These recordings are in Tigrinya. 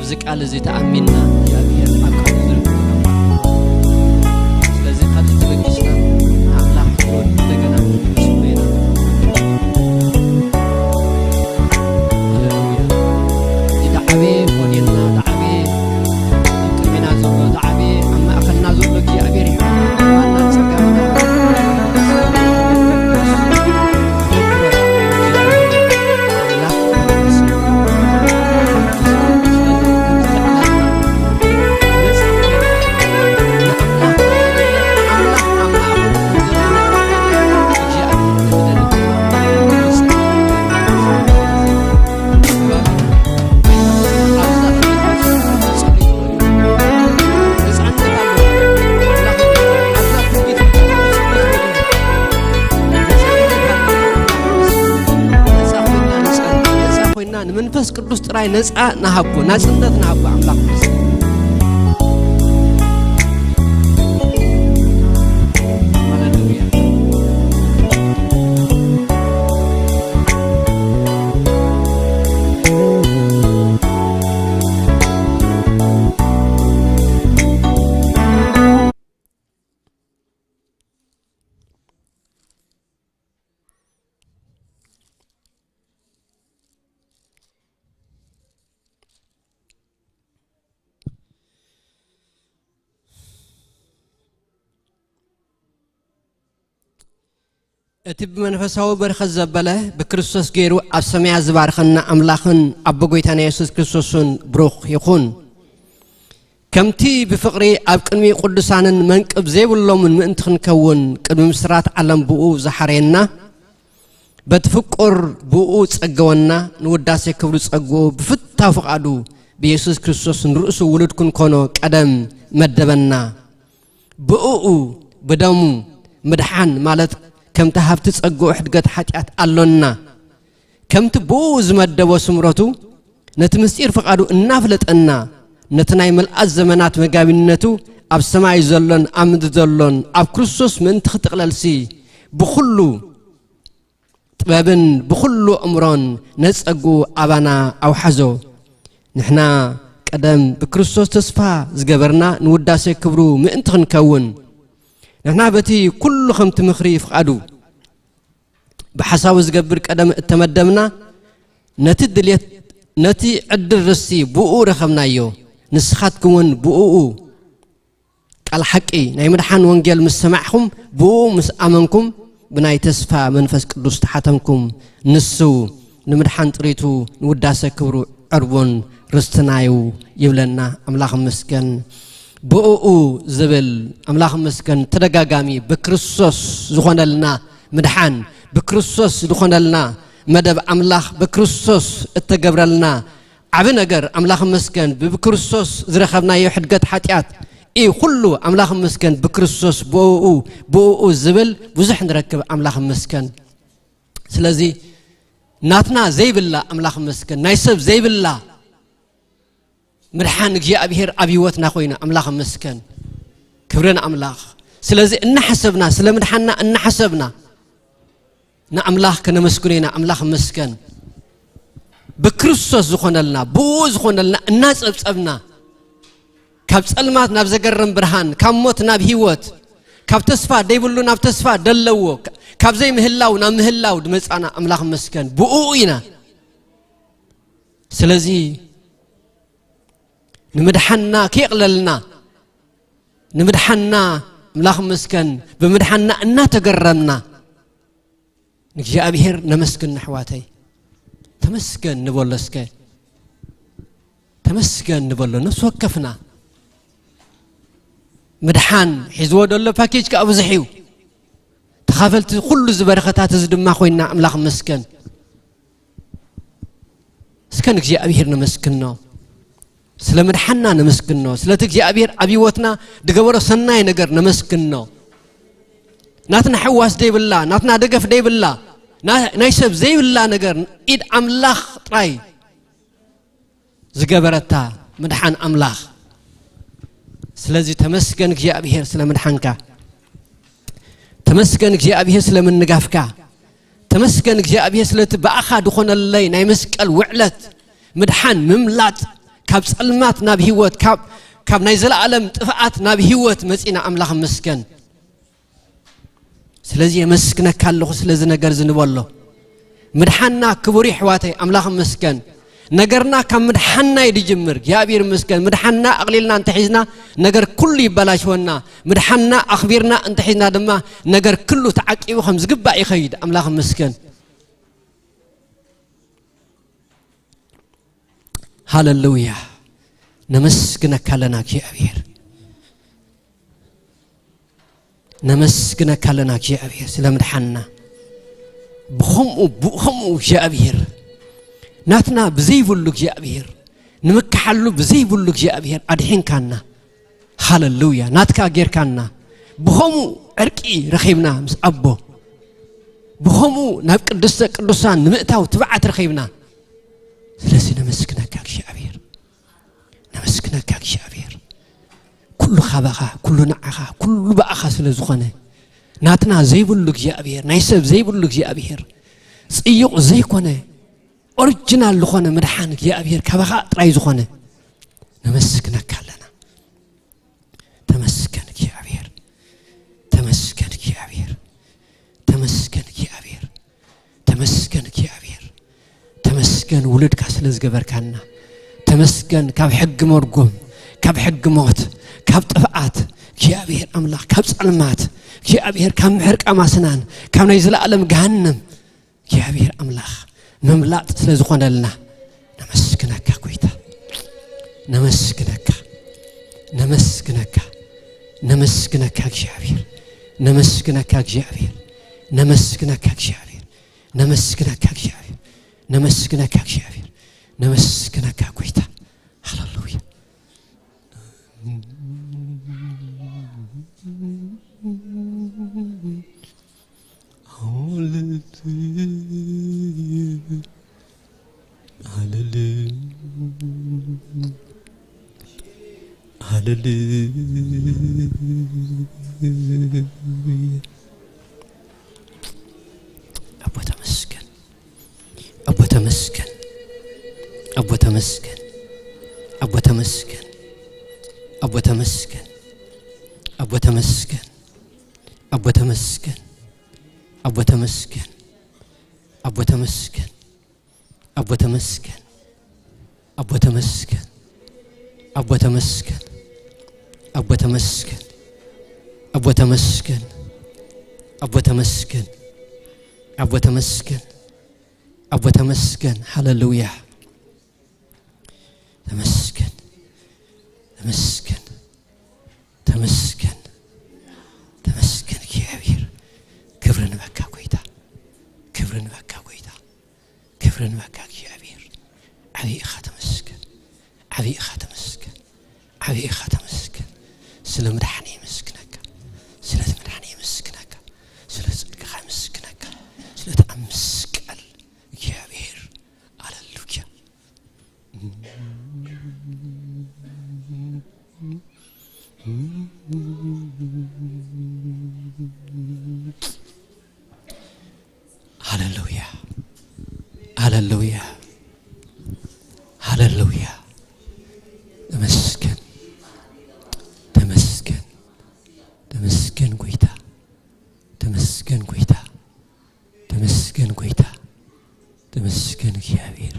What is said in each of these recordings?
እዚ ቃል እዚ ተኣሚንና እግዚኣብሔር ኣብ ቃሉ ዝርከብ። ስለዚ ካብዚ ተበጊስና ንኣምላኽ ክብር እንደገና ነመስግኖ ኢና። ሃሌሉያ። እዚ ዝዓበየ ሞዴልና፣ ዝዓበየ ኣብ ቅድሜና ዘሎ፣ ዝዓበየ ኣብ ማእከልና ዘሎ እግዚኣብሔር ይባርክ። ዋና ጸጋና ኮይና ንመንፈስ ቅዱስ ጥራይ ነፃ ንሃቦ፣ ናፅነት ንሃቦ። ኣምላኽ ይመስገን። ሃሌሉያ። እቲ ብመንፈሳዊ በረኸት ዘበለ፣ ብክርስቶስ ገይሩ ኣብ ሰማያት ዝባርኸና ኣምላኽን ኣቦ ጐይታና የሱስ ክርስቶስን ብሩኽ ይኹን። ከምቲ ብፍቕሪ ኣብ ቅድሚ ቅዱሳንን መንቅብ ዘይብሎምን ምእንቲ ክንከውን ቅድሚ ምስራት ዓለም ብኡ ዝሓረየና፣ በቲ ፍቁር ብኡ ጸገወና፣ ንውዳሴ ክብሪ ጸግኡ ብፍታው ፍቓዱ ብየሱስ ክርስቶስ ንርእሱ ውሉድ ክንኮኖ ቀደም መደበና። ብእኡ፣ ብደሙ ምድሓን ማለት ከምቲ ሃብቲ ጸግኡ ሕድገት ሓጢኣት ኣሎና። ከምቲ ብኡ ዝመደቦ ስምረቱ ነቲ ምስጢር ፍቓዱ እናፍለጠና፣ ነቲ ናይ ምልኣት ዘመናት መጋቢነቱ ኣብ ሰማይ ዘሎን ኣብ ምድሪ ዘሎን ኣብ ክርስቶስ ምእንቲ ክጥቕለልሲ፣ ብኹሉ ጥበብን ብኹሉ እምሮን ነጸግኡ ኣባና ኣውሓዞ። ንሕና ቀደም ብክርስቶስ ተስፋ ዝገበርና ንውዳሴ ክብሩ ምእንቲ ክንከውን፣ ንሕና በቲ ኩሉ ከምቲ ምኽሪ ፍቓዱ ብሓሳቡ ዝገብር ቀደም እተመደብና፣ ነቲ ድልየት፣ ነቲ ዕድል ርስቲ ብኡ ረኸብናዮ። ንስኻትኩም እውን ብኡ ቃል ሓቂ ናይ ምድሓን ወንጌል ምስ ሰማዕኹም፣ ብኡ ምስ ኣመንኩም፣ ብናይ ተስፋ መንፈስ ቅዱስ ተሓተምኩም። ንሱ ንምድሓን ጥሪቱ ንውዳሰ ክብሩ ዕርቡን ርስትናዩ ይብለና። ኣምላኽ ይመስገን። ብእኡ ዝብል ኣምላኽ ይመስገን። ተደጋጋሚ ብክርስቶስ ዝኾነልና ምድሓን፣ ብክርስቶስ ዝኾነልና መደብ ኣምላኽ፣ ብክርስቶስ እተገብረልና ዓቢ ነገር ኣምላኽ ይመስገን። ብክርስቶስ ዝረኸብናዮ ሕድገት ሓጢኣት እዩ ኩሉ። ኣምላኽ ይመስገን። ብክርስቶስ ብእኡ፣ ብእኡ ዝብል ብዙሕ ንረክብ። ኣምላኽ ይመስገን። ስለዚ ናትና ዘይብላ ኣምላኽ ይመስገን፣ ናይ ሰብ ዘይብላ ምድሓን እግዚኣብሔር ኣብ ህይወትና ኮይና ኣምላኽ ይመስገን። ክብሪ ንኣምላኽ። ስለዚ እናሓሰብና፣ ስለ ምድሓንና እናሓሰብና ንኣምላኽ ከነመስግኖ ኢና። ኣምላኽ ይመስገን። ብክርስቶስ ዝኾነልና፣ ብኡ ዝኾነልና እናጸብጸብና፣ ካብ ጸልማት ናብ ዘገርም ብርሃን፣ ካብ ሞት ናብ ህይወት፣ ካብ ተስፋ ደይብሉ ናብ ተስፋ ደለዎ፣ ካብ ዘይምህላው ናብ ምህላው ድመጻና ኣምላኽ ይመስገን። ብኡ ኢና። ስለዚ ንምድሓንና ከየቕለልና፣ ንምድሓንና ኣምላኽ ይመስገን፣ ብምድሓንና እናተገረምና ንእግዚኣብሔር ነመስግን ኣሕዋተይ። ተመስገን ንበሎ እስከ። ተመስገን ንበሎ ነፍሲ ወከፍና። ምድሓን ሒዝዎ ዘሎ ፓኬጅ ከኣ ብዙሕ እዩ። ተኻፈልቲ ኩሉ እዚ በረኸታት እዚ ድማ ኮይንና ኣምላኽ ይመስገን። እስከ ንእግዚኣብሔር ነመስግኖ። ስለ ምድሓንና ነመስግኖ። ስለቲ እግዚኣብሔር ኣብ ህይወትና ዝገበሮ ሰናይ ነገር ነመስግኖ። ናትና ሕዋስ ዘይብላ፣ ናትና ደገፍ ዘይብላ፣ ና-፣ ናይ ሰብ ዘይብላ ነገር ኢድ ኣምላኽ ጥራይ ዝገበረታ ምድሓን ኣምላኽ። ስለዚ ተመስገን እግዚኣብሔር ስለ ምድሓንካ። ተመስገን እግዚኣብሔር ስለ ምንጋፍካ። ተመስገን እግዚኣብሔር ስለቲ ብኣኻ ዝኾነለይ ናይ መስቀል ውዕለት ምድሓን ምምላጥ ካብ ጸልማት ናብ ህይወት፣ ካብ፣ ካብ ናይ ዘለኣለም ጥፍኣት ናብ ህይወት መጺና። ኣምላኽ መስገን። ስለዚ የመስግነካ ኣለኹ ስለዚ ነገር እዚ ንበሎ። ምድሓና ክቡር ይሕዋተይ፣ ኣምላኽ መስገን። ነገርና ካብ ምድሓና እዩ ዝጅምር። እግዚኣብሔር መስገን። ምድሓና ኣቕሊልና እንተሒዝና ነገር ኩሉ ይበላሽወና። ምድሓና ኣኽቢርና እንተሒዝና ድማ ነገር ኩሉ ተዓቂቡ ከም ዝግባእ ይኸይድ። ኣምላኽ መስገን። ሃለሉያ። ነመስግነካ ኣለና እግዚኣብሔር። ነመስግነካ ኣለና እግዚኣብሔር ስለ ምድሓንና። ብኸምኡ፣ ብኸምኡ እግዚኣብሔር ናትና ብዘይብሉ እግዚኣብሔር ንምክሓሉ ብዘይብሉ እግዚኣብሔር ኣድሒንካና። ሃለሉያ። ናትካ ጌርካና። ብኸምኡ ዕርቂ ረኺብና ምስ ኣቦ። ብኸምኡ ናብ ቅድስተ ቅዱሳን ንምእታው ትብዓት ረኺብና። ስለዚ ነመስግነካ እግዚኣብሔር። ነመስግነካ እግዚኣብሔር። ኩሉ ካባኻ፣ ኩሉ ንዓኻ፣ ኩሉ ብኣኻ ስለ ዝኾነ፣ ናትና ዘይብሉ እግዚኣብሔር፣ ናይ ሰብ ዘይብሉ እግዚኣብሔር፣ ጽዩቕ ዘይኮነ፣ ኦሪጅናል ዝኾነ ምድሓን እግዚኣብሔር ካባኻ ጥራይ ዝኾነ፣ ነመስግነካ ኣለና። ተመስገን እግዚኣብሔር፣ ተመስገን እግዚኣብሔር፣ ተመስገን እግዚኣብሔር፣ ተመስገን እግዚኣብሔር። ተመስገን ውሉድካ ስለ ዝገበርካና። ተመስገን ካብ ሕጊ መርጎም፣ ካብ ሕጊ ሞት፣ ካብ ጥፍኣት እግዚኣብሔር ኣምላኽ፣ ካብ ጸልማት እግዚኣብሔር፣ ካብ ምሕርቃም ኣስናን፣ ካብ ናይ ዘለኣለም ገሃነም እግዚኣብሔር ኣምላኽ ምምላጥ ስለ ዝኾነልና ነመስግነካ ጎይታ። ነመስግነካ፣ ነመስግነካ፣ ነመስግነካ እግዚኣብሔር፣ ነመስግነካ እግዚኣብሔር፣ ነመስግነካ እግዚኣብሔር፣ ነመስግነካ እግዚኣብሔር፣ ነመስግነካ እግዚኣብሔር፣ ነመስግነካ ጎይታ። ሃሌሉያ። ሃሌሉያ። ሃሌሉያ። ኣቦ ተመስገን። ኣቦ ተመስገን። ኣቦ ተመስገን። ኣቦ ተመስገን። ኣቦ ተመስገን። ኣቦ ተመስገን። ኣቦ ተመስገን። ኣቦ ተመስገን። ኣቦ ተመስገን። ኣቦ ተመስገን። ኣቦ ተመስገን። ኣቦ ተመስገን። ኣቦ ተመስገን። ኣቦ ተመስገን። ኣቦ ተመስገን። ኣቦ ተመስገን። ኣቦ ተመስገን። ሃሌሉያ። ተመስገን። ተመስገን። ተመስገን። ተመስገን እግዚኣብሔር። ክብሪ ንበካ ጎይታ። ክብሪ ንበካ ጎይታ። ክብሪ ንበካ እግዚኣብሔር። ዓብዪ ኢኻ ተመስገን። ዓብዪ ኢኻ ተመስገን። ዓብዪ ኢኻ ተመስገን። ስለ ምድሓን የመስግነካ። ስለቲ ምድሓን የመስግነካ። ስለ ጽድቅኻ የመስግነካ። ስለቲ ኣብ መስቀል እግዚኣብሔር። ሃሌሉያ። ሃሌሉያ። ሃሌሉያ። ሃሌሉያ። ተመስገን። ተመስገን። ተመስገን ጎይታ። ተመስገን ጎይታ። ተመስገን ጎይታ። ተመስገን እግዚኣብሔር።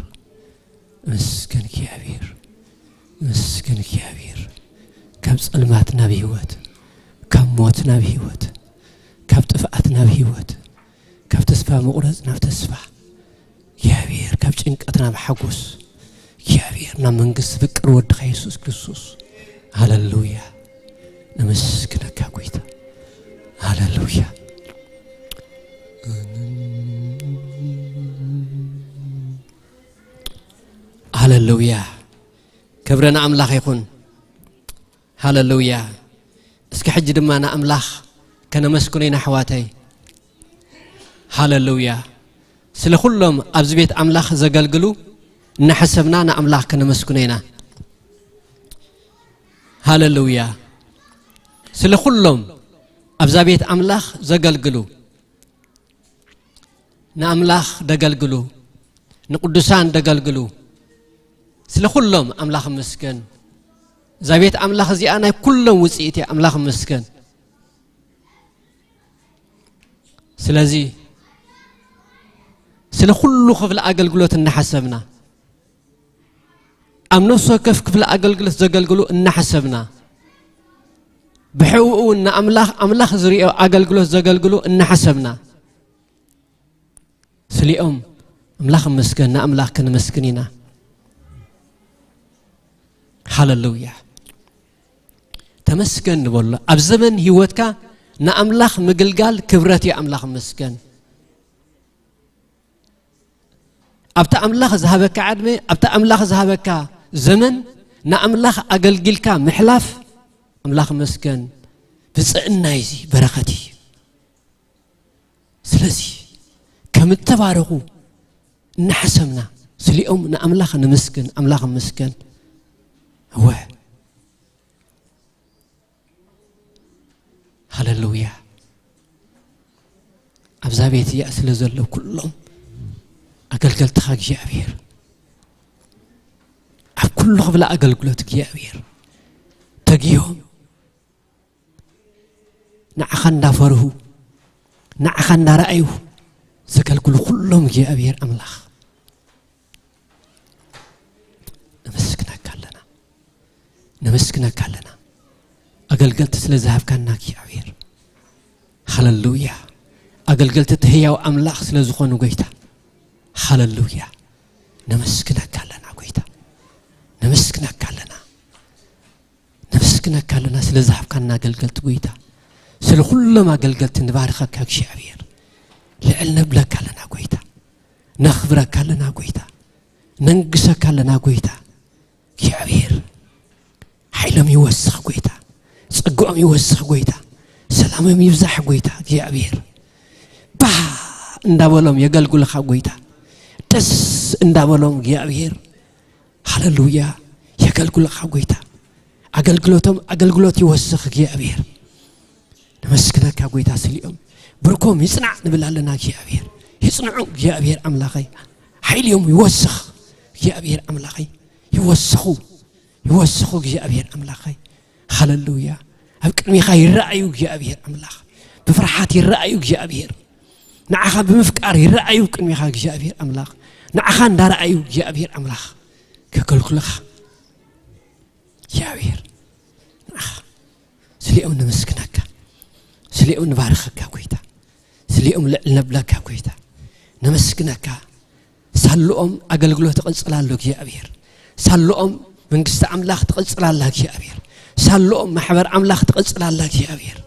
ተመስገን እግዚኣብሔር። ተመስገን እግዚኣብሔር። ካብ ጸልማት ናብ ህይወት፣ ካብ ሞት ናብ ህይወት፣ ካብ ጥፍኣት ናብ ህይወት፣ ካብ ተስፋ ምቑረጽ ናብ ተስፋ፣ እግዚኣብሔር ካብ ጭንቀት ናብ ሓጎስ፣ እግዚኣብሔር ናብ መንግስቲ ፍቅር ወድኻ የሱስ ክርስቶስ። ሃሌሉያ። ነመስግነካ ጎይታ። ሃሌሉያ። ሃሌሉያ። ክብሪ ንኣምላኽ ይኹን። ሃሌሉያ። እስኪ ሕጂ ድማ ንኣምላኽ ከነመስግኖ ኢና ኣሕዋተይ። ሃሌሉያ። ስለ ኩሎም ኣብዚ ቤት ኣምላኽ ዘገልግሉ እናሐሰብና ንኣምላኽ ከነመስግኖ ኢና። ሃሌሉያ። ስለ ኩሎም ኣብዛ ቤት ኣምላኽ ዘገልግሉ፣ ንኣምላኽ ደገልግሉ፣ ንቅዱሳን ደገልግሉ፣ ስለ ኩሎም ኣምላኽ መስገን። እዛ ቤት ኣምላኽ እዚኣ ናይ ኩሎም ውፅኢት እያ። ኣምላኽ መስገን። ስለዚ ስለ ኩሉ ክፍሊ ኣገልግሎት እናሓሰብና፣ ኣብ ነፍሲ ወከፍ ክፍሊ ኣገልግሎት ዘገልግሉ እናሓሰብና፣ ብሕውኡ እውን ንኣምላኽ ኣምላኽ ዝሪኦ ኣገልግሎት ዘገልግሉ እናሓሰብና፣ ስሊኦም ኣምላኽ መስገን ንኣምላኽ ክንመስግን ኢና። ሃለሉያ። ተመስገን ንበሎ። ኣብ ዘመን ህይወትካ ንኣምላኽ ምግልጋል ክብረት እዩ። ኣምላኽ መስገን። ኣብቲ ኣምላኽ ዝሃበካ ዕድመ፣ ኣብቲ ኣምላኽ ዝሃበካ ዘመን ንኣምላኽ ኣገልጊልካ ምሕላፍ ኣምላኽ መስገን። ብፅዕና እዩ፣ እዚ በረኸት እዩ። ስለዚ ከም እተባረኹ እናሓሰብና ስሊኦም ንኣምላኽ ንምስግን፣ ኣምላኽ ምስገን። እወ ሃለሉያ። ኣብዛ ቤት እዚኣ ስለ ዘለዉ ኩሎም ኣገልገልትኻ እግዚኣብሔር፣ ኣብ ኩሉ ክፍለ ኣገልግሎት እግዚኣብሔር ተጊሆም ንዓኻ እንዳፈርሁ ንዓኻ እንዳረኣዩ ዘገልግሉ ኩሎም እግዚኣብሔር ኣምላኽ ነመስግነካ ኣለና፣ ነመስግነካ ኣለና። ኣገልገልቲ ስለ ዝሃብካና እግዚኣብሔር ሃለሉያ። ኣገልገልቲ እቲ ህያው ኣምላኽ ስለ ዝኾኑ ጎይታ ሃለሉያ። ነመስግነካ ኣለና ጎይታ፣ ነመስግነካ ኣለና፣ ነመስግነካ ኣለና ስለ ዝሃብካና ኣገልገልቲ ጎይታ። ስለ ኩሎም ኣገልገልቲ ንባርኸካ እግዚኣብሔር። ልዕል ነብለካ ኣለና ጎይታ፣ ነኽብረካ ኣለና ጎይታ፣ ነንግሰካ ኣለና ጎይታ። እግዚኣብሔር ሓይሎም ይወስኽ ጎይታ፣ ጸግኦም ይወስኽ ጎይታ፣ ሰላሞም ይብዛሕ ጎይታ እግዚኣብሔር። ባህ እንዳበሎም የገልግልኻ ጎይታ፣ ደስ እንዳበሎም እግዚኣብሔር ሃለሉያ የገልግልኻ ጎይታ። ኣገልግሎቶም ኣገልግሎት ይወስኽ እግዚኣብሔር። ነመስግነካ ጎይታ፣ ስሊኦም ብርኮም ይጽናዕ ንብል ኣለና እግዚኣብሔር። ይጽንዑ እግዚኣብሔር ኣምላኸይ፣ ሓይልዮም ይወስኽ እግዚኣብሔር ኣምላኸይ። ይወስኹ ይወስኹ እግዚኣብሔር ኣምላኸይ። ሃለሉያ። ኣብ ቅድሚኻ ይረኣዩ እግዚኣብሔር ኣምላኽ፣ ብፍርሓት ይረኣዩ እግዚኣብሔር። ንዓኻ ብምፍቃር ይረኣዩ ቅድሚኻ እግዚኣብሔር ኣምላኽ። ንዓኻ እንዳረኣዩ እግዚኣብሔር ኣምላኽ ከገልግሉኻ እግዚኣብሔር ንዓኻ ስሊኦም ነመስግነካ፣ ስሊኦም ንባርኸካ ጎይታ፣ ስሊኦም ልዕል ነብለካ ጎይታ፣ ነመስግነካ። ሳልኦም ኣገልግሎት ይቕጽል ኣሎ እግዚኣብሔር። ሳልኦም መንግስቲ ኣምላኽ ትቕጽል ኣላ እግዚኣብሔር። ሳልኦም ማሕበር ኣምላኽ ትቕጽል ኣላ እግዚኣብሔር።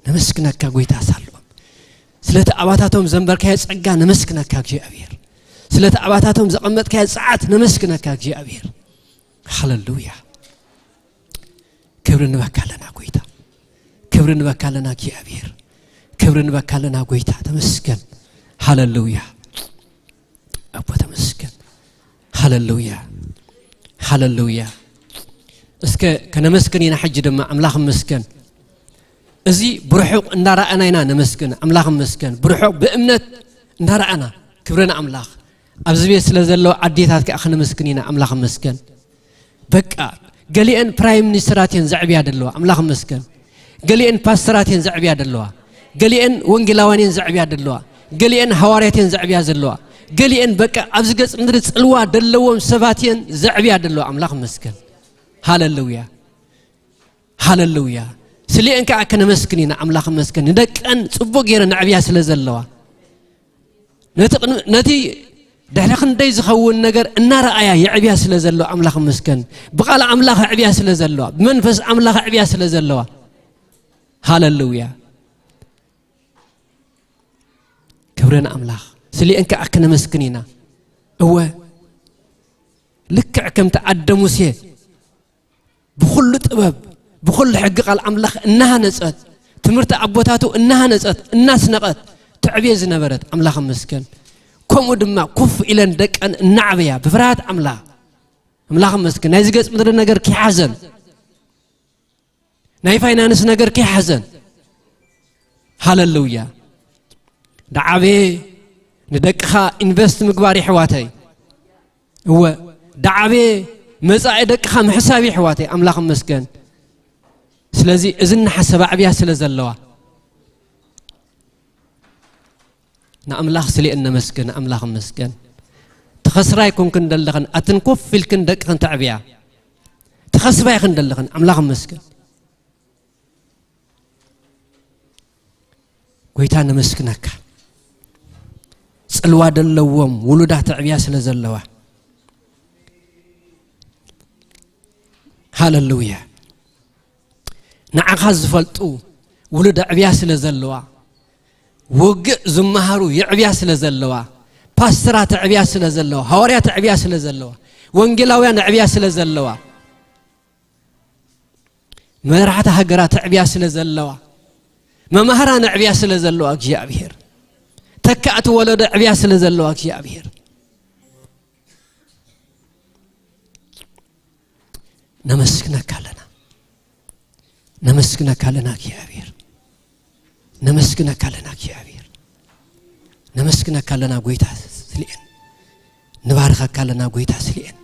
ነመስግነካ ጎይታ። ሳልኦም ስለቲ ኣባታቶም ዘንበርካዮ ጸጋ ነመስግነካ እግዚኣብሔር። ስለቲ ኣባታቶም ዘቐመጥካዮ ጸዓት ነመስግነካ እግዚኣብሔር። ሃለሉያ። ክብሪ ንበካ ኣለና ጎይታ፣ ክብሪ ንበካ ኣለና እግዚኣብሔር፣ ክብሪ ንበካ ኣለና ጎይታ። ተመስገን። ሃለሉያ። ኣቦ ተመስገን። ሃለሉያ። ሃለሉያ። እስከ ከነመስግን ኢና። ሕጂ ድማ ኣምላኽ መስገን። እዚ ብርሑቕ እንዳረኣና ኢና ነመስግን። ኣምላኽ መስገን። ብርሑቕ ብእምነት እንዳረኣና። ክብሪ ንኣምላኽ። ኣብዚ ቤት ስለ ዘለዉ ኣዴታት ከኣ ከነመስግን ኢና። ኣምላኽ መስገን። በቃ ገሊአን ፕራይም ሚኒስተራት እየን ዘዕብያ ዘለዋ። ኣምላኽ መስገን። ገሊአን ፓስተራት እየን ዘዕብያ ዘለዋ። ገሊአን ወንጌላውያን እየን ዘዕብያ ዘለዋ። ገሊአን ሃዋርያት እየን ዘዕብያ ዘለዋ። ገሊአን በቃ ኣብዚ ገጽ ምድሪ ጽልዋ ዘለዎም ሰባት እየን ዘዕብያ ዘለዋ። ኣምላኽ መስገን። ሃለሉያ። ሃለሉያ። ስሊአን ከኣ ከነመስግን ኢና። ኣምላኽ መስገን። ንደቀን ጽቡቕ ገይረን ኣዕብያ ስለ ዘለዋ። ነቲ ቅድሚ-፣ ነቲ ድሕሪ ክንደይ ዝኸውን ነገር እናረኣያ የዕብያ ስለ ዘለዋ ኣምላኽ መስገን። ብቓል ኣምላኽ ኣዕብያ ስለ ዘለዋ፣ ብመንፈስ ኣምላኽ ኣዕብያ ስለ ዘለዋ። ሃለሉያ። ክብሪ ንኣምላኽ። ስሊአን ከኣ ከነመስግን ኢና። እወ፣ ልክዕ ከምቲ ኣደ ሙሴ ብኹሉ ጥበብ፣ ብኹሉ ሕጊ ቃል ኣምላኽ እናሃነጸት፣ ትምህርቲ ኣቦታቱ እናሃነጸት፣ እናስነቐት፣ ተዕብየ ዝነበረት ኣምላኽ መስገን። ከምኡ ድማ ኮፍ ኢለን ደቀን እናዕበያ ብፍርሃት ኣምላኽ፣ ኣምላኽ መስገን። ናይዚ ገጽ ምድሪ ነገር ከይሓዘን፣ ናይ ፋይናንስ ነገር ከይሓዘን። ሃለሉያ። ደዓበየ ንደቅኻ ኢንቨስት ምግባር የሕዋተይ። እወ፣ ዳዓቤ መጻኢ ደቅኻ ምሕሳብ እዩ ኣሕዋተይ። ኣምላኽ ይመስገን። ስለዚ እዚ እናሓሰባ ኣዕብያ ስለ ዘለዋ ንኣምላኽ ስሊአን ነመስግን። ኣምላኽ ይመስገን። ትኸስራ ኣይኮንክን ደለኽን ኣትን ኮፍ ኢልክን ደቅኽን ተዕብያ። ትኸስባ ኣይክን ደለኽን ኣምላኽ ይመስገን። ጎይታ ነመስግነካ። ጽልዋ ደለዎም ውሉዳት ኣዕብያ ስለ ዘለዋ። ሃለሉያ። ንዓኻ ዝፈልጡ ውሉድ ኣዕብያ ስለ ዘለዋ፣ ውግእ ዝመሃሩ የዕብያ ስለ ዘለዋ፣ ፓስተራት ኣዕብያ ስለ ዘለዋ፣ ሃዋርያት ኣዕብያ ስለ ዘለዋ፣ ወንጌላውያን ኣዕብያ ስለ ዘለዋ፣ መራሕቲ ሃገራት ኣዕብያ ስለ ዘለዋ፣ መማህራን ኣዕብያ ስለ ዘለዋ እግዚኣብሔር፣ ተካእቲ ወለዶ ኣዕብያ ስለ ዘለዋ እግዚኣብሔር ነመስግነካ ኣለና። ነመስግነካ ኣለና እግዚኣብሔር። ነመስግነካ ኣለና እግዚኣብሔር። ነመስግነካ ኣለና ጎይታ ስልኤን። ንባርኸካ ኣለና ጎይታ ስልኤን።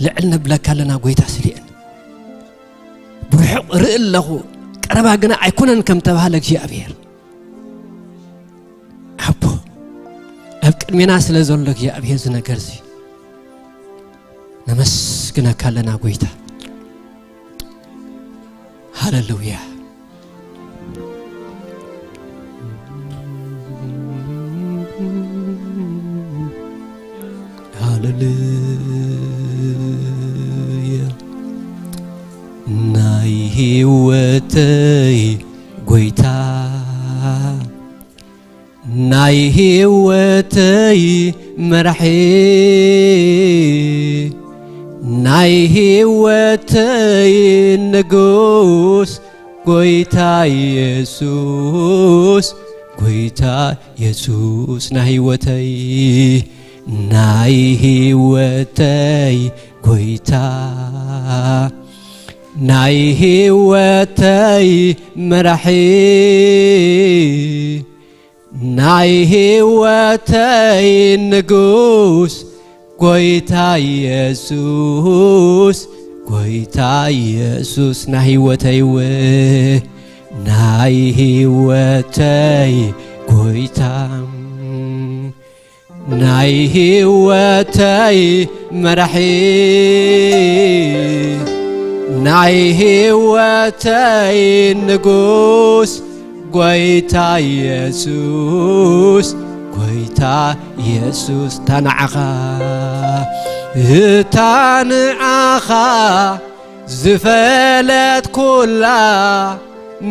ልዕል ነብለካ ኣለና ጎይታ ስልኤን። ብርሑቕ ርኢ ኣለኹ፣ ቀረባ ግና ኣይኮነን ከም ተባህለ እግዚኣብሔር። ኣቦ፣ ኣብ ቅድሜና ስለ ዘሎ እግዚኣብሔር እዚ ነገር እዚ ነመስግነካ ኣለና ጎይታ። ሃሌሉያ። ሃሌሉያ። ናይ ህይወተይ ጎይታ፣ ናይ ህይወተይ መራሒ፣ ናይ ህይወተይ ንጉስ፣ ጎይታ የሱስ፣ ጎይታ የሱስ ናይ ህይወተይ፣ ናይ ህይወተይ ጎይታ፣ ናይ ህይወተይ መራሒ፣ ናይ ህይወተይ ንጉስ፣ ጎይታ የሱስ፣ ጎይታ የሱስ ናይ ህይወተይ ው-፣ ናይ ህይወተይ ጎይታ፣ ናይ ህይወተይ መራሒ፣ ናይ ህይወተይ ንጉስ፣ ጎይታ የሱስ፣ ጎይታ የሱስ፣ እታ ንዓኻ፣ እታ ንዓኻ ዝፈለጥኩላ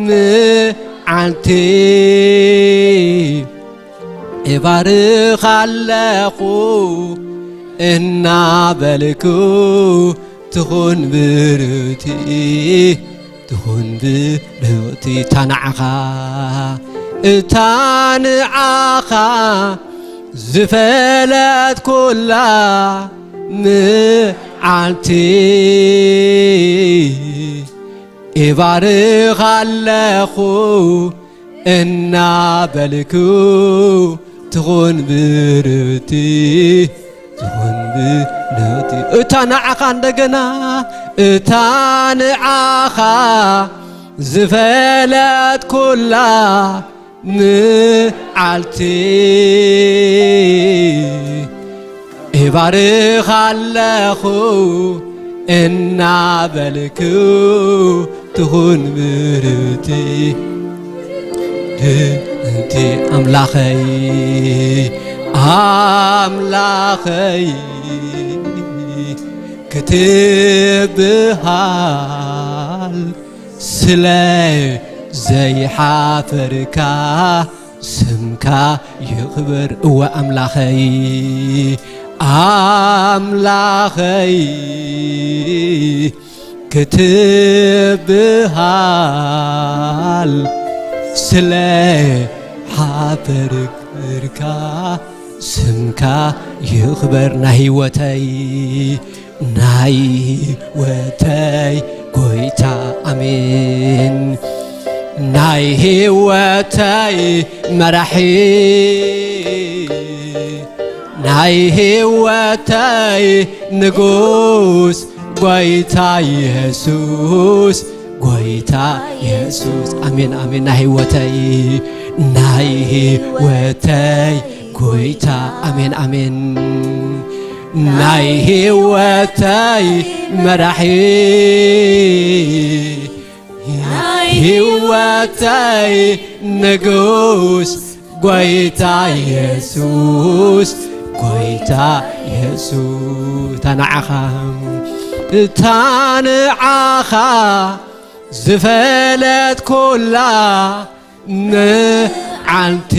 መዓልቲ፣ እባርኽ ኣለኹ እናበልኩ፣ ትኹን ብርኽቲ፣ ትኹን ብርኽቲ፣ እታ ንዓኻ፣ እታ ንዓኻ ዝፈለጥኩላ መዓልቲ፣ እባርኽ ኣለኹ እናበልኩ፣ ትኹን ብርኽቲ፣ ትኹን ብርኽቲ፣ እታ ንዓኻ እንደገና፣ እታ ንዓኻ ዝፈለጥኩላ መዓልቲ፣ እባርኽ ኣለኹ እናበልኩ፣ ትኹን ብርኽቲ፣ ብርኽቲ ኣምላኸይ፣ ኣምላኸይ ክትብሃል ስለ ዘይሓፈርካ፣ ስምካ ይኽበር እወ ኣምላኸይ፣ ኣምላኸይ ክትብሃል ስለ ሓፈርካ፣ ስምካ ይኽበር ናይ ህይወተይ፣ ናይ ህይወተይ ጎይታ፣ ኣሜን። ናይ ህይወተይ መራሒ፣ ናይ ህይወተይ ንጉስ ጎይታ የሱስ፣ ጎይታ የሱስ። ኣሜን፣ ኣሜን። ናይ ህይወተይ፣ ናይ ህይወተይ ጎይታ። ኣሜን፣ ኣሜን። ናይ ህይወተይ መራሒ፣ ናይ ህይወተይ ንጉስ ጎይታ የሱስ፣ ጎይታ የሱስ። እታ ንዓኻ፣ እታ ንዓኻ ዝፈለጥኩላ መዓልቲ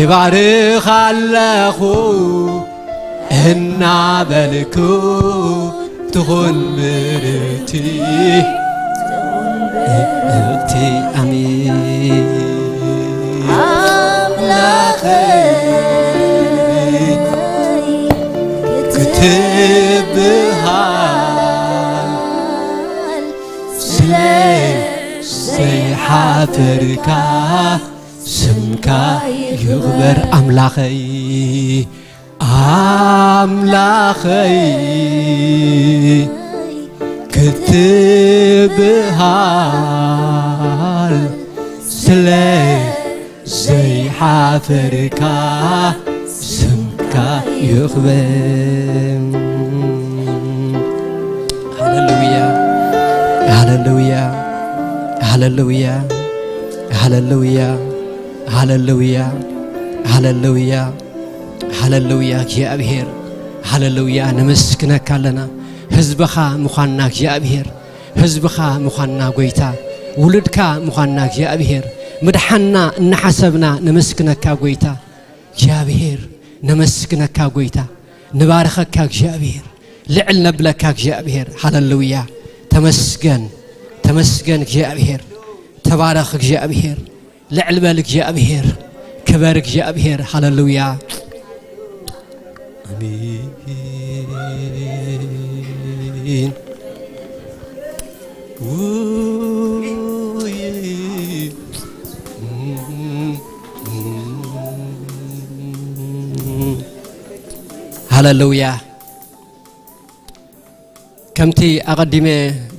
እባርኻ ኣለኹ እናበልኩ፣ ትኹን ምርትቲ፣ ምርትቲ። ኣሜን። ኣምላኸይ ክትብሃል ስለ ዘይሓፈርካ፣ ስምካ ይኽበር ኣምላኸይ፣ ኣምላኸይ ክትብሃል ስለ ዘይሓፈርካ፣ ስምካ ይኽበር። ሃሌሉያ፣ ሃሌሉያ፣ ሃሌሉያ፣ ሃሌሉያ፣ ሃሌሉያ፣ ሃሌሉያ፣ ሃሌሉያ። እግዚኣብሔር፣ ሃሌሉያ፣ ነመስግነካ ኣለና። ህዝብኻ ምዃንና እግዚኣብሔር፣ ህዝብኻ ምዃንና ጎይታ፣ ውሉድካ ምዃንና እግዚኣብሔር፣ ምድሓንና እናሓሰብና ነመስግነካ ጎይታ። እግዚኣብሔር፣ ነመስግነካ ጎይታ፣ ንባርኸካ እግዚኣብሔር፣ ልዕል ነብለካ እግዚኣብሔር። ሃሌሉያ። ተመስገን፣ ተመስገን እግዚኣብሔር። ተባረኽ እግዚኣብሔር። ልዕል በል እግዚኣብሔር። ክበር እግዚኣብሔር። ሃሌሉያ። ኣሜን። ውይ። ሃሌሉያ። ከምቲ ኣቐዲመ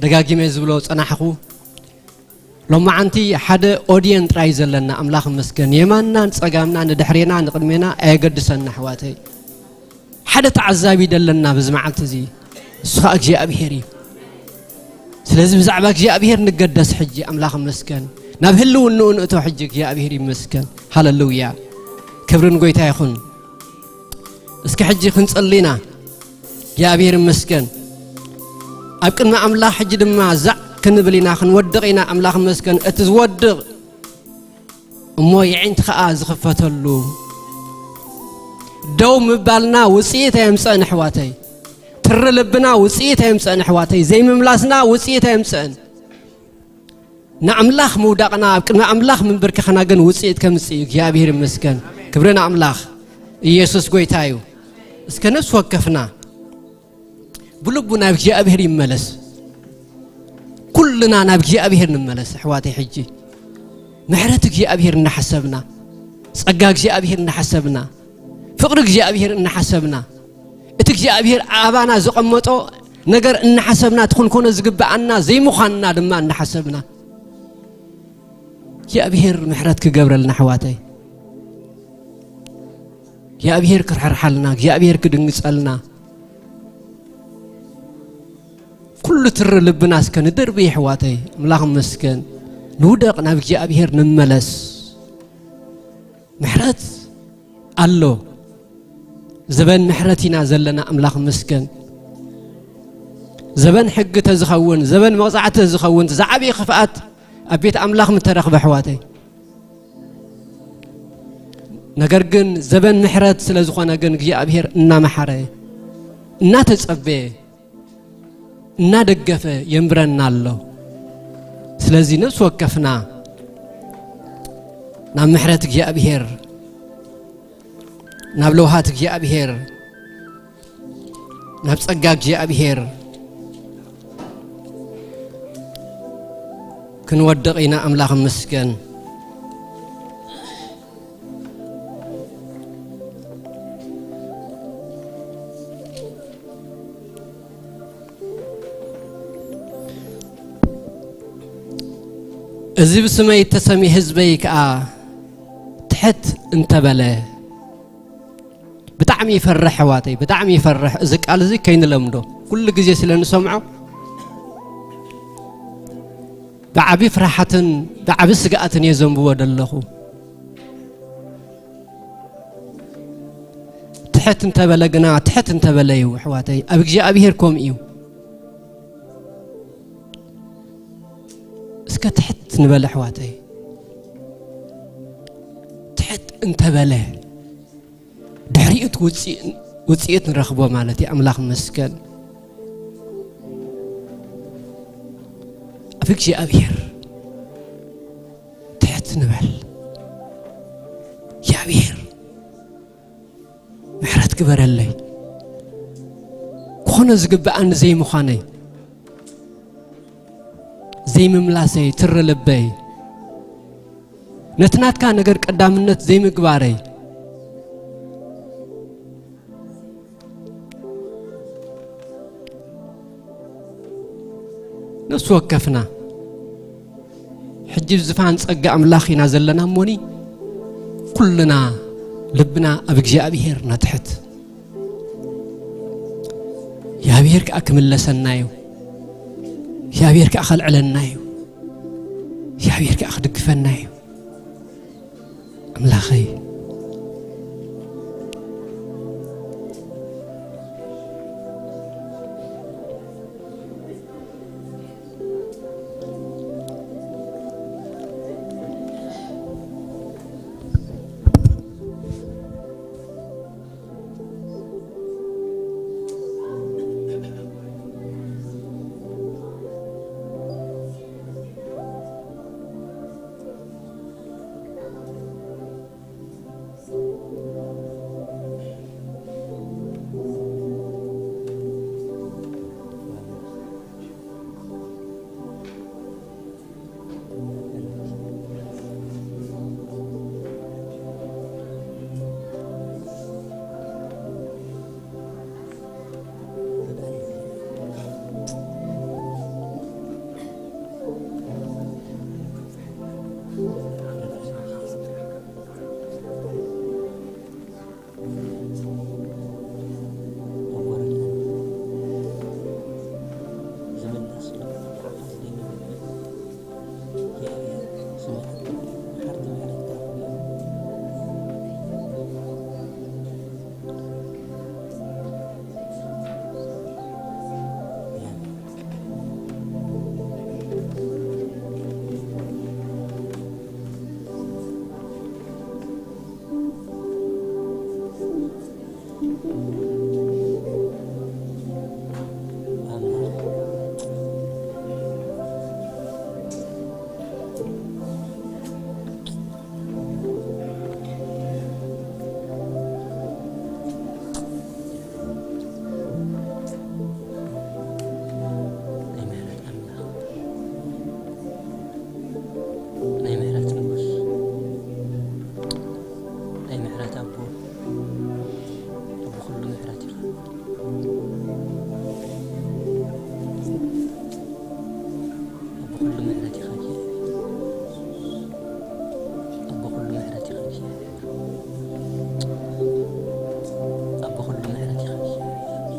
ደጋጊመ ዝብሎ ጸናሕኹ፣ ሎማዓንቲ ሓደ ኦድየን ጥራይ ዘለና። ኣምላኽ ይመስገን። የማንና ንጸጋምና፣ ንድሕሬና ንቕድሜና ኣየገድሰና ኣሕዋተይ። ሓደ ተዓዛቢ ደለና በዚ መዓልቲ እዚ፣ እሱ ኸኣ እግዚኣብሄር እዩ። ስለዚ ብዛዕባ እግዚኣብሄር ንገደስ ሕጂ። ኣምላኽ ይመስገን። ናብ ህልውንኡ ንእቶ ሕጂ። እግዚኣብሄር ይመስገን። ሃሌሉያ። ክብሪ ንጎይታ ይኹን። እስኪ ሕጂ ክንጽሊ ኢና። እግዚኣብሄር ይመስገን። ኣብ ቅድሚ ኣምላኽ ሕጂ ድማ ዛዕ ክንብል ኢና፣ ክንወድቕ ኢና። ኣምላኽ ይመስገን። እቲ ዝወድቕ እሞ የዒንቲ ኸኣ ዝኽፈተሉ። ደው ምባልና ውጽኢት ኣየምጽእን ኣሕዋተይ። ትሪ ልብና ውጽኢት ኣየምጽእን ኣሕዋተይ። ዘይምምላስና ውጽኢት ኣየምጽእን። ንኣምላኽ ምውዳቕና፣ ኣብ ቅድሚ ኣምላኽ ምንብርካኽና ግን ውጽኢት ከምጽእ እዩ። እግዚኣብሔር ይመስገን። ክብሪ ንኣምላኽ። ኢየሱስ ጎይታ እዩ። እስከ ነፍሲ ወከፍና ብልቡ ናብ እግዚኣብሔር ይመለስ። ኩልና ናብ እግዚኣብሔር ንመለስ ኣሕዋተይ። ሕጂ ምሕረት እግዚኣብሔር እናሓሰብና፣ ጸጋ እግዚኣብሔር እናሓሰብና፣ ፍቕሪ እግዚኣብሔር እናሓሰብና፣ እቲ እግዚኣብሔር ኣባና ዘቐመጦ ነገር እናሓሰብና፣ እቲ ክንኮኖ ዝግብኣና ዘይምዃንና ድማ እናሓሰብና፣ እግዚኣብሔር ምሕረት ክገብረልና ኣሕዋተይ። እግዚኣብሔር ክርሕርሓልና፣ እግዚኣብሔር ክድንግጸልና። ኩሉ ትሪ ልብና እስከ ንደርቢ ኣሕዋተይ። ኣምላኽ ይመስገን። ንውደቕ፣ ናብ እግዚኣብሔር ንመለስ። ምሕረት ኣሎ። ዘበን ምሕረት ኢና ዘለና። ኣምላኽ ይመስገን። ዘበን ሕጊ ተዝኸውን፣ ዘበን መቕጻዕቲ ተዝኸውን፣ ዝዓበየ ክፍኣት ኣብ ቤት ኣምላኽ ምተረኽበ ኣሕዋተይ። ነገር ግን ዘበን ምሕረት ስለ ዝኾነ ግን እግዚኣብሔር እናመሓረ፣ እናተጸበየ፣ እናደገፈ የንብረና ኣሎ። ስለዚ ነፍሲ ወከፍና ናብ ምሕረት እግዚኣብሔር፣ ናብ ለውሃት እግዚኣብሔር፣ ናብ ጸጋ እግዚኣብሔር ክንወድቕ ኢና። ኣምላኽ ይመስገን። እዚ ብስመይ እተሰምየ ህዝበይ ከኣ ትሕት እንተበለ። ብጣዕሚ ይፈርሕ ኣሕዋተይ፣ ብጣዕሚ ይፈርሕ። እዚ ቃል እዚ ከይንለምዶ፣ ኩሉ ግዜ ስለ ንሰምዖ ብዓቢ ፍርሓትን ብዓቢ ስግኣትን እየ ዘንብቦ ዘለኹ። ትሕት እንተበለ ግና፣ ትሕት እንተበለ እዩ ኣሕዋተይ፣ ኣብ እግዚኣብሄር ከምኡ እዩ። እስከ ትሕት ንበል ኣሕዋተይ። ትሕት እንተበለ ድሕሪኡ እቲ ውፅኢ-፣ ውፅኢት ንረኽቦ ማለት እዩ። ኣምላኽ ይመስገን። ኣብ እግዚኣብሔር ትሕት ንበል። እግዚኣብሔር ምሕረት ግበረለይ። ክኾነ ዝግብኣኒ ዘይምዃነይ፣ ዘይምምላሰይ፣ ትሪ ልበይ፣ ነቲ ናትካ ነገር ቀዳምነት ዘይምግባረይ፣ ነፍሲ ወከፍና ሕጂ ዝፋን ጸጋ ኣምላኽ ኢና ዘለና እሞኒ፣ ኩልና ልብና ኣብ እግዚኣብሔር ነትሕት። እግዚኣብሔር ከኣ ክምለሰና እዩ። እግዚኣብሔር ከኣ ከልዕለና እዩ። እግዚኣብሔር ከኣ ክድግፈና እዩ። ኣምላኸይ፣ ናይ ምሕረት ኣምላኽ፣ ናይ ምሕረት ንጉስ፣ ናይ ምሕረት ኣቦ፣ ኣቦ ኩሉ ምሕረት ኢኻ። ኣቦ ኩሉ ምሕረት ኢኻ እግዚኣብሔር። ኣቦ ኩሉ ምሕረት ኢኻ እግዚኣብሔር። ኣቦ ኩሉ ምሕረት ኢኻ እግዚኣብሔር።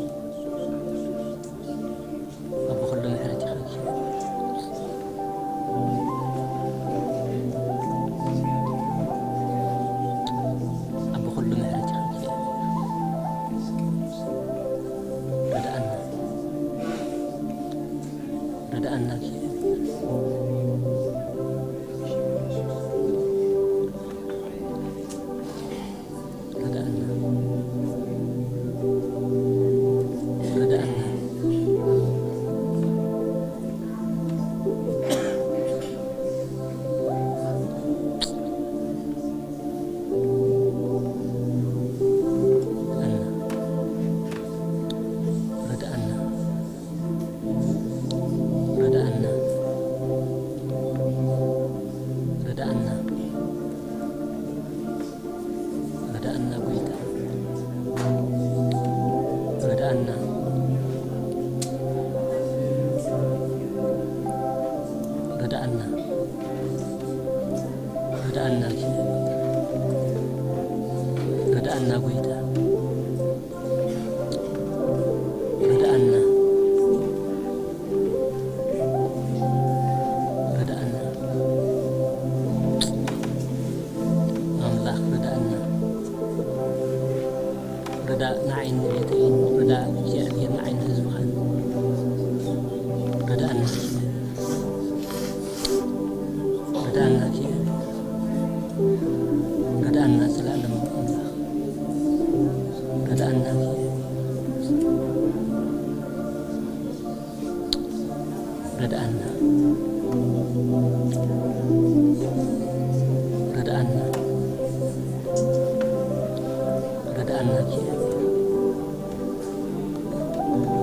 ኣቦ ኩሉ ምሕረት ኢኻ እግዚኣብሔር። ኣቦ ኩሉ ምሕረት ኢኻ እግዚኣብሔር። ርድኣና። ርድኣና እግዚኣብሔር። ርድኣና። ርድኣና። ርድኣና። ርድኣና። ርድኣና። ርድኣና ጎይታ። ርድኣና። ርድኣና። ርዳእ እግዚኣብሔር ንዓይኒ ህዝብኻን። ርዳእና እስኪ። ርዳእና እስኪ። ርዳእና ዘላለማዊ ኣምላኽ። ርዳእና እስኪ። ርዳእና። ርዳእና።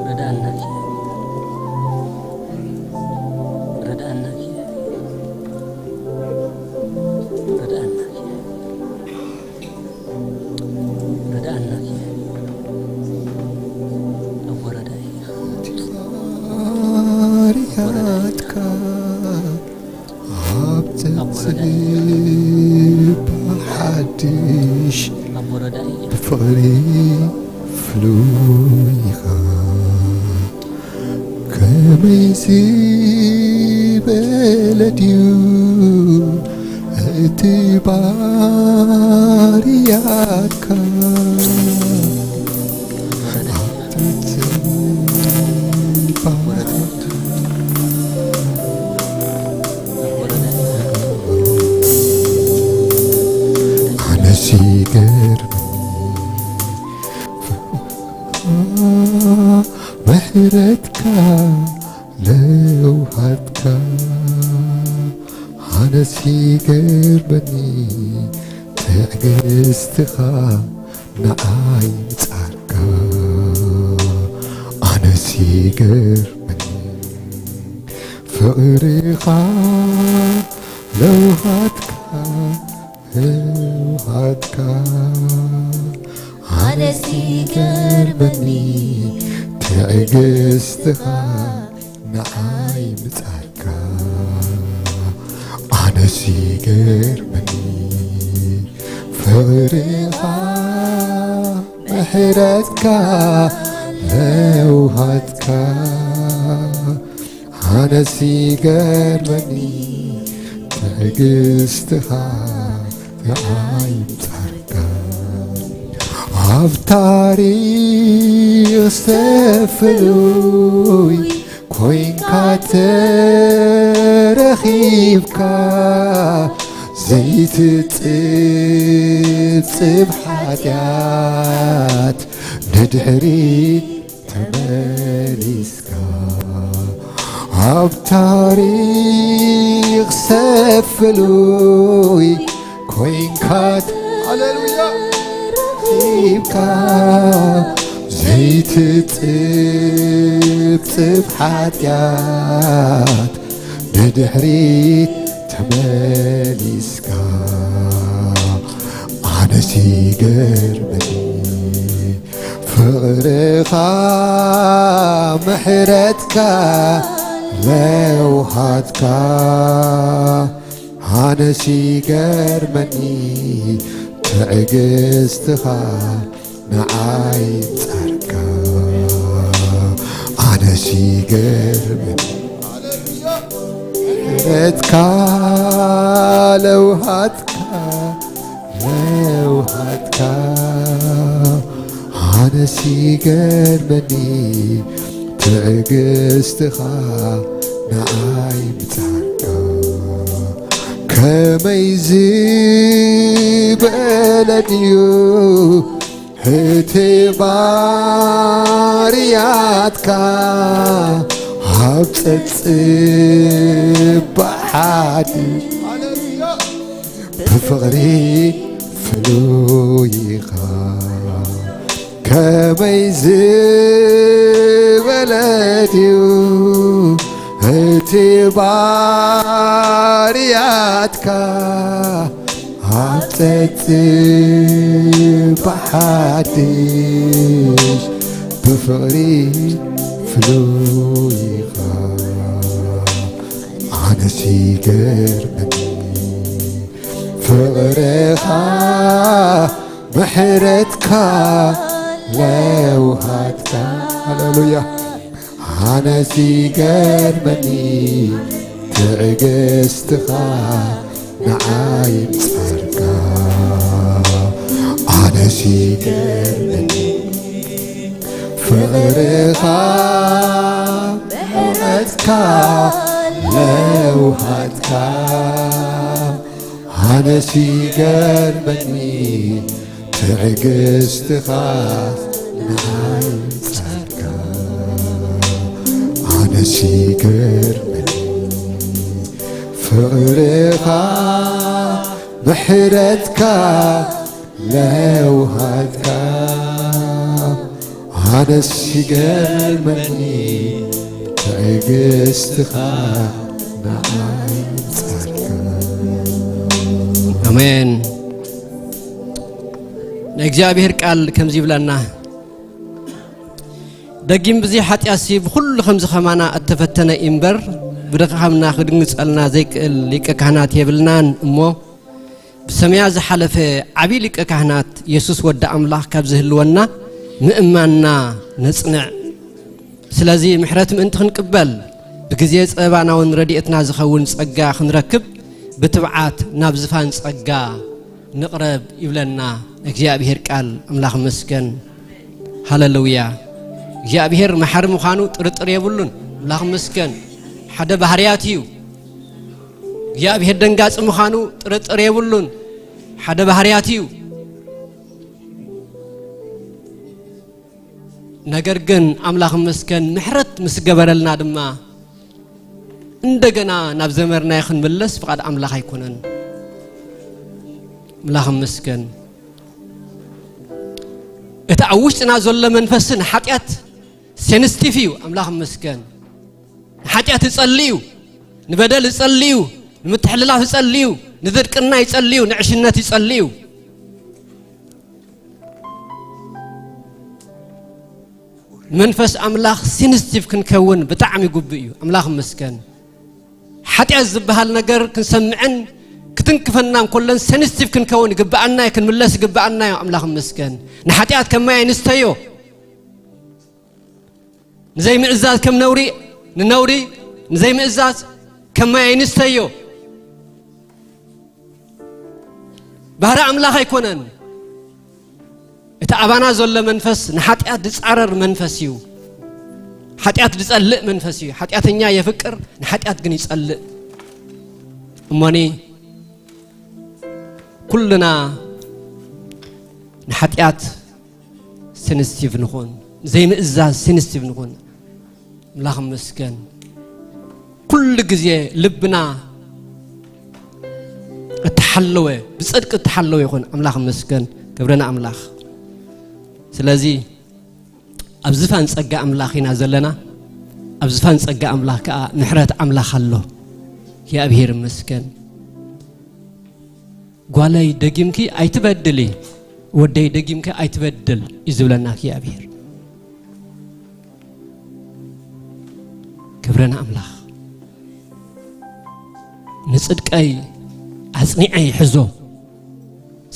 ርዳእና። ርዳእና። ርዳእና። ርዳእና። ርዳእና። ኣብ ወረዳ ኢኻ። ባርያትካ ኣብ ኣብ ወረዳ ጸብጻብ ሓድሽ ኣብ ወረዳ ኢኻ። ብፍቕሪ ፍሉይ ኢኻ። ከመይ ዝበለ ድዩ እቲ ባርያትካ? ኣነስ ይገርመኒ ምሕረትካ ለውሃትካ። ኣነስ ይገርመኒ ትዕግስትኻ ንዓይ ምጻርካ። ኣነስ ይገርመኒ ፍቕርኻ ለውሃትካ ለውሃትካ። ኣነስ ይገርመኒ ትዕግስትኻ ንዓይ ምጻርካ። ኣነስ ይገርመኒ ፍቕርኻ ምሕረትካ ለውሃትካ። ኣነስ ይገርመኒ ትዕግስትኻ ንዓይ ምጻርካ። ኣብ ታሪኽ ዝተፍሉይ ኮይንካ ተረኺብካ ዘይትጽብጽብ ሓጢኣት ንድሕሪት ተመሊስካ። ኣብ ታሪኽ ሰብ ፍሉይ ኮይንካ ሃሌሉያ ሂብካ ዘይትጽብጽብ ሓጢኣት ንድሕሪት ተመሊስካ። ኣነስ ይገርመኒ ፍቕርኻ ምሕረትካ ለውሃትካ። ኣነስ ይገርመኒ ትዕግስትኻ ንዓይ ጻርካ። ኣነስ ይገርመኒ ምሕረትካ ለውሃትካ ለውሃትካ። ኣነስ ይገርመኒ ትዕግስትኻ ንዓይ ምጻርካ። ከመይ ዝበለ ድዩ እቲ ባርያትካ ኣብ ጸጽባሕ ሓድሽ ብፍቕሪ ፍሉይ ኢኻ። ከመይ ዝበለ ድዩ እቲ ባርያትካ ኣብ ጸጽባሕ ሓድሽ ብፍቕሪ ፍሉይ ኢኻ። ኣነስ ይገርመኒ ፍቕርኻ ምሕረትካ ለውሃትካ። ሃሌሉያ። ኣነስ ይገርመኒ ትዕግስትኻ ንዓይ ምጻርካ። ኣነስ ይገርመኒ ፍቕርኻ፣ ምሕረትካ፣ ለውሃትካ ኣነስ ይገርመኒ፣ ትዕግስትኻ ንዓይ ጸጋ ኣነስ ይገርመኒ። ፍቕርኻ፣ ምሕረትካ፣ ለውሃትካ ኣነስ ይገርመኒ፣ ትዕግስትኻ ንዓይ ጸጋ። ኣሜን። ናይ እግዚኣብሔር ቃል ከምዚ ይብለና፣ ደጊም ብዘይ ሓጢኣትሲ ብኹሉ ከምዚ ከማና እተፈተነ እምበር፣ ብድኻምና ክድንግጸልና ዘይክእል ሊቀ ካህናት የብልናን እሞ፣ ብሰማያ ዝሓለፈ ዓቢ ሊቀ ካህናት የሱስ ወዲ ኣምላኽ ካብ ዝህልወና ምእማንና ነጽንዕ። ስለዚ ምሕረት ምእንቲ ክንቅበል፣ ብግዜ ጸበባና እውን ረድኤትና ዝኸውን ጸጋ ክንረክብ፣ ብትብዓት ናብ ዝፋን ጸጋ ንቕረብ ይብለና እግዚኣብሔር ቃል። ኣምላኽ ይመስገን። ሃለሉያ። እግዚኣብሔር መሓሪ ምዃኑ ጥርጥር የብሉን። ኣምላኽ ይመስገን። ሓደ ባህርያት እዩ። እግዚኣብሔር ደንጋጺ ምዃኑ ጥርጥር የብሉን። ሓደ ባህርያት እዩ። ነገር ግን ኣምላኽ ይመስገን፣ ምሕረት ምስ ገበረልና ድማ እንደገና ናብ ዘመርናዮ ክንምለስ ፍቓድ ኣምላኽ ኣይኮነን። ኣምላኽ ይመስገን። እቲ ኣብ ውሽጥና ዘሎ መንፈስ ንሓጢኣት ሴንስቲቭ እዩ። ኣምላኽ ይመስገን። ንሓጢኣት ይጸሊ እዩ። ንበደል ይጸሊ እዩ። ንምትሕልላፍ ይጸሊ እዩ። ንድርቅና ይጸሊ እዩ። ንዕሽነት ይጸሊ እዩ። መንፈስ ኣምላኽ ሴንስቲቭ ክንከውን ብጣዕሚ ግቡእ እዩ። ኣምላኽ ይመስገን። ሓጢኣት ዝበሃል ነገር ክንሰምዕን ክትንክፈና እንከሎን ሴንስቲቭ ክንከውን ይግብኣና እዩ፣ ክንምለስ ይግብኣና እዩ። ኣምላኽ ይመስገን። ንሓጢኣት ከም ማይ ኣይንስተዮ። ንዘይምእዛዝ ከም ነውሪ፣ ንነውሪ ንዘይምእዛዝ ከም ማይ ኣይንስተዮ። ባህሪ ኣምላኽ ኣይኮነን። እቲ ኣባና ዘሎ መንፈስ ንሓጢኣት ዝጻረር መንፈስ እዩ። ሓጢኣት ዝጸልእ መንፈስ እዩ። ሓጢኣተኛ የፍቅር፣ ንሓጢኣት ግን ይጸልእ። እሞኒ ኩልና ንሓጢኣት ሴንስቲቭ ንኹን፣ ዘይምእዛዝ ሴንስቲቭ ንኹን። ኣምላኽ ይመስገን። ኩሉ ግዜ ልብና እተሓለወ፣ ብጽድቂ እተሓለወ ይኹን። ኣምላኽ ይመስገን። ክብሪ ንኣምላኽ። ስለዚ ኣብ ዝፋን ጸጋ ኣምላኽ ኢና ዘለና። ኣብ ዝፋን ጸጋ ኣምላኽ ከኣ ምሕረት ኣምላኽ ኣሎ። እግዚኣብሔር ይመስገን። ጓለይ ደጊምኪ ኣይትበድሊ፣ ወደይ ደጊምኪ ኣይትበድል እዩ ዝብለና እግዚኣብሔር። ክብሪ ንኣምላኽ። ንጽድቀይ ኣጽኒዐ ይሕዞ።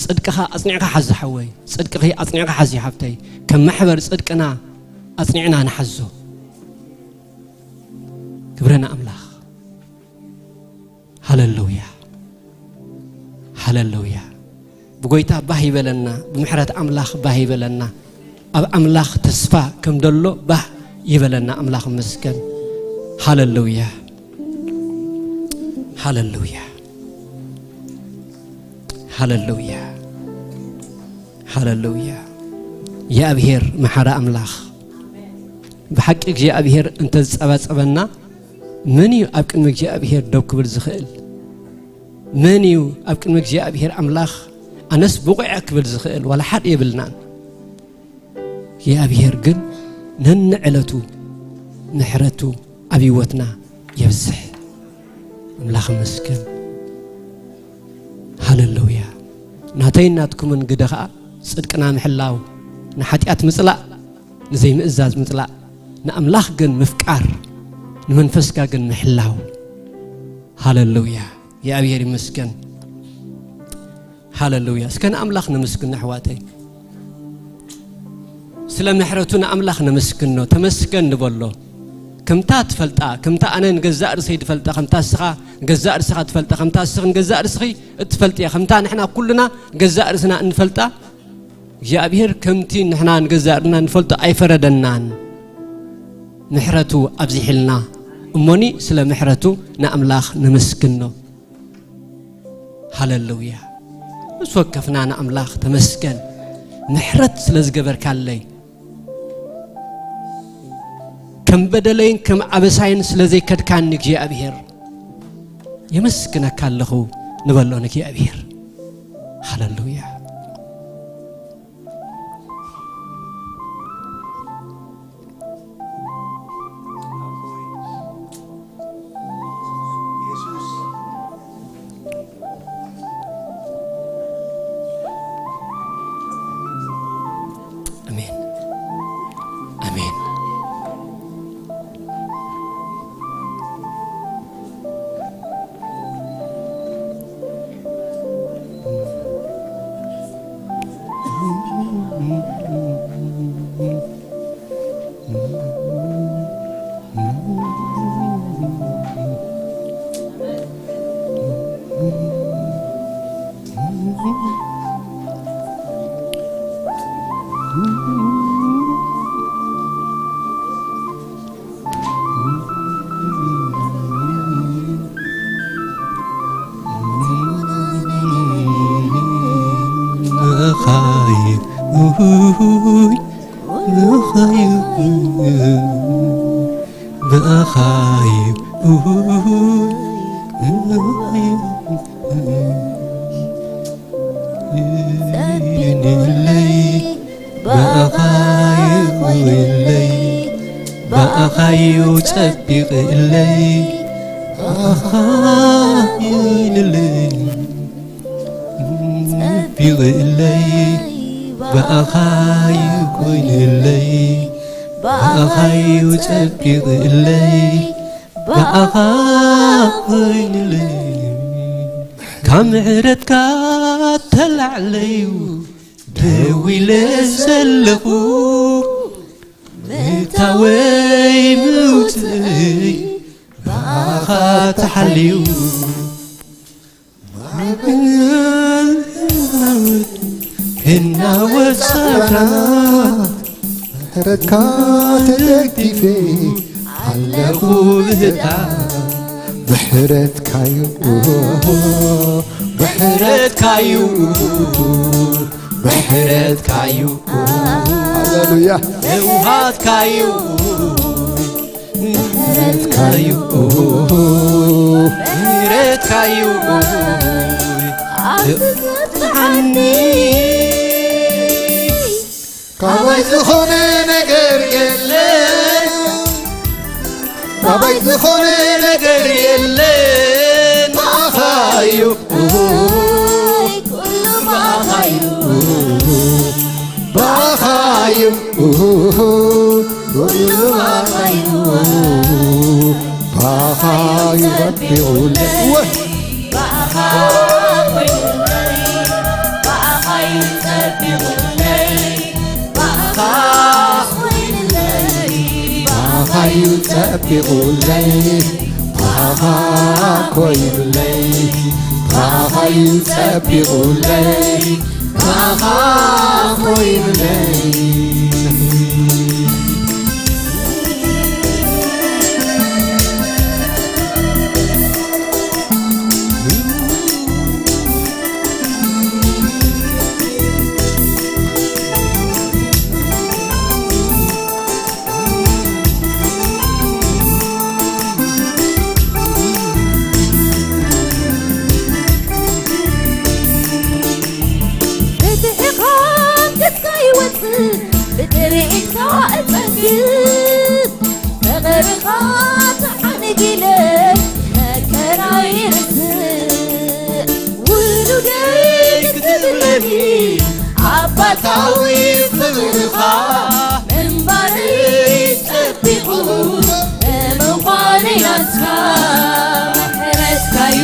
ጽድቅኻ ኣጽኒዕካ ሓዚ ሓወይ፣ ጽድቅኺ ኣጽኒዕካ ሓዚ ሓፍተይ። ከም ማሕበር ጽድቅና ኣጽኒዕና ንሓዞ። ክብሪ ንኣምላኽ። ሃለሉያ፣ ሃለሉያ። ብጎይታ ባህ ይበለና፣ ብምሕረት ኣምላኽ ባህ ይበለና። ኣብ ኣምላኽ ተስፋ ከም ደሎ ባህ ይበለና። ኣምላኽ ይመስገን። ሃለሉያ፣ ሃለሉያ፣ ሃለሉያ፣ ሃለሉያ። እግዚኣብሔር መሓሪ ኣምላኽ። ብሓቂ እግዚኣብሔር እንተዝጸባጸበና፣ መን እዩ ኣብ ቅድሚ እግዚኣብሔር ደው ክብል ዝኽእል? መን እዩ ኣብ ቅድሚ እግዚኣብሔር ኣምላኽ ኣነስ ብቑዕ እየ ክብል ዝኽእል? ዋላ ሓደ የብልናን። እግዚኣብሔር ግን ነንዕለቱ ምሕረቱ ኣብ ህይወትና የብዝሕ። ኣምላኽ ይመስገን። ሃለሉያ። ናተይን ናትኩምን ግደ ኸኣ ጽድቅና ምሕላው፣ ንሓጢኣት ምጽላእ፣ ንዘይምእዛዝ ምጽላእ፣ ንኣምላኽ ግን ምፍቃር፣ ንመንፈስካ ግን ምሕላው። ሃለሉያ። እግዚኣብሔር ይመስገን። ሃለሉያ። እስከ ንኣምላኽ ነመስግኖ ኣሕዋተይ። ስለ ምሕረቱ ንኣምላኽ ነመስግኖ፣ ተመስገን ንበሎ። ከምታ ትፈልጣ፣ ከምታ ኣነ ንገዛእ ርእሰይ ትፈልጣ፣ ከምታ እስኻ ንገዛእ ርእስኻ ትፈልጣ፣ ከምታ እስኺ ንገዛእ ርእስኺ እትፈልጥያ፣ ከምታ ንሕና ኩልና ንገዛእ ርእስና እንፈልጣ፣ እግዚኣብሔር ከምቲ ንሕና ንገዛእ ርእስና ንፈልጦ ኣይፈረደናን። ምሕረቱ ኣብዚሕልና። እሞኒ ስለ ምሕረቱ ንኣምላኽ ነመስግኖ። ሃሌሉያ። ምስ ወከፍና ንኣምላኽ ተመስገን። ምሕረት ስለ ዝገበርካለይ፣ ከም በደለይን ከም ኣበሳይን ስለ ዘይከድካኒ እግዚኣብሔር፣ የመስግነካ ኣለኹ ንበሎ ንእግዚኣብሔር። ሃሌሉያ። ኣሜን። ኣሜን። ብኣኻዩ፣ ብኣኻዩ፣ ብኣኻዩ፣ ጸልዩለይ፣ ብኣኻ ይኹንለይ፣ ብኣኻዩ ጸቢቕለይ፣ ብኣኻ ይኹንለይ፣ ጸቢቕለይ፣ ብኣኻ ይኹንለይ፣ ብኣኻዩ ጸቢቕለይ፣ ብኣኻ ኮይንለይ። ካብ ምሕረትካ ተላዕለዩ ደው ኢለ ዘለኹ፣ ምእታወይ ምውፅእይ ብኣኻ ተሓልዩ። ክናወጽ ጸረና ምሕረትካ ተደጊፌ ኣለኹ ብህታ። ምሕረትካዩ፣ ምሕረትካዩ፣ ምሕረትካዩ፣ ሃሌሉያ። የውሃትካዩ፣ ምሕረትካዩ፣ ምሕረትካዩ፣ ኣትፍትሓኒ። ካባይ ዝኾነ ነገር የለን፣ ካባይ ዝኾነ ነገር የለን፣ ብኣኻዩ፣ ኩሉ ብኣኻዩ፣ ብኣኻዩ፣ ኩሉ ብኣኻዩ፣ ብኣኻዩ ጸቢቑለይ። ብኣኻ ኮይኑለይ፣ ብኣኻዩ ጸቢቑለይ፣ ብኣኻ ኮይኑለይ፣ ብኣኻዩ ጸቢቑለይ፣ ብኣኻ ኮይኑለይ፣ ብኣኻዩ ጸቢቑለይ፣ ብኣኻ ኮይኑለይ። ብትሕኻ ገጽካ ይወጽእ፣ ብትርኢትካ እጸግብ። ፍቕርኻ ተሓንጊለ መከራ ይርስእ። ውሉደይ ክትብለኒ ኣባታዊ ፍቕርኻ ምንባረይ ጸቢቑ ብምዃነይ ናትካ ምሕረትካዩ፣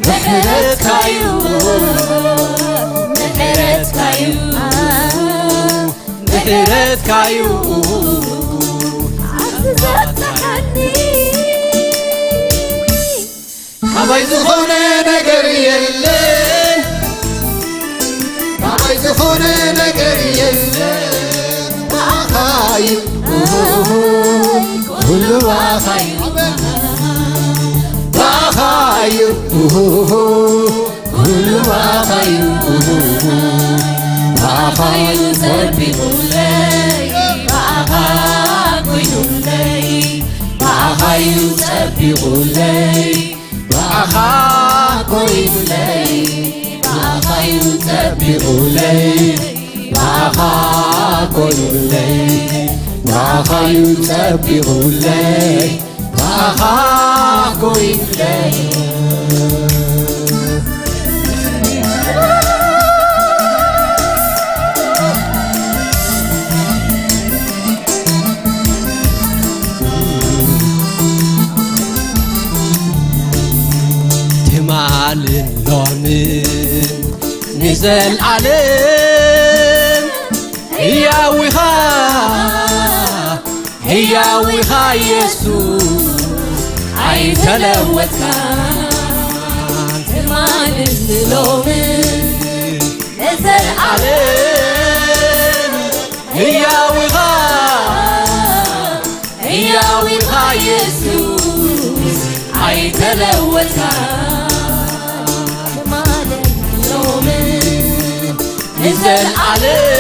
ምሕረትካዩ፣ ምሕረትካዩ፣ ምሕረትካዩ ኣትዘብጽሓኒ። ካባይ ዝኾነ ነገር የለን፣ ካባይ ዝኾነ ነገር የለን ብኣኻ እዩ፣ ኩሉ ብኣኻ እዩ፣ ብኣኻ እዩ፣ ኩሉ ብኣኻ እዩ፣ ብኣኻ እዩ ጸቢቑለይ፣ ብኣኻ ኮይኑለይ፣ ብኣኻ እዩ ጸቢቑለይ። ብኣኻ ኮይኑለይ፣ ብኣኻ እዩ ጸቢቑለይ፣ ብኣኻ ኮይኑለይ፣ ብኣኻ እዩ ጸቢቑለይ፣ ብኣኻ ኮይኑለይ። ትማልን ሎምን ንዘልኣለም ህያው ኢኻ፣ ህያው ኢኻ የሱስ ኣይተለወጥካ። ትማልን ሎምን ንዘልኣለም ህያው ኢኻ፣ ህያው ኢኻ የሱስ ኣይተለወጥካ። ትማልን ሎምን ንዘልኣለም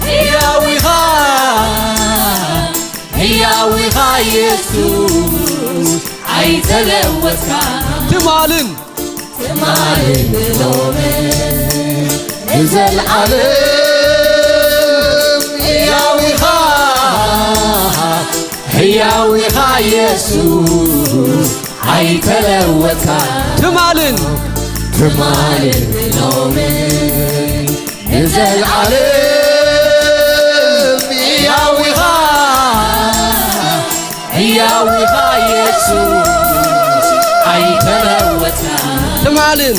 ህያው ኢኻ፣ ህያው ኢኻ የሱስ ኣይተለወጥካ። ትማልን ትማልን ሎምን ንዘልኣለም ህያው ኢኻ፣ ህያው ኢኻ የሱስ ኣይተለወጥካ። ትማልን ትማልን ሎምን ንዘልኣለም ህያው ኢኻ፣ ህያው ኢኻ የሱስ ኣይተለወጥካ። ትማልን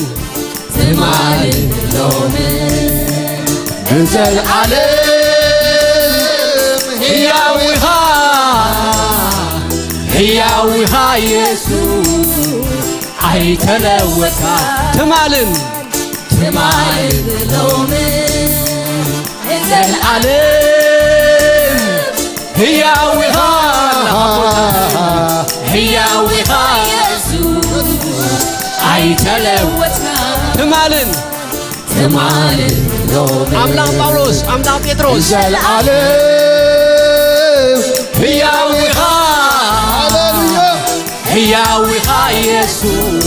ትማልን ሎምን ንዘልኣለም ህያው ኢኻ፣ ህያው ኢኻ የሱስ ኣይተለወጥካ። ትማልን ትማልን ሎምን ንዘልኣለም ህያው ኢኻ፣ ህያው ኢኻ የሱስ ኣይተለወጥካ። ትማልን ትማልን ሎምን ኣምላኽ ጳውሎስ፣ ኣምላኽ ጴጥሮስ። ንዘልኣለም ህያው ኢኻ፣ ሃሌሉያ። ህያው ኢኻ የሱስ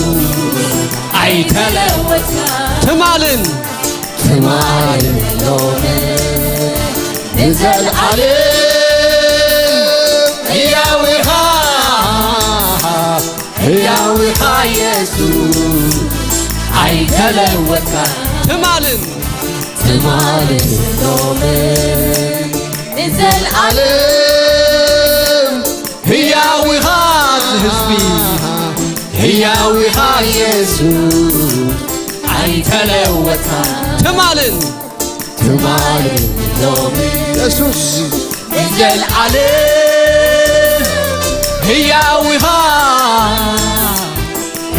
ኣይተለወጥካ። ትማልን ትማልን ሎምን ንዘልኣለም ህያው ኢኻ፣ ህያው ኢኻ የሱስ ኣይተለወጥካ። ትማልን ትማልን ሎምን ንዘልኣለም ህያው ኢኻ ህዝቢ፣ ህያው ኢኻ የሱስ ኣይተለወጥካ። ትማልን ትማልን ሎምን የሱስ ንዘልኣለም ህያው ኢኻ፣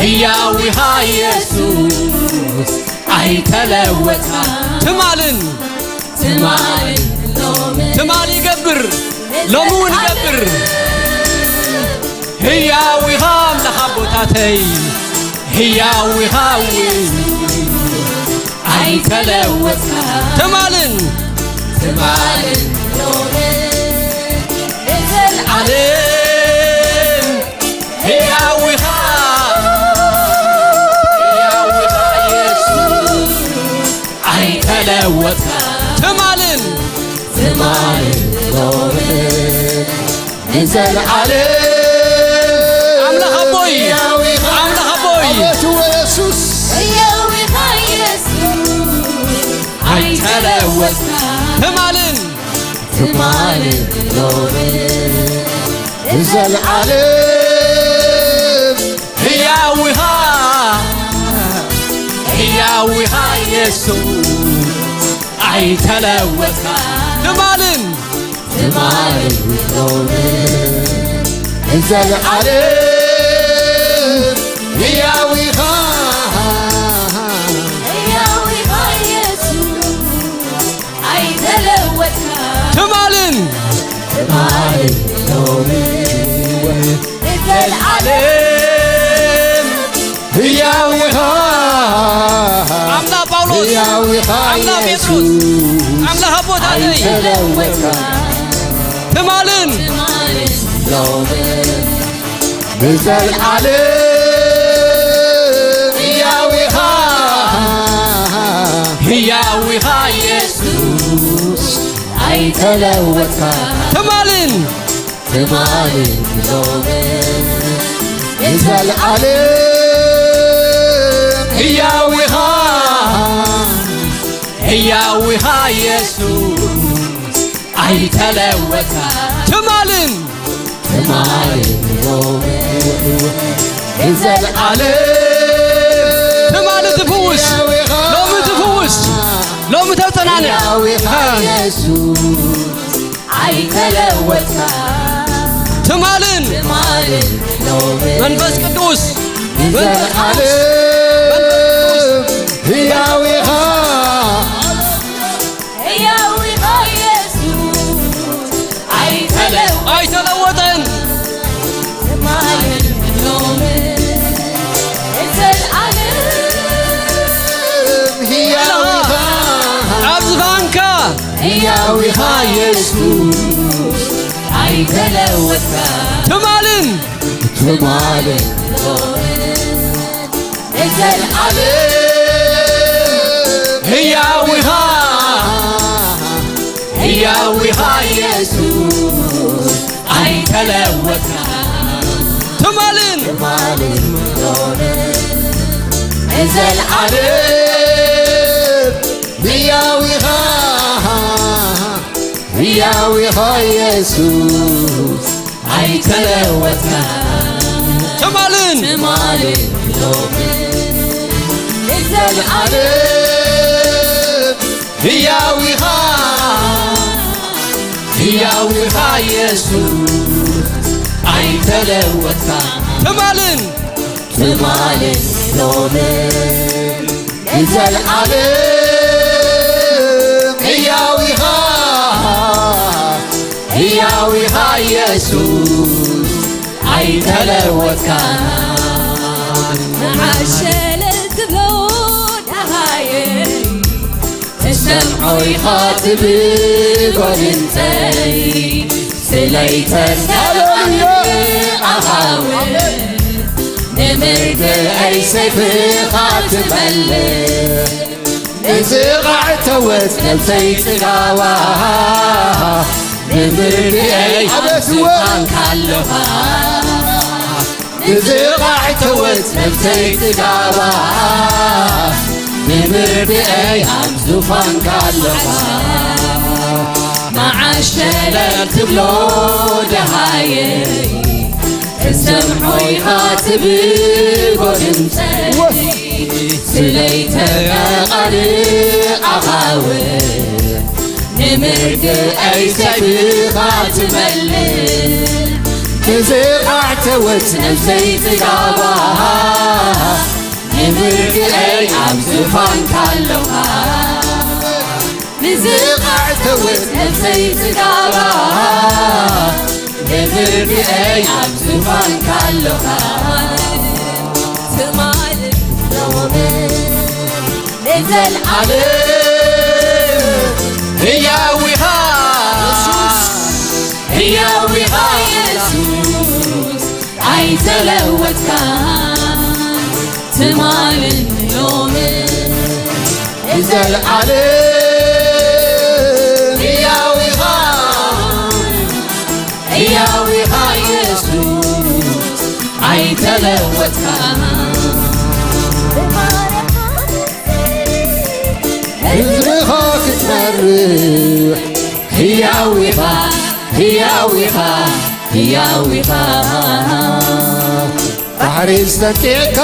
ህያው ኢኻ የሱስ ኣይተለወጥካ። ትማልን ትማልን ሎምን ትማል ይገብር ሎሚ እውን ይገብር። ህያው ኢኻ ኣምላኽ ኣቦታተይ፣ ህያው ኢኻ እውን ኣይተለወጥካ። ትማልን ትማልን ሎምን ንዘልኣለም ህያው ኢኻ፣ ህያው ኢኻ የሱስ ኣይተለወጥካ። ትማልን ትማልን ሎምን ንዘልኣለም ኣምላኽ ኣቦይ፣ ህያው ኢኻ። ኣምላኽ ኣቦይ። ኣቤቱ የሱስ። ህያው ኢኻ የሱስ። ኣይተለወጥካ። ትማልን ትማልን ሎምን ንዘልኣለም ህያው ኢኻ፣ ህያው ኢኻ የሱስ። ኣይተለወጥካ። ትማልን ትማልን ሎምን ንዘለዓለም ህያው ኢኻ። ህያው ኢኻ ትማልን ትማልን ሎምን ንዘለዓለም ህያው ኢኻ። ኣምላኽ ጳውሎስ፣ ህያው ኢኻ ኣምላኽ ጴጥሮስ፣ ኢየሱስ ኣምላኽ ኣቦታተይ ኣይተለወጥካ። ትማልን ሎምን ንዘለዓለም ህያው ኢኻ። ህያው ኢኻ ኢየሱስ ኣይተለወጥካ። ትማልን ትማልን ሎምን ንዘለዓለም ህያው ኢኻ። ህያው ኢኻ ኢየሱስ ኣይተለወጥካ። ትማልን ትማልን ሎምን ንዘለዓለም ትማሊ ትፍውስ፣ ሎሚ ትፍውስ፣ ሎሚ ተጸናንዕ። ህያው ኢኻ ኢየሱስ ኣይተለወጥካ። ትማልን ትማልን ሎምን መንፈስ ቅዱስ መንፈስ ቅዱስ ንዘለዓለም ህያው ኢኻ። ህያው ኢኻ ኢየሱስ ኣይተለወጥካ። ኣይተለወጠን። ትማልን ሎምን ንዘለዓለም ህያው ኢኻ። ኣብ ዝፋንካ ህያው ኢኻ ኢየሱስ ኣይተለወጥካ። ትማልን ትማልን ሎምን ንዘለዓለም ህያው ኢኻ። ህያው ኢኻ ኢየሱስ ኣይተለወጥካ። ትማልን ትማልን ሎምን ንዘለዓለም ህያው ኢኻ። ህያው ኢኻ ኢየሱስ ኣይተለወጥካ። ትማልን ትማልን ሎምን ንዘለዓለም ህያው ኢኻ። ህያው ኢኻ ኢየሱስ ኣይተለወጥካ። ትማልን ትማልን ሎምን ንዘለዓለም ህያው ኢኻ። ህያው ኢኻ ኢየሱስ ኣይተለወጥካ። መዓሸለ ትብሎ ደሃየ ትሰምዖ ኢኻ ትብል ጓል እንተይ ስለይተን ሃሌሉያ። ኣኻውሕ ንምርድኣይ ሰይፍኻ ትመልእ። ንዝቓዕተወት ነብሰይ ጽጋባ ንምርድኣይ ኣቤት ኣብ ዝፋንካ ኣለኻ። ንዝቓዕተወት ነብሰይ ጽጋባ ንምርድኣይ ኣብ ዝፋንካ ኣለኻ። መዓሸለል ትብሎ ደሃየይ ትሰምዖ ኢኻ ትብል ጎድንተይ ስለይተቃልዕ ኣኻውሕ ንምርድኣይ ሰይፍኻ ትመልእ። ንዝቓዕተወት ነብሰይ ጽጋባ ንምርድኣይ ኣብ ዝፋንካ ኣለኻ። ንዝቓዕተወት ነብሰይ ጽጋባ ንምርድኣይ ኣብ ዝፋንካ ኣለኻ። ትማልን ሎምን ንዘለዓለም ህያው ኢኻ። ህያው ኢኻ ኢየሱስ ኣይተለወጥካ። ትማልን ሎምን ንዘለዓለም ህያው ኢኻ። ህያው ኢኻ ኢየሱስ ኣይተለወጥካ። ህዝብኻ ክትመርሕ ህያው ኢኻ። ህያው ኢኻ። ህያው ኢኻ። ባሕሪ ዝተኪዕካ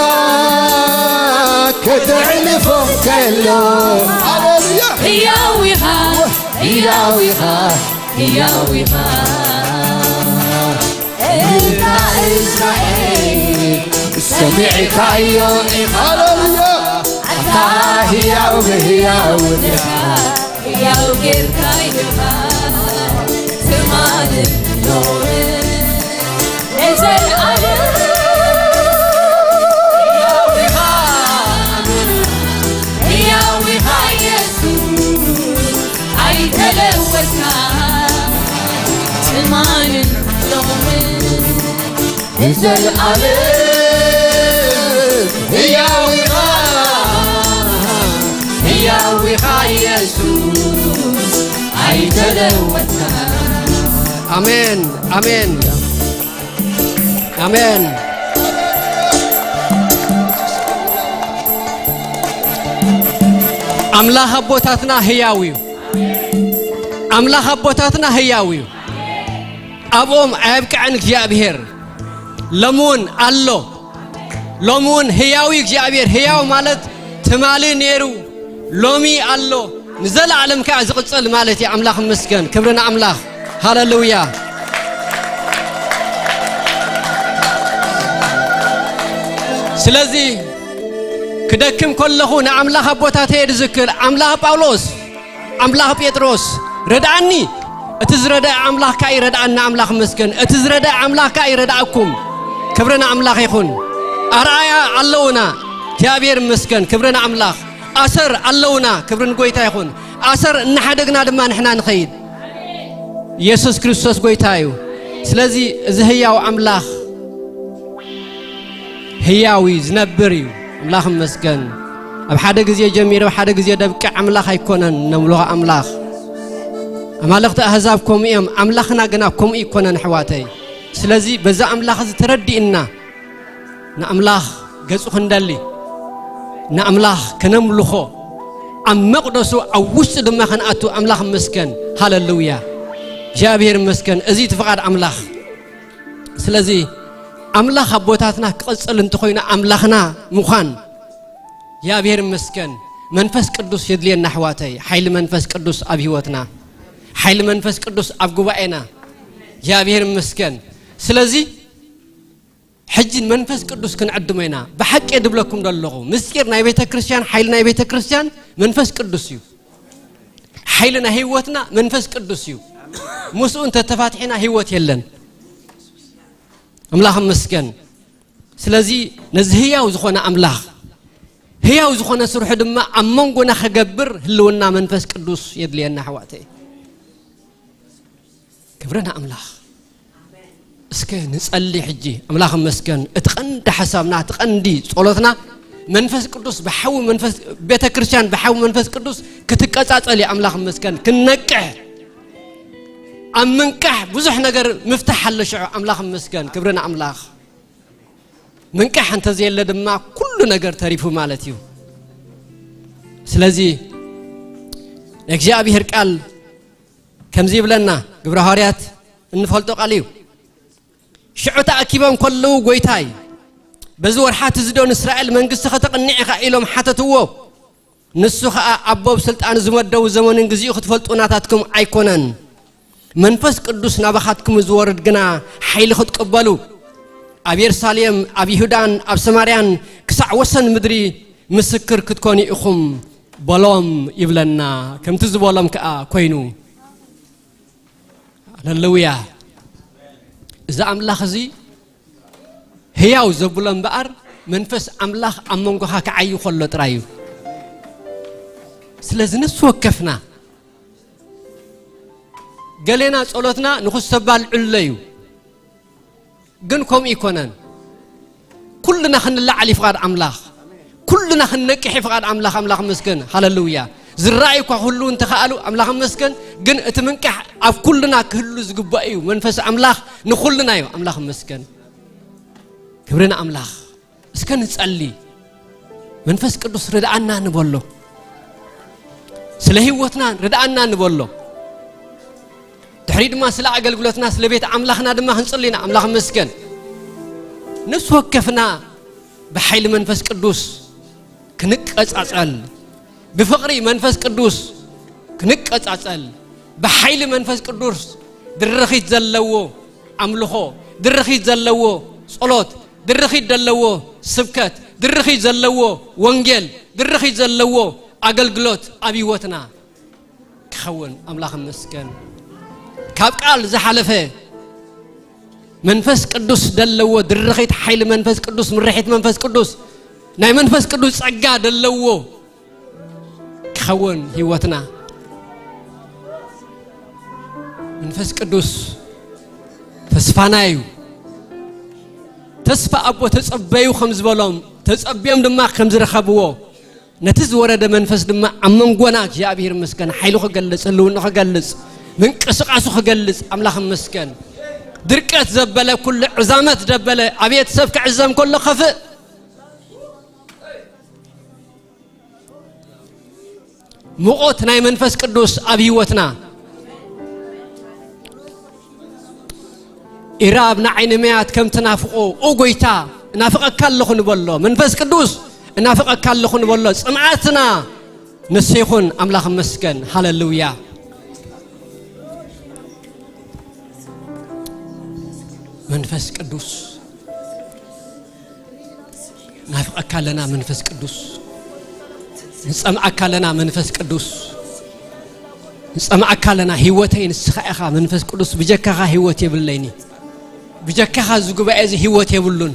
ከተዕንፎ ከሎ። ሃሌሉያ። ህያው ኢኻ። ህያው ኢኻ። ህያው ኢኻ። እታ እስራኤል ሰሚዕካዮ ኢኻ። ሃሌሉያ። ኣታ ህያው ብህያው ኢኻ። ህያው ጌርካ ኢኻ። ንዘለዓለም ሕያው ኢኻ፣ ሕያው ኢኻ ኢየሱስ፣ ኣይተለወጥካ ትማልን ሎምን ንዘለዓለም ሕያው ኢኻ፣ ሕያው ኢኻ ኢየሱስ፣ ኣይተለወጥካ። ኣሜን፣ ኣሜን፣ ኣሜን። ኣምላኽ ኣቦታትና ህያው እዩ። ኣምላኽ ኣቦታትና ህያው እዩ። ኣብኦም ኣየብቅዐን እግዚኣብሔር። ሎሚ እውን ኣሎ። ሎሚ እውን ህያው እዩ እግዚኣብሔር። ህያው ማለት ትማሊ ነይሩ፣ ሎሚ ኣሎ፣ ንዘለዓለም ከኣ ዝቕጽል ማለት እዩ። ኣምላኽ ይመስገን። ክብሪ ንኣምላኽ። ሃሌሉያ። ስለዚ ክደክም ከለኹ ንኣምላኽ ኣቦታተይ እየ ዝዝክር። ኣምላኽ ጳውሎስ፣ ኣምላኽ ጴጥሮስ ረድኣኒ። እቲ ዝረድአ ኣምላኽ ከኣ ይረድኣና። ኣምላኽ ይመስገን። እቲ ዝረድአ ኣምላኽ ከኣ ይረድኣኩም። ክብሪ ንኣምላኽ ይኹን። ኣርኣያ ኣለውና። እግዚኣብሔር ይመስገን። ክብሪ ንኣምላኽ። ኣሰር ኣለውና። ክብሪ ንጎይታ ይኹን። ኣሰር እናሓደግና ድማ ንሕና ንኸይድ። ኢየሱስ ክርስቶስ ጎይታ እዩ። ስለዚ እዚ ህያው ኣምላኽ ህያው እዩ፣ ዝነብር እዩ። ኣምላኽ ይመስገን። ኣብ ሓደ ግዜ ጀሚሩ ኣብ ሓደ ግዜ ደብቅዕ ኣምላኽ ኣይኮነን፣ ነምልኾ ኣምላኽ። ኣማልኽቲ ኣህዛብ ከምኡ እዮም፣ ኣምላኽና ግና ከምኡ ኣይኮነን ኣሕዋተይ። ስለዚ በዛ ኣምላኽ እዚ ተረዲእና ንኣምላኽ ገጹ ክንደሊ፣ ንኣምላኽ ከነምልኾ፣ ኣብ መቕደሱ ኣብ ውሽጡ ድማ ክንኣቱ ኣምላኽ ይመስገን። ሃሌሉያ። እግዚኣብሔር ይመስገን። እዚ እቲ ፍቓድ ኣምላኽ። ስለዚ ኣምላኽ ኣቦታትና ክቕጽል እንተኾይኑ ኣምላኽና ምዃን እግዚኣብሔር ይመስገን። መንፈስ ቅዱስ የድልየና ኣሕዋተይ። ሓይሊ መንፈስ ቅዱስ ኣብ ህይወትና፣ ሓይሊ መንፈስ ቅዱስ ኣብ ጉባኤና። እግዚኣብሔር ይመስገን። ስለዚ ሕጂ መንፈስ ቅዱስ ክንዕድሞ ኢና። ብሓቂ እየ ድብለኩም ዘለኹ። ምስጢር ናይ ቤተ ክርስቲያን፣ ሓይሊ ናይ ቤተ ክርስቲያን መንፈስ ቅዱስ እዩ። ሓይሊ ናይ ህይወትና መንፈስ ቅዱስ እዩ። ምስኡ እንተተፋትሒና ህይወት የለን። ኣምላኽ ይመስገን። ስለዚ ነዚ ህያው ዝኾነ ኣምላኽ፣ ህያው ዝኾነ ስርሑ ድማ ኣብ መንጎና ክገብር ህልውና መንፈስ ቅዱስ የድልየና ኣሕዋተይ። ክብሪ ንኣምላኽ። እስከ ንጸሊ ሕጂ። ኣምላኽ ይመስገን። እቲ ቀንዲ ሓሳብና፣ እቲ ቀንዲ ጸሎትና መንፈስ ቅዱስ ብሓዊ መንፈስ፣ ቤተ ክርስቲያን ብሓዊ መንፈስ ቅዱስ ክትቀጻጸል እዩ። ኣምላኽ ይመስገን። ክንነቅሕ፣ ኣብ ምንቃሕ ብዙሕ ነገር ምፍታሕ ኣሎ ሽዑ። ኣምላኽ ይመስገን። ክብሪ ንኣምላኽ። ምንቃሕ እንተዘየለ ድማ ኩሉ ነገር ተሪፉ ማለት እዩ። ስለዚ ናይ እግዚኣብሔር ቃል ከምዚ ይብለና፣ ግብረ ሃዋርያት እንፈልጦ ቃል እዩ። ሽዑ ተኣኪቦም ከለዉ፣ "ጐይታይ፣ በዚ ወርሓት እዚ ዶ ንእስራኤል መንግስቲ ከተቕንዕ ኢኻ?" ኢሎም ሓተትዎ። ንሱ ኸኣ፣ "ኣቦ ብስልጣን ዝመደቡ ዘመኑን ግዚኡ ክትፈልጡ ናታትኩም ኣይኮነን። መንፈስ ቅዱስ ናባኻትኩም ዝወርድ ግና ሓይሊ ክትቅበሉ፣ ኣብ የሩሳሌም፣ ኣብ ይሁዳን ኣብ ሰማርያን ክሳዕ ወሰን ምድሪ ምስክር ክትኮኑ ኢኹም" በሎም ይብለና። ከምቲ ዝበሎም ከኣ ኮይኑ። ሃሌሉያ። እዚ ኣምላኽ እዚ ህያው ዘብሎ እምበኣር፣ መንፈስ ኣምላኽ ኣብ መንጎኻ ክዓዩ ከሎ ጥራይ እዩ። ስለዚ ንሱ ወከፍና፣ ገሌና ጸሎትና ንኹስ ሰባል ዕሎ እዩ። ግን ከምኡ ይኮነን። ኩልና ክንለዓል እዩ ፍቓድ ኣምላኽ። ኩልና ክንነቅሕ እዩ ፍቓድ ኣምላኽ። ኣምላኽ ይመስገን። ሃሌሉያ። ዝረኣዩ እኳ ክህልዉ እንተኸኣሉ ኣምላኽ ይመስገን። ግን እቲ ምንቃሕ ኣብ ኩልና ክህሉ ዝግባእ እዩ። መንፈስ ኣምላኽ ንኹልና እዩ። ኣምላኽ ይመስገን። ክብሪ ንኣምላኽ። እስከ ንጸሊ። መንፈስ ቅዱስ ርድኣና ንበሎ። ስለ ህይወትና ርድኣና ንበሎ። ድሕሪ ድማ ስለ ኣገልግሎትና፣ ስለ ቤት ኣምላኽና ድማ ክንጽሊ ኢና። ኣምላኽ ይመስገን። ነፍሲ ወከፍና ብሓይሊ መንፈስ ቅዱስ ክንቀጻጸል፣ ብፍቕሪ መንፈስ ቅዱስ ክንቀጻጸል፣ ብሓይሊ መንፈስ ቅዱስ ድርኺት ዘለዎ ኣምልኾ፣ ድርኺት ዘለዎ ጸሎት፣ ድርኺት ዘለዎ ስብከት፣ ድርኺት ዘለዎ ወንጌል፣ ድርኺት ዘለዎ ኣገልግሎት ኣብ ህይወትና ክኸውን ኣምላኽ ይመስገን። ካብ ቃል ዝሓለፈ መንፈስ ቅዱስ ደለዎ ድርኺት ሓይሊ መንፈስ ቅዱስ፣ ምርሒት መንፈስ ቅዱስ፣ ናይ መንፈስ ቅዱስ ጸጋ ደለዎ ክኸውን ህይወትና። መንፈስ ቅዱስ ተስፋና እዩ። ተስፋ ኣቦ ተጸበዩ ከም ዝበሎም፣ ተጸብዮም ድማ ከም ዝረኸብዎ፣ ነቲ ዝወረደ መንፈስ ድማ ኣብ መንጎና እግዚኣብሔር ይመስገን ሓይሉ ክገልጽ፣ ህልውና ክገልጽ፣ ምንቅስቃሱ ክገልጽ ኣምላኽ ይመስገን። ድርቀት ዘበለ፣ ኩሉ ዕዛመት ዘበለ፣ ኣቤት ሰብ ክዕዘም ከሎ ከፍእ። ሙቐት ናይ መንፈስ ቅዱስ ኣብ ህይወትና። ኢራብ ንዓይኒ መያት ከም ትናፍቆ፣ ኦ ጎይታ፣ እናፍቐካ ኣለኹ ንበሎ። መንፈስ ቅዱስ፣ እናፍቐካ ኣለኹ ንበሎ። ጽምኣትና ንሱ ይኹን። ኣምላኽ ይመስገን። ሃሌሉያ። መንፈስ ቅዱስ፣ ናፍቐካ ኣለና መንፈስ ቅዱስ። ንጸምኣካ ኣለና መንፈስ ቅዱስ። ንጸምኣካ ኣለና። ህይወተይ ንስኻ ኢኻ መንፈስ ቅዱስ። ብጀካኻ ህይወት የብለይኒ። ብጀካኻ እዚ ጉባኤ እዚ ህይወት የብሉን።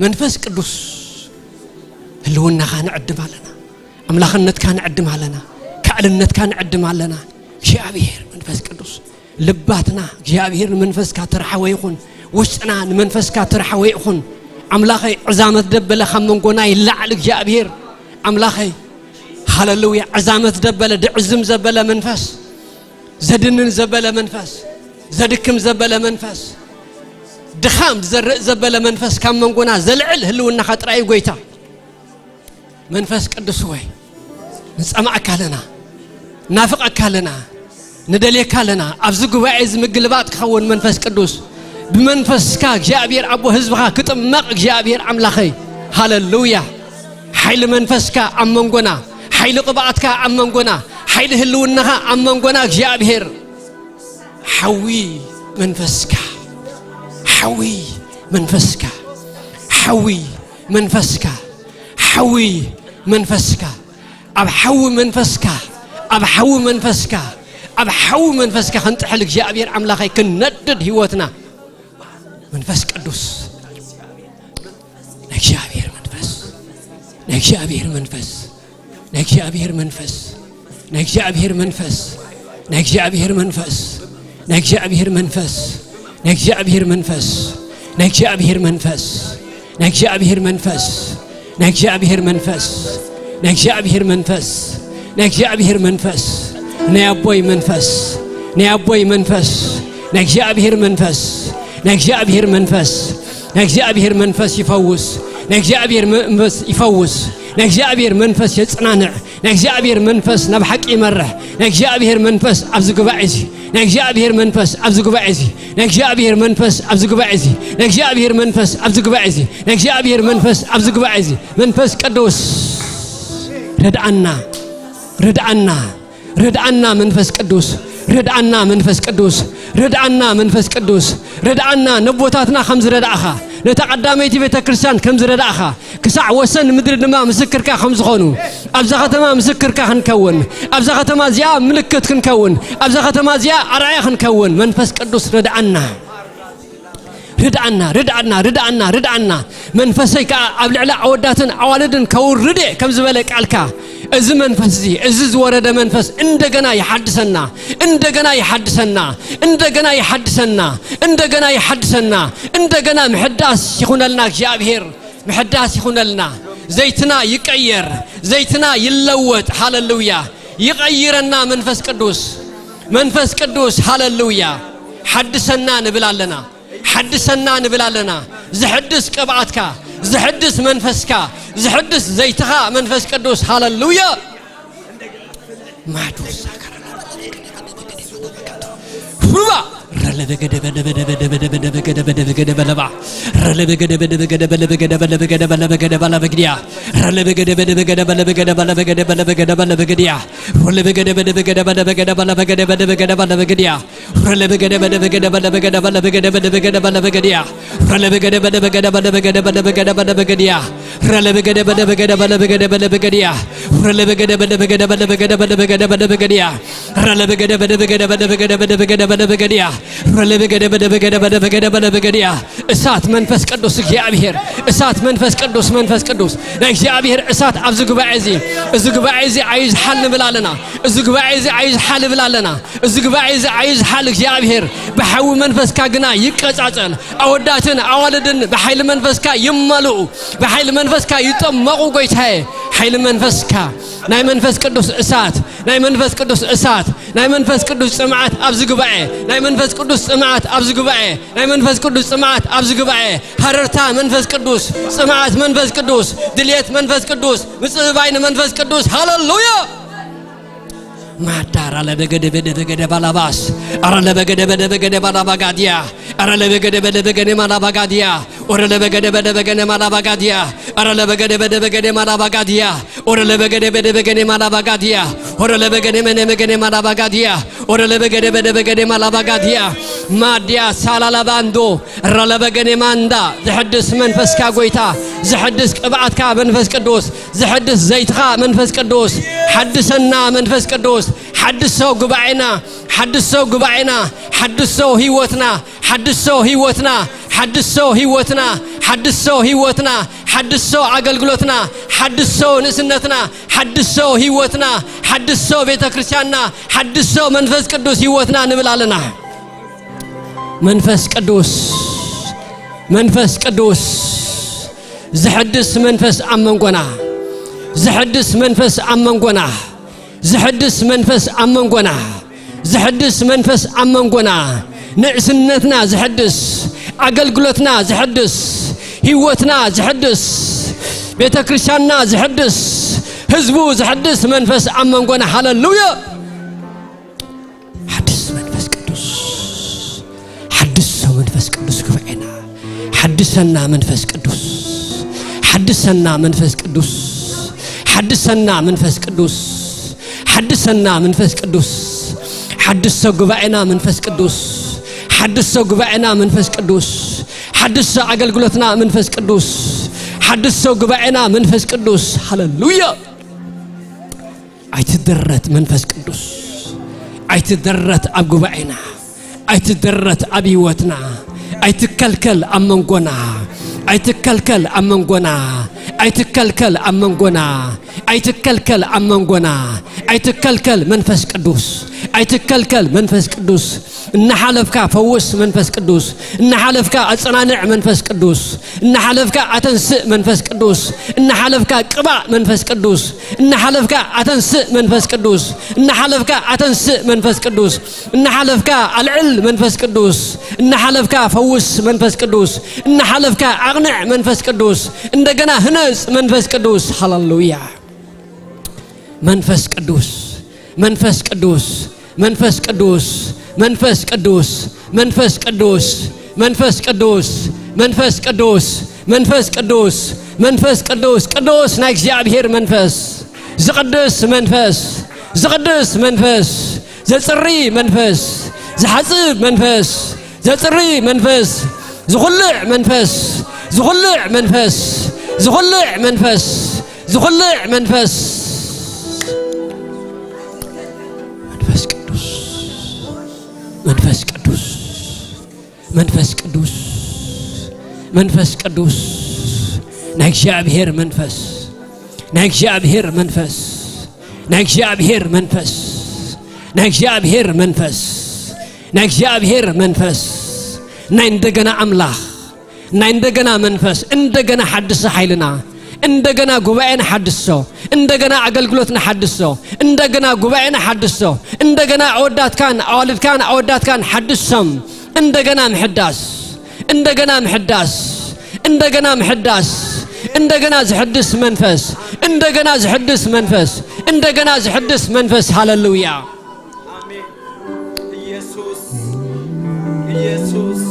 መንፈስ ቅዱስ፣ ህልውናኻ ንዕድም ኣለና። ኣምላኽነትካ ንዕድም ኣለና። ካዕልነትካ ንዕድም ኣለና። እግዚኣብሔር መንፈስ ቅዱስ፣ ልባትና እግዚኣብሔር ንመንፈስካ ተርሓወ ይኹን። ውሽጥና ንመንፈስካ ተርሓወ ይኹን። ኣምላኸይ፣ ዕዛመት ዘበለ ካብ መንጎና ይለዓል እግዚኣብሔር። ኣምላኸይ፣ ሃሌሉያ። ዕዛመት ዘበለ፣ ድዕዝም ዘበለ መንፈስ፣ ዘድንን ዘበለ መንፈስ፣ ዘድክም ዘበለ መንፈስ፣ ድኻም ዝዘርእ ዘበለ መንፈስ ካብ መንጎና ዘልዕል ህልውናኻ ጥራይ እዩ ጎይታ። መንፈስ ቅዱስ ወይ፣ ንጸማእካ ኣለና፣ ናፍቐካ ኣለና፣ ንደልየካ ኣለና። ኣብዚ ጉባኤ እዚ ምግልባጥ ክኸውን መንፈስ ቅዱስ፣ ብመንፈስካ እግዚኣብሔር ኣቦ ህዝብኻ ክጥመቕ እግዚኣብሔር ኣምላኸይ። ሃሌሉያ። ሓይሊ መንፈስካ ኣብ መንጎና፣ ሓይሊ ቅብኣትካ ኣብ መንጎና፣ ሓይሊ ህልውናኻ ኣብ መንጎና እግዚኣብሔር። ሓዊ መንፈስካ፣ ሓዊ መንፈስካ፣ ሓዊ መንፈስካ፣ ሓዊ መንፈስካ፣ ኣብ ሓዊ መንፈስካ፣ ኣብ ሓዊ መንፈስካ፣ ኣብ ሓዊ መንፈስካ ክንጥሕል እግዚኣብሔር ኣምላኸይ ክንነድድ ህይወትና። መንፈስ ቅዱስ፣ ናይ እግዚኣብሔር መንፈስ፣ ናይ እግዚኣብሔር መንፈስ፣ ናይ እግዚኣብሔር መንፈስ፣ ናይ እግዚኣብሔር መንፈስ፣ ናይ እግዚኣብሔር መንፈስ፣ ናይ እግዚኣብሔር መንፈስ፣ ናይ እግዚኣብሔር መንፈስ፣ ናይ እግዚኣብሔር መንፈስ፣ ናይ እግዚኣብሔር መንፈስ፣ ናይ እግዚኣብሔር መንፈስ፣ ናይ እግዚኣብሔር መንፈስ፣ ናይ እግዚኣብሔር መንፈስ፣ ናይ ኣቦይ መንፈስ፣ ናይ ኣቦይ መንፈስ፣ ናይ እግዚኣብሔር መንፈስ፣ ናይ እግዚኣብሔር መንፈስ፣ ናይ እግዚኣብሔር መንፈስ ይፈውስ፣ ናይ እግዚኣብሔር መንፈስ ይፈውስ፣ ናይ እግዚኣብሔር መንፈስ የጽናንዕ፣ ናይ እግዚኣብሔር መንፈስ ናብ ሓቂ ይመርሕ፣ ናይ እግዚኣብሔር መንፈስ ኣብዚ ጉባኤ እዚ፣ ናይ እግዚኣብሔር መንፈስ ኣብዚ ጉባኤ እዚ፣ ናይ እግዚኣብሔር መንፈስ ኣብዚ ጉባኤ እዚ፣ ናይ እግዚኣብሔር መንፈስ ኣብዚ ጉባኤ እዚ፣ ናይ እግዚኣብሔር መንፈስ ኣብዚ ጉባኤ እዚ። መንፈስ ቅዱስ ርድኣና፣ ርድኣና፣ ርድኣና መንፈስ ቅዱስ፣ ርድኣና መንፈስ ቅዱስ፣ ርድኣና መንፈስ ቅዱስ፣ ርድኣና። ነቦታትና ከም ዝረዳእኻ፣ ነታ ቀዳመይቲ ቤተ ክርስቲያን ከም ዝረዳእኻ፣ ክሳዕ ወሰን ምድሪ ድማ ምስክርካ ከም ዝኾኑ፣ ኣብዛ ከተማ ምስክርካ ክንከውን፣ ኣብዛ ከተማ እዚኣ ምልክት ክንከውን፣ ኣብዛ ከተማ እዚኣ ኣርኣያ ክንከውን መንፈስ ቅዱስ ርድኣና። ርድኣና፣ ርድኣና፣ ርድኣና፣ ርድኣና። መንፈሰይ ከኣ ኣብ ልዕሊ ኣወዳትን ኣዋልድን ከውርድ እየ ከም ዝበለ ቃልካ፣ እዚ መንፈስ እዚ፣ እዚ ዝወረደ መንፈስ እንደገና ይሓድሰና፣ እንደገና ይሓድሰና፣ እንደገና ይሓድሰና፣ እንደገና ይሓድሰና፣ እንደገና ምሕዳስ ይኹነልና እግዚኣብሔር፣ ምሕዳስ ይኹነልና። ዘይትና ይቀየር፣ ዘይትና ይለወጥ። ሃሌሉያ። ይቐይረና መንፈስ ቅዱስ፣ መንፈስ ቅዱስ። ሃሌሉያ። ሓድሰና ንብል ኣለና፣ ሓድሰና ንብል ኣለና። ዝሕድስ ቅብኣትካ፣ ዝሕድስ መንፈስካ፣ ዝሕድስ ዘይትኻ መንፈስ ቅዱስ። ሃሌሉያ። ማዱሳ ሩባ ረለበገደበደበገደበገደበገደበለባ ረለበገደበደበገደበለበገደበለበገደበለበገደበለበግድያ ረለበገደበደበገደበለበገደበለበገደበለበገደበለበገድያ ረለበገደበደበገደበለበገደበለበገደበለበገዲያ ረለበገደበደበገደበለበገደበለበገደበለበገዲያ ረለበገደበደበገደበለበገደበለበገዲያ ረለበገደበደበገደበለበገደበለበገዲያ ረለበገደበደበገደበለበገደበለበገዲያ ረለበገደበደበገደበለበገደበለበገዲያ ረለበገደበደበገደበለበገደበለበገዲያ እሳት መንፈስ ቅዱስ እግዚኣብሔር እሳት መንፈስ ቅዱስ መንፈስ ቅዱስ ናይ እግዚኣብሔር እሳት ኣብዚ ጉባኤ እዚ እዚ ጉባኤ እዚ ኣይዝሓል ንብል ኣለና። እዚ ጉባኤ እዚ ኣይዝሓል ንብል ኣለና። እዚ ጉባኤ እዚ ኣይዝሓል እግዚኣብሔር ብሓዊ መንፈስካ ግና ይቀጻጸል። ኣወዳትን ኣዋልድን ብሓይሊ መንፈስካ ይመልኡ። ብሓይሊ መንፈስካ ይጠመቑ ጎይታየ። ሓይሊ መንፈስካ ናይ መንፈስ ቅዱስ እሳት ናይ መንፈስ ቅዱስ እሳት ናይ መንፈስ ቅዱስ ጽምዓት ኣብዚ ጉባኤ ናይ መንፈስ ቅዱስ ጽምዓት ኣብዚ ጉባኤ ናይ መንፈስ ቅዱስ ጽምዓት ኣብዚ ጉባኤ ሃረርታ መንፈስ ቅዱስ ጽምዓት መንፈስ ቅዱስ ድልየት መንፈስ ቅዱስ ምጽብባይ ንመንፈስ ቅዱስ ሃለሉያ። ማዳ ራለበገደበደበገደ ባላባስ ራለበገደበደበገደ ባላባጋዲያ ራለበገደበደበገደ ማላባጋዲያ ኦረለበገደበደበገደ ማላባጋዲያ ራለበገደበደበገደ ማላባጋዲያ ኦረለበገደበደበገደ ማላባጋዲያ ኦረለበገደመነመገደ ማላባጋዲያ ኦረለበገደበደበገደ ማላባጋዲያ ማዲያ ሳላላባንዶ ራለበገደ ማንዳ ዝሕድስ መንፈስካ ጎይታ ዝሕድስ ቅብኣትካ መንፈስ ቅዱስ ዝሕድስ ዘይትኻ መንፈስ ቅዱስ ሓድሰና መንፈስ ቅዱስ ሓድሶ ጉባኤና ሓድሶ ጉባኤና ሓድሶ ህይወትና ሓድሶ ህይወትና ሓድሶ ህይወትና ሓድሶ ህይወትና ሓድሶ ኣገልግሎትና ሓድሶ ንእስነትና ሓድሶ ህይወትና ሓድሶ ቤተ ክርስቲያንና ሓድሶ መንፈስ ቅዱስ ህይወትና ንብል ኣለና። መንፈስ ቅዱስ መንፈስ ቅዱስ ዝሕድስ መንፈስ ኣብ መንጎና ዝሕድስ መንፈስ ኣብ መንጎና ዝሕድስ መንፈስ ኣብ መንጎና ዝሕድስ መንፈስ ኣብ መንጎና ንእስነትና ዝሕድስ ኣገልግሎትና ዝሕድስ ህይወትና ዝሕድስ ቤተ ክርስቲያንና ዝሕድስ ህዝቡ ዝሕድስ መንፈስ ኣብ መንጎና ሃለሉያ። ሓድስ መንፈስ ቅዱስ ሓድሶ መንፈስ ቅዱስ ጉባኤና ሓድሰና መንፈስ ቅዱስ ሓድሰና መንፈስ ቅዱስ ሓድሰና መንፈስ ቅዱስ ሓድሰና መንፈስ ቅዱስ ሓድሶ ጉባኤና መንፈስ ቅዱስ ሓድሶ ጉባኤና መንፈስ ቅዱስ ሓድሶ ኣገልግሎትና መንፈስ ቅዱስ ሓድሶ ጉባኤና መንፈስ ቅዱስ ሃለሉያ። ኣይትደረት መንፈስ ቅዱስ ኣይትደረት ኣብ ጉባኤና ኣይትደረት ኣብ ህይወትና ኣይትከልከል ኣብ መንጎና ኣይትከልከል ኣብ መንጎና ኣይትከልከል ኣብ መንጎና ኣይትከልከል ኣብ መንጎና ኣይትከልከል መንፈስ ቅዱስ ኣይትከልከል መንፈስ ቅዱስ እናሓለፍካ ፈውስ መንፈስ ቅዱስ እናሓለፍካ ኣጸናንዕ መንፈስ ቅዱስ እናሓለፍካ ኣተንስእ መንፈስ ቅዱስ እናሓለፍካ ቅባእ መንፈስ ቅዱስ እናሓለፍካ ኣተንስእ መንፈስ ቅዱስ እናሓለፍካ ኣተንስእ መንፈስ ቅዱስ እናሓለፍካ ኣልዕል መንፈስ ቅዱስ እናሓለፍካ ፈውስ መንፈስ ቅዱስ እናሓለፍካ ኣቕንዕ መንፈስ ቅዱስ እንደገና ህነጽ መንፈስ ቅዱስ ሃለሉያ መንፈስ ቅዱስ መንፈስ ቅዱስ መንፈስ ቅዱስ መንፈስ ቅዱስ መንፈስ ቅዱስ መንፈስ ቅዱስ መንፈስ ቅዱስ መንፈስ ቅዱስ መንፈስ ቅዱስ ቅዱስ ናይ እግዚኣብሔር መንፈስ ዝቕድስ መንፈስ ዝቕድስ መንፈስ ዘጽሪ መንፈስ ዝሓጽብ መንፈስ ዘጽሪ መንፈስ ዝኹልዕ መንፈስ ዝኹልዕ መንፈስ ዝኹልዕ መንፈስ ዝኹልዕ መንፈስ መንፈስ ቅዱስ መንፈስ ቅዱስ መንፈስ ቅዱስ መንፈስ ቅዱስ ናይ እግዚኣብሔር መንፈስ ናይ እግዚኣብሔር መንፈስ ናይ እግዚኣብሔር መንፈስ ናይ እግዚኣብሔር መንፈስ ናይ እግዚኣብሔር መንፈስ ናይ እንደገና ኣምላኽ ናይ እንደገና መንፈስ እንደገና ሓድሶ ሓይልና እንደገና ጉባኤ ንሓድሶ እንደገና ኣገልግሎት ንሓድሶ እንደገና ጉባኤ ንሓድሶ እንደገና ኣወዳትካን ኣዋልድካን ኣወዳትካን ሓድሶም እንደገና ምሕዳስ እንደገና ምሕዳስ እንደገና ምሕዳስ እንደገና ዝሕድስ መንፈስ እንደገና ዝሕድስ መንፈስ እንደገና ዝሕድስ መንፈስ ሃለሉያ። ኢየሱስ ኢየሱስ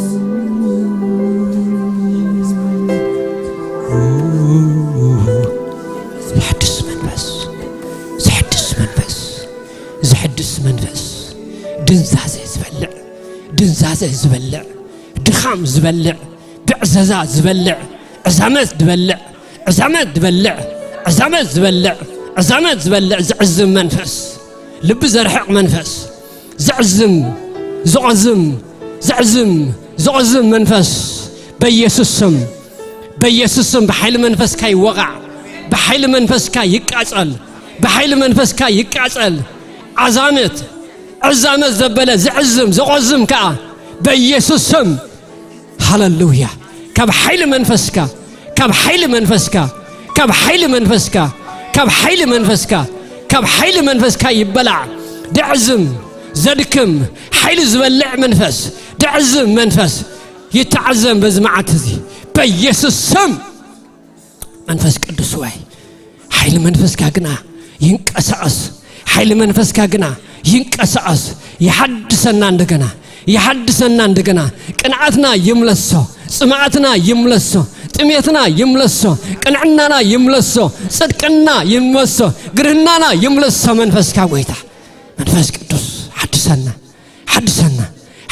ዘሕድስ መንፈስ ዘሕድስ መንፈስ ድንዛዘ ዝበልዕ፣ ድንዛዘ ዝበልዕ፣ ድኻም ዝበልዕ፣ ብዕዘዛ ዝበልዕ፣ ዕዛመት ዝበልዕ፣ ዕዛመት ዝበልዕ፣ ዕዛመት ዝበልዕ፣ ዕዛመት ዝበልዕ፣ ዝዕዝም መንፈስ፣ ልቢ ዘርሕቕ መንፈስ፣ ዝዕዝም፣ ዝቖዝም፣ ዝዕዝም፣ ዝቖዝም መንፈስ፣ በኢየሱስ ስም፣ በኢየሱስ ስም ብሓይሊ መንፈስካ ይወቓዕ፣ ብሓይሊ መንፈስካ ይቃጸል፣ ብሓይሊ መንፈስካ ይቃጸል። ዓዛመት፣ ዕዛመት ዘበለ ዝዕዝም፣ ዝቖዝም ከኣ በኢየሱስ ስም። ሃሌሉያ። ካብ ሓይሊ መንፈስካ፣ ካብ ሓይሊ መንፈስካ፣ ካብ ሓይሊ መንፈስካ፣ ካብ ሓይሊ መንፈስካ፣ ካብ ሓይሊ መንፈስካ ይበላዕ። ድዕዝም፣ ዘድክም፣ ሓይሊ ዝበልዕ መንፈስ፣ ድዕዝም መንፈስ ይተዓዘም በዚ መዓልቲ እዚ በኢየሱስ ስም። መንፈስ ቅዱስ ወይ ሓይሊ መንፈስካ ግና ይንቀሳቐስ፣ ሓይሊ መንፈስካ ግና ይንቀሳቐስ። ይሓድሰና እንደገና፣ ይሓድሰና እንደገና። ቅንዓትና ይምለሶ፣ ጽምኣትና ይምለሶ፣ ጥሜትና ይምለሶ፣ ቅንዕናና ይምለሶ፣ ጽድቅና ይምለሶ፣ ግርህናና ይምለሶ። መንፈስካ ጎይታ፣ መንፈስ ቅዱስ ሓድሰና፣ ሓድሰና፣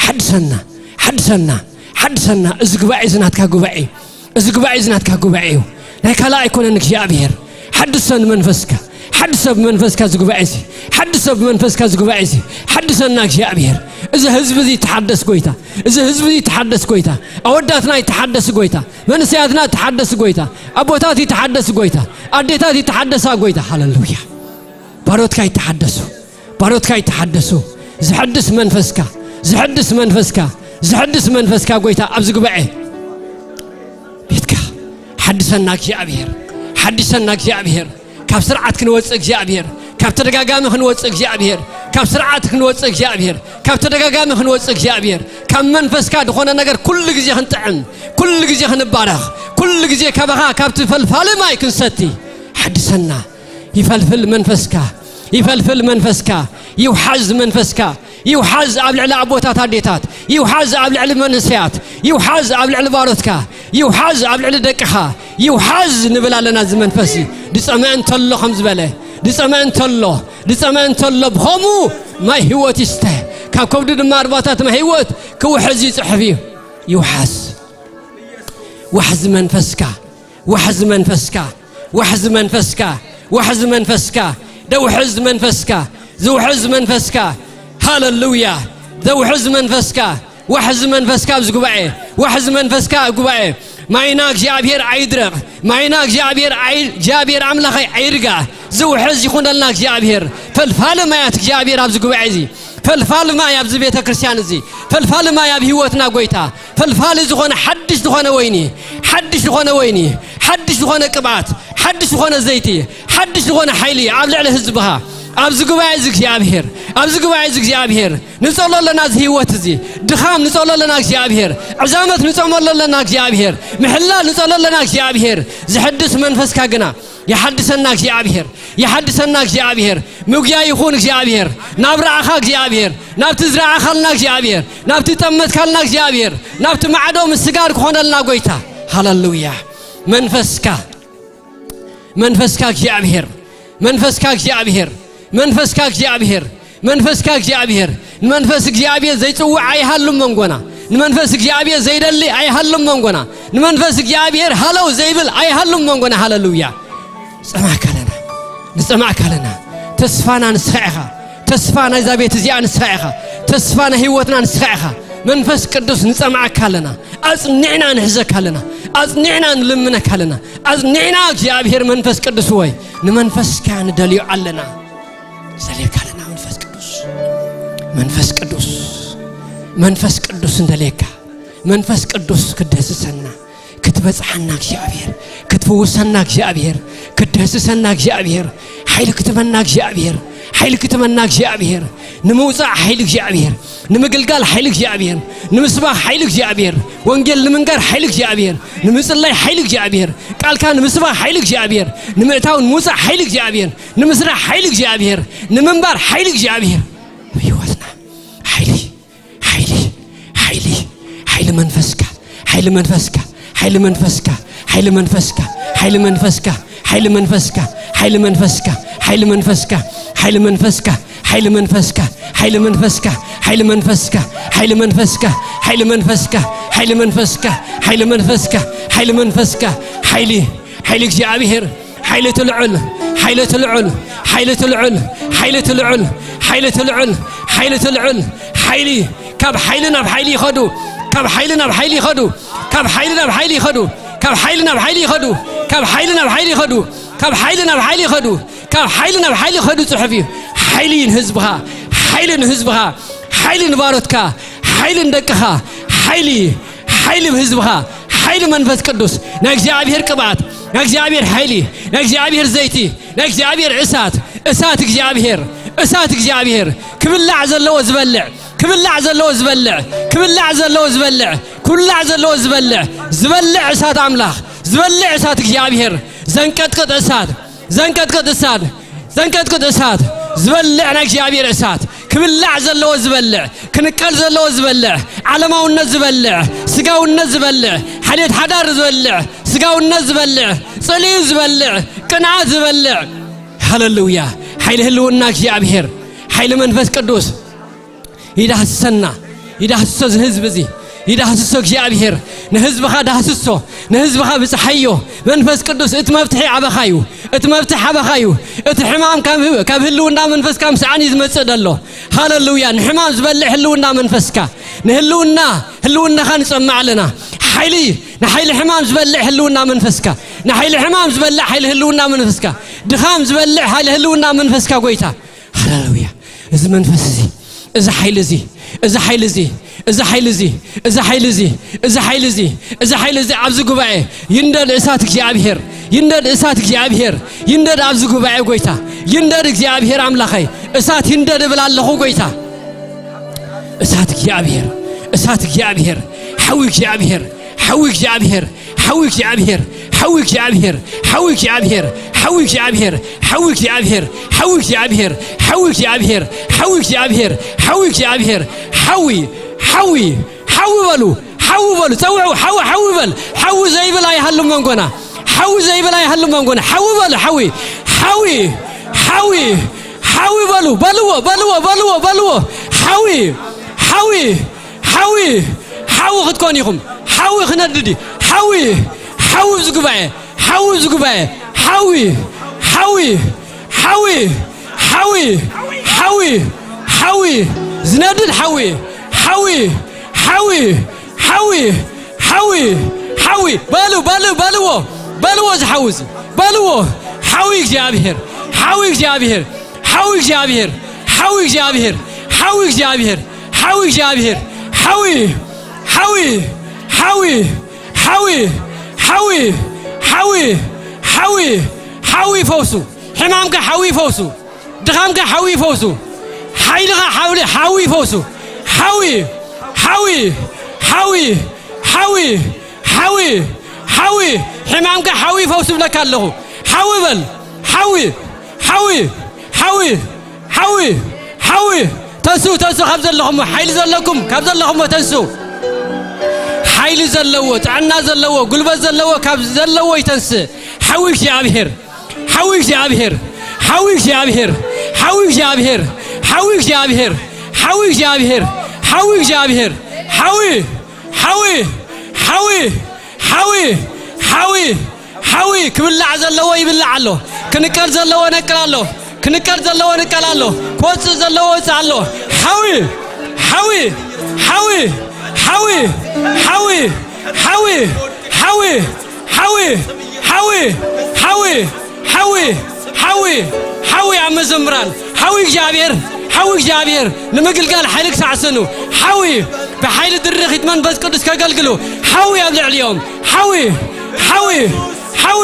ሓድሰና፣ ሓድሰና፣ ሓድሰና። እዚ ጉባኤ እዚ ናትካ ጉባኤ እዩ። እዚ ጉባኤ እዚ ናትካ ጉባኤ እዩ። ናይ ካልእ ኣይኮነን እግዚኣብሔር። ሓድሰ ንመንፈስካ፣ ሓድሰ ብመንፈስካ እዚ ጉባኤ እዚ፣ ሓድሰ ብመንፈስካ እዚ ጉባኤ እዚ። ሓድሰና እግዚኣብሔር። እዚ ህዝቢ እዚ ይተሓደስ ጎይታ፣ እዚ ህዝቢ እዚ ይተሓደስ ጎይታ፣ ኣወዳትና ይተሓደስ ጎይታ፣ መንእሰያትና ይተሓደስ ጎይታ፣ ኣቦታት ይተሓደስ ጎይታ፣ ኣዴታት ይተሓደሳ ጎይታ። ሃሌሉያ። ባሮትካ ይተሓደሱ፣ ባሮትካ ይተሓደሱ። ዝሕድስ መንፈስካ፣ ዝሕድስ መንፈስካ፣ ዝሕድስ መንፈስካ ጎይታ ኣብዚ ጉባኤ ቤትካ ሓድሰና እግዚኣብሔር፣ ሓድሰና እግዚኣብሔር። ካብ ስርዓት ክንወፅእ እግዚኣብሔር፣ ካብ ተደጋጋሚ ክንወፅእ እግዚኣብሔር፣ ካብ ስርዓት ክንወፅእ እግዚኣብሔር፣ ካብ ተደጋጋሚ ክንወፅእ እግዚኣብሔር፣ ካብ መንፈስካ ዝኾነ ነገር ኩሉ ግዜ ክንጥዕም፣ ኩሉ ግዜ ክንባረኽ፣ ኩሉ ግዜ ካባኻ ካብቲ ፈልፋሊ ማይ ክንሰቲ ሓድሰና። ይፈልፍል መንፈስካ፣ ይፈልፍል መንፈስካ፣ ይውሓዝ መንፈስካ፣ ይውሓዝ ኣብ ልዕሊ ኣቦታት ኣዴታት፣ ይውሓዝ ኣብ ልዕሊ መንእሰያት፣ ይውሓዝ ኣብ ልዕሊ ባሮትካ፣ ይውሓዝ ኣብ ልዕሊ ደቅኻ፣ ይውሓዝ ንብል ኣለና። እዚ መንፈስ እዩ ድጸምአ እንተሎ ከም ዝበለ፣ ድጸምአ እንተሎ፣ ድጸምአ እንተሎ ብኸምኡ ማይ ህይወት ይስተ። ካብ ከብዱ ድማ ኣርባታት ማይ ህይወት ክውሕዝ ይጽሕፍ እዩ። ይውሓዝ። ዋሕዚ መንፈስካ፣ ዋሕዚ መንፈስካ፣ ዋሕዚ መንፈስካ፣ ዋሕዚ መንፈስካ፣ ደውሕዝ መንፈስካ፣ ዝውሕዝ መንፈስካ። ሃሌሉያ። ደውሕዝ መንፈስካ፣ ዋሕዚ መንፈስካ ኣብዚ ጉባኤ፣ ዋሕዚ መንፈስካ ኣብ ጉባኤ። ማይና እግዚኣብሔር ኣይድረቕ፣ ማይና እግዚኣብሔር ኣይ-፣ እግዚኣብሔር ኣምላኸይ ኣይርጋ። ዝውሕዝ ይኹነልና እግዚኣብሔር። ፈልፋሊ ማያት እግዚኣብሔር ኣብዚ ጉባኤ እዚ። ፈልፋሊ ማይ ኣብዚ ቤተ ክርስቲያን እዚ። ፈልፋሊ ማይ ኣብ ህይወትና ጎይታ። ፈልፋሊ ዝኾነ ሓድሽ ዝኾነ ወይኒ፣ ሓድሽ ዝኾነ ወይኒ፣ ሓድሽ ዝኾነ ቅብኣት፣ ሓድሽ ዝኾነ ዘይቲ፣ ሓድሽ ዝኾነ ሓይሊ ኣብ ልዕሊ ህዝብኻ፣ ኣብዚ ጉባኤ እዚ እግዚኣብሔር፣ ኣብዚ ጉባኤ እዚ እግዚኣብሔር፣ ንጸሎ ኣለና። እዚ ህይወት እዚ ድኻም ንጸሎ ኣለና እግዚኣብሔር፣ ዕዛመት ንጸሎ ኣለና እግዚኣብሔር፣ ምሕላል ንጸሎ ኣለና እግዚኣብሔር። ዝሕድስ መንፈስካ ግና ይሓድሰና እግዚኣብሔር፣ ይሓድሰና እግዚኣብሔር። ምጉያ ይኹን እግዚኣብሔር፣ ናብ ራእኻ እግዚኣብሔር፣ ናብቲ ዝረኣኻልና እግዚኣብሔር፣ ናብቲ ጠመትካልና እግዚኣብሔር፣ ናብቲ ማዕዶ ምስጋር ክኾነልና ጎይታ። ሃሌሉያ። መንፈስካ፣ መንፈስካ እግዚኣብሔር፣ መንፈስካ እግዚኣብሔር፣ መንፈስካ እግዚኣብሔር፣ መንፈስካ እግዚኣብሔር። ንመንፈስ እግዚኣብሔር ዘይጽውዕ ኣይሃሉ መንጎና። ንመንፈስ እግዚኣብሔር ዘይደሊ ኣይሃሉ መንጎና። ንመንፈስ እግዚኣብሔር ሃለው ዘይብል ኣይሃሉ መንጎና። ሃሌሉያ። ንጸማእካ ኣለና፣ ንጸማእካ ኣለና። ተስፋና ንስኻ ኢኻ። ተስፋ ናይዛ ቤት እዚኣ ንስኻ ኢኻ። ተስፋ ናይ ህይወትና ንስኻ ኢኻ። መንፈስ ቅዱስ ንጸማእካ ኣለና። ኣጽኒዕና ንሕዘካ ኣለና። ኣጽኒዕና ንልምነካ ኣለና። ኣጽኒዕና እግዚኣብሔር መንፈስ ቅዱስ ወይ ንመንፈስካ ንደልዮ ኣለና። ንደልየካ ኣለና መንፈስ ቅዱስ። መንፈስ ቅዱስ፣ መንፈስ ቅዱስ ንደልየካ። መንፈስ ቅዱስ ክደስሰና፣ ክትበጽሓና እግዚኣብሔር፣ ክትፍውሰና እግዚኣብሔር፣ ክትደስሰና እግዚኣብሔር፣ ሓይሊ ክትበና እግዚኣብሔር፣ ሓይሊ ክትበና እግዚኣብሔር፣ ንምውጻእ ሓይሊ እግዚኣብሔር፣ ንምግልጋል ሓይሊ እግዚኣብሔር፣ ንምስባኽ ሓይሊ እግዚኣብሔር፣ ወንጌል ንምንጋር ሓይሊ እግዚኣብሔር፣ ንምጽላይ ሓይሊ እግዚኣብሔር፣ ቃልካ ንምስባኽ ሓይሊ እግዚኣብሔር፣ ንምእታው ንምውጻእ ሓይሊ እግዚኣብሔር፣ ንምስራሕ ሓይሊ እግዚኣብሔር፣ ንምንባር ሓይሊ እግዚኣብሔር። ኣብ ህይወትና ሓይሊ፣ ሓይሊ፣ ሓይሊ፣ ሓይሊ መንፈስካ፣ ሓይሊ መንፈስካ፣ ሓይሊ መንፈስካ፣ ሓይሊ መንፈስካ፣ ሓይሊ መንፈስካ፣ ሓይሊ መንፈስካ፣ ሓይሊ መንፈስካ፣ ሓይሊ መንፈስካ፣ ሓይሊ መንፈስካ፣ ሓይሊ መንፈስካ፣ ሓይሊ መንፈስካ፣ ሓይሊ መንፈስካ፣ ሓይሊ መንፈስካ፣ ሓይሊ መንፈስካ፣ ሓይሊ መንፈስካ፣ ሓይሊ መንፈስካ፣ ሓይሊ፣ ሓይሊ እግዚኣብሔር፣ ሓይሊ ትልዑል፣ ሓይሊ ትልዑል፣ ሓይሊ ትልዑል፣ ሓይሊ ትልዑል፣ ሓይሊ ትልዑል፣ ሓይሊ ትልዑል፣ ሓይሊ ካብ ሓይሊ ናብ ሓይሊ ይኸዱ፣ ካብ ሓይሊ ናብ ሓይሊ ይኸዱ፣ ካብ ሓይሊ ናብ ሓይሊ ይኸዱ፣ ካብ ሓይሊ ናብ ሓይሊ ይኸዱ፣ ካብ ሓይሊ ናብ ሓይሊ ይኸዱ፣ ካብ ሓይሊ ናብ ሓይሊ ይኸዱ፣ ካብ ሓይሊ ናብ ሓይሊ ይኸዱ። ጽሑፍ እዩ። ሓይሊ ንህዝብኻ፣ ሓይሊ ንህዝብኻ፣ ሓይሊ ንባሮትካ፣ ሓይሊ ንደቅኻ፣ ሓይሊ፣ ሓይሊ ብህዝብኻ፣ ሓይሊ መንፈስ ቅዱስ፣ ናይ እግዚኣብሔር ቅብኣት፣ ናይ እግዚኣብሔር ሓይሊ፣ ናይ እግዚኣብሔር ዘይቲ፣ ናይ እግዚኣብሔር እሳት፣ እሳት እግዚኣብሔር፣ እሳት እግዚኣብሔር፣ ክብላዕ ዘለዎ ዝበልዕ፣ ክብላዕ ዘለዎ ዝበልዕ፣ ክብላዕ ዘለዎ ዝበልዕ፣ ክብላዕ ዘለዎ ዝበልዕ፣ ዝበልዕ እሳት ኣምላኽ፣ ዝበልዕ እሳት እግዚኣብሔር፣ ዘንቀጥቅጥ እሳት፣ ዘንቀጥቅጥ እሳት፣ ዘንቀጥቅጥ እሳት፣ ዝበልዕ ናይ እግዚኣብሔር እሳት፣ ክብላዕ ዘለዎ ዝበልዕ፣ ክንቀል ዘለዎ ዝበልዕ፣ ዓለማውነት ዝበልዕ፣ ስጋውነት ዝበልዕ፣ ሓልዮት ሓዳር ዝበልዕ፣ ስጋውነት ዝበልዕ፣ ጽልኢ ዝበልዕ፣ ቅንዓት ዝበልዕ። ሃሌሉያ! ሓይሊ ህልውና እግዚኣብሔር፣ ሓይሊ መንፈስ ቅዱስ ይዳህስሰና፣ ይዳህስሶ እዚ ህዝቢ እዚ፣ ይዳህስሶ እግዚኣብሔር። ንህዝብኻ ዳህስሶ፣ ንህዝብኻ ብጽሓዮ። መንፈስ ቅዱስ እቲ መፍትሒ ኣባኻ እዩ፣ እቲ መፍትሒ ኣባኻ እዩ። እቲ ሕማም ካብ፣ ካብ ህልውና መንፈስካ ምስኣን እዩ ዝመጽእ ዘሎ። ሃሌሉያ! ንሕማም ዝበልዕ ህልውና መንፈስካ፣ ንህልውና፣ ህልውናኻ ንጸምዕ ኣለና። ሓይሊ፣ ንሓይሊ ሕማም ዝበልዕ ህልውና መንፈስካ፣ ንሓይሊ ሕማም ዝበልዕ ሓይሊ ህልውና መንፈስካ፣ ድኻም ዝበልዕ ሓይሊ ህልውና መንፈስካ ጎይታ። ሃሌሉያ! እዚ መንፈስ እዚ፣ እዚ ሓይሊ እዚ፣ እዚ ሓይሊ እዚ፣ እዚ ሓይሊ እዚ፣ እዚ ሓይሊ እዚ፣ እዚ ሓይሊ እዚ፣ እዚ ሓይሊ እዚ ኣብዚ ጉባኤ ይንደድ እሳት እግዚኣብሔር፣ ይንደድ እሳት እግዚኣብሔር፣ ይንደድ ኣብዚ ጉባኤ ጎይታ፣ ይንደድ እግዚኣብሔር ኣምላኸይ፣ እሳት ይንደድ እብል ኣለኹ ጎይታ። እሳት እግዚኣብሔር፣ እሳት እግዚኣብሔር፣ ሓዊ እግዚኣብሔር፣ ሓዊ እግዚኣብሔር፣ ሓዊ እግዚኣብሔር፣ ሓዊ እግዚኣብሔር፣ ሓዊ እግዚኣብሔር፣ ሓዊ እግዚኣብሔር፣ ሓዊ እግዚኣብሔር፣ ሓዊ እግዚኣብሔር፣ ሓዊ እግዚኣብሔር፣ ሓዊ እግዚኣብሔር፣ ሓዊ እግዚኣብሔር፣ ሓዊ፣ ሓዊ፣ ሓዊ በሉ፣ ሓዊ በሉ፣ ጸውዑ፣ ሓዊ፣ ሓዊ በል፣ ሓዊ ዘይብል ኣይሃሉ መንጎና፣ ሓዊ ዘይብል ኣይሃሉ መንጎና፣ ሓዊ በሉ፣ ሓዊ፣ ሓዊ፣ ሓዊ፣ ሓዊ በሉ፣ በልዎ፣ በልዎ፣ በልዎ፣ በልዎ፣ ሓዊ፣ ሓዊ፣ ሓዊ፣ ሓዊ ክትኮኑ ኢኹም። ሓዊ ክነድድ እዩ። ሓዊ፣ ሓዊ ኣብዚ ጉባኤ፣ ሓዊ ኣብዚ ጉባኤ፣ ሓዊ፣ ሓዊ፣ ሓዊ፣ ሓዊ፣ ሓዊ፣ ሓዊ፣ ዝነድድ ሓዊ፣ ሓዊ፣ ሓዊ፣ ሓዊ፣ ሓዊ፣ ሓዊ፣ በሉ፣ በሉ፣ በልዎ፣ በልዎ፣ እዚ ሓዊ እዚ፣ በልዎ፣ ሓዊ እግዚኣብሔር፣ ሓዊ እግዚኣብሔር፣ ሓዊ እግዚኣብሔር፣ ሓዊ እግዚኣብሔር፣ ሓዊ እግዚኣብሔር፣ ሓዊ እግዚኣብሔር፣ ሓዊ፣ ሓዊ፣ ሓዊ፣ ሓዊ፣ ሓዊ፣ ሓዊ፣ ሓዊ፣ ሓዊ ፈውሱ፣ ሕማምካ ሓዊ ፈውሱ፣ ድኻምካ ሓዊ ፈውሱ፣ ሓይልኻ ሓውሊ ሓዊ ፈውሱ፣ ሓዊ፣ ሓዊ፣ ሓዊ፣ ሓዊ፣ ሓዊ፣ ሓዊ፣ ሕማምካ ሓዊ ፈውሱ ብለካ ኣለኹ። ሓዊ በል፣ ሓዊ፣ ሓዊ፣ ሓዊ፣ ሓዊ፣ ሓዊ፣ ተንሱ፣ ተንሱ፣ ካብ ዘለኹሞ፣ ሓይሊ ዘለኩም፣ ካብ ዘለኹሞ ተንሱ። ሓይሊ ዘለዎ፣ ጥዕና ዘለዎ፣ ጉልበት ዘለዎ፣ ካብ ዘለዎ ይተንስእ። ሓዊ እግዚኣብሔር፣ ሓዊ እግዚኣብሔር፣ ሓዊ እግዚኣብሔር፣ ሓዊ እግዚኣብሔር፣ ሓዊ እግዚኣብሔር፣ ሓዊ እግዚኣብሔር፣ ሓዊ እግዚኣብሔር፣ ሓዊ፣ ሓዊ፣ ሓዊ፣ ሓዊ፣ ሓዊ፣ ሓዊ፣ ክብላዕ ዘለዎ ይብላዕ ኣሎ፣ ክንቀል ዘለዎ ነቅል ኣሎ፣ ክንቀል ዘለዎ ንቀል ኣሎ፣ ክወፅእ ዘለዎ ወፅእ ኣሎ። ሓዊ፣ ሓዊ፣ ሓዊ፣ ሓዊ፣ ሓዊ፣ ሓዊ፣ ሓዊ፣ ሓዊ፣ ሓዊ፣ ሓዊ፣ ሓዊ፣ ሓዊ፣ ሓዊ፣ ሓዊ ኣብ መዘምራን፣ ሓዊ እግዚኣብሔር፣ ሓዊ እግዚኣብሔር ንምግልጋል ሓይሊ ክሳዕስኑ፣ ሓዊ ብሓይሊ ድርኺት መንፈስ ቅዱስ ከገልግሉ፣ ሓዊ ኣብ ልዕሊኦም፣ ሓዊ፣ ሓዊ፣ ሓዊ፣ ሓዊ፣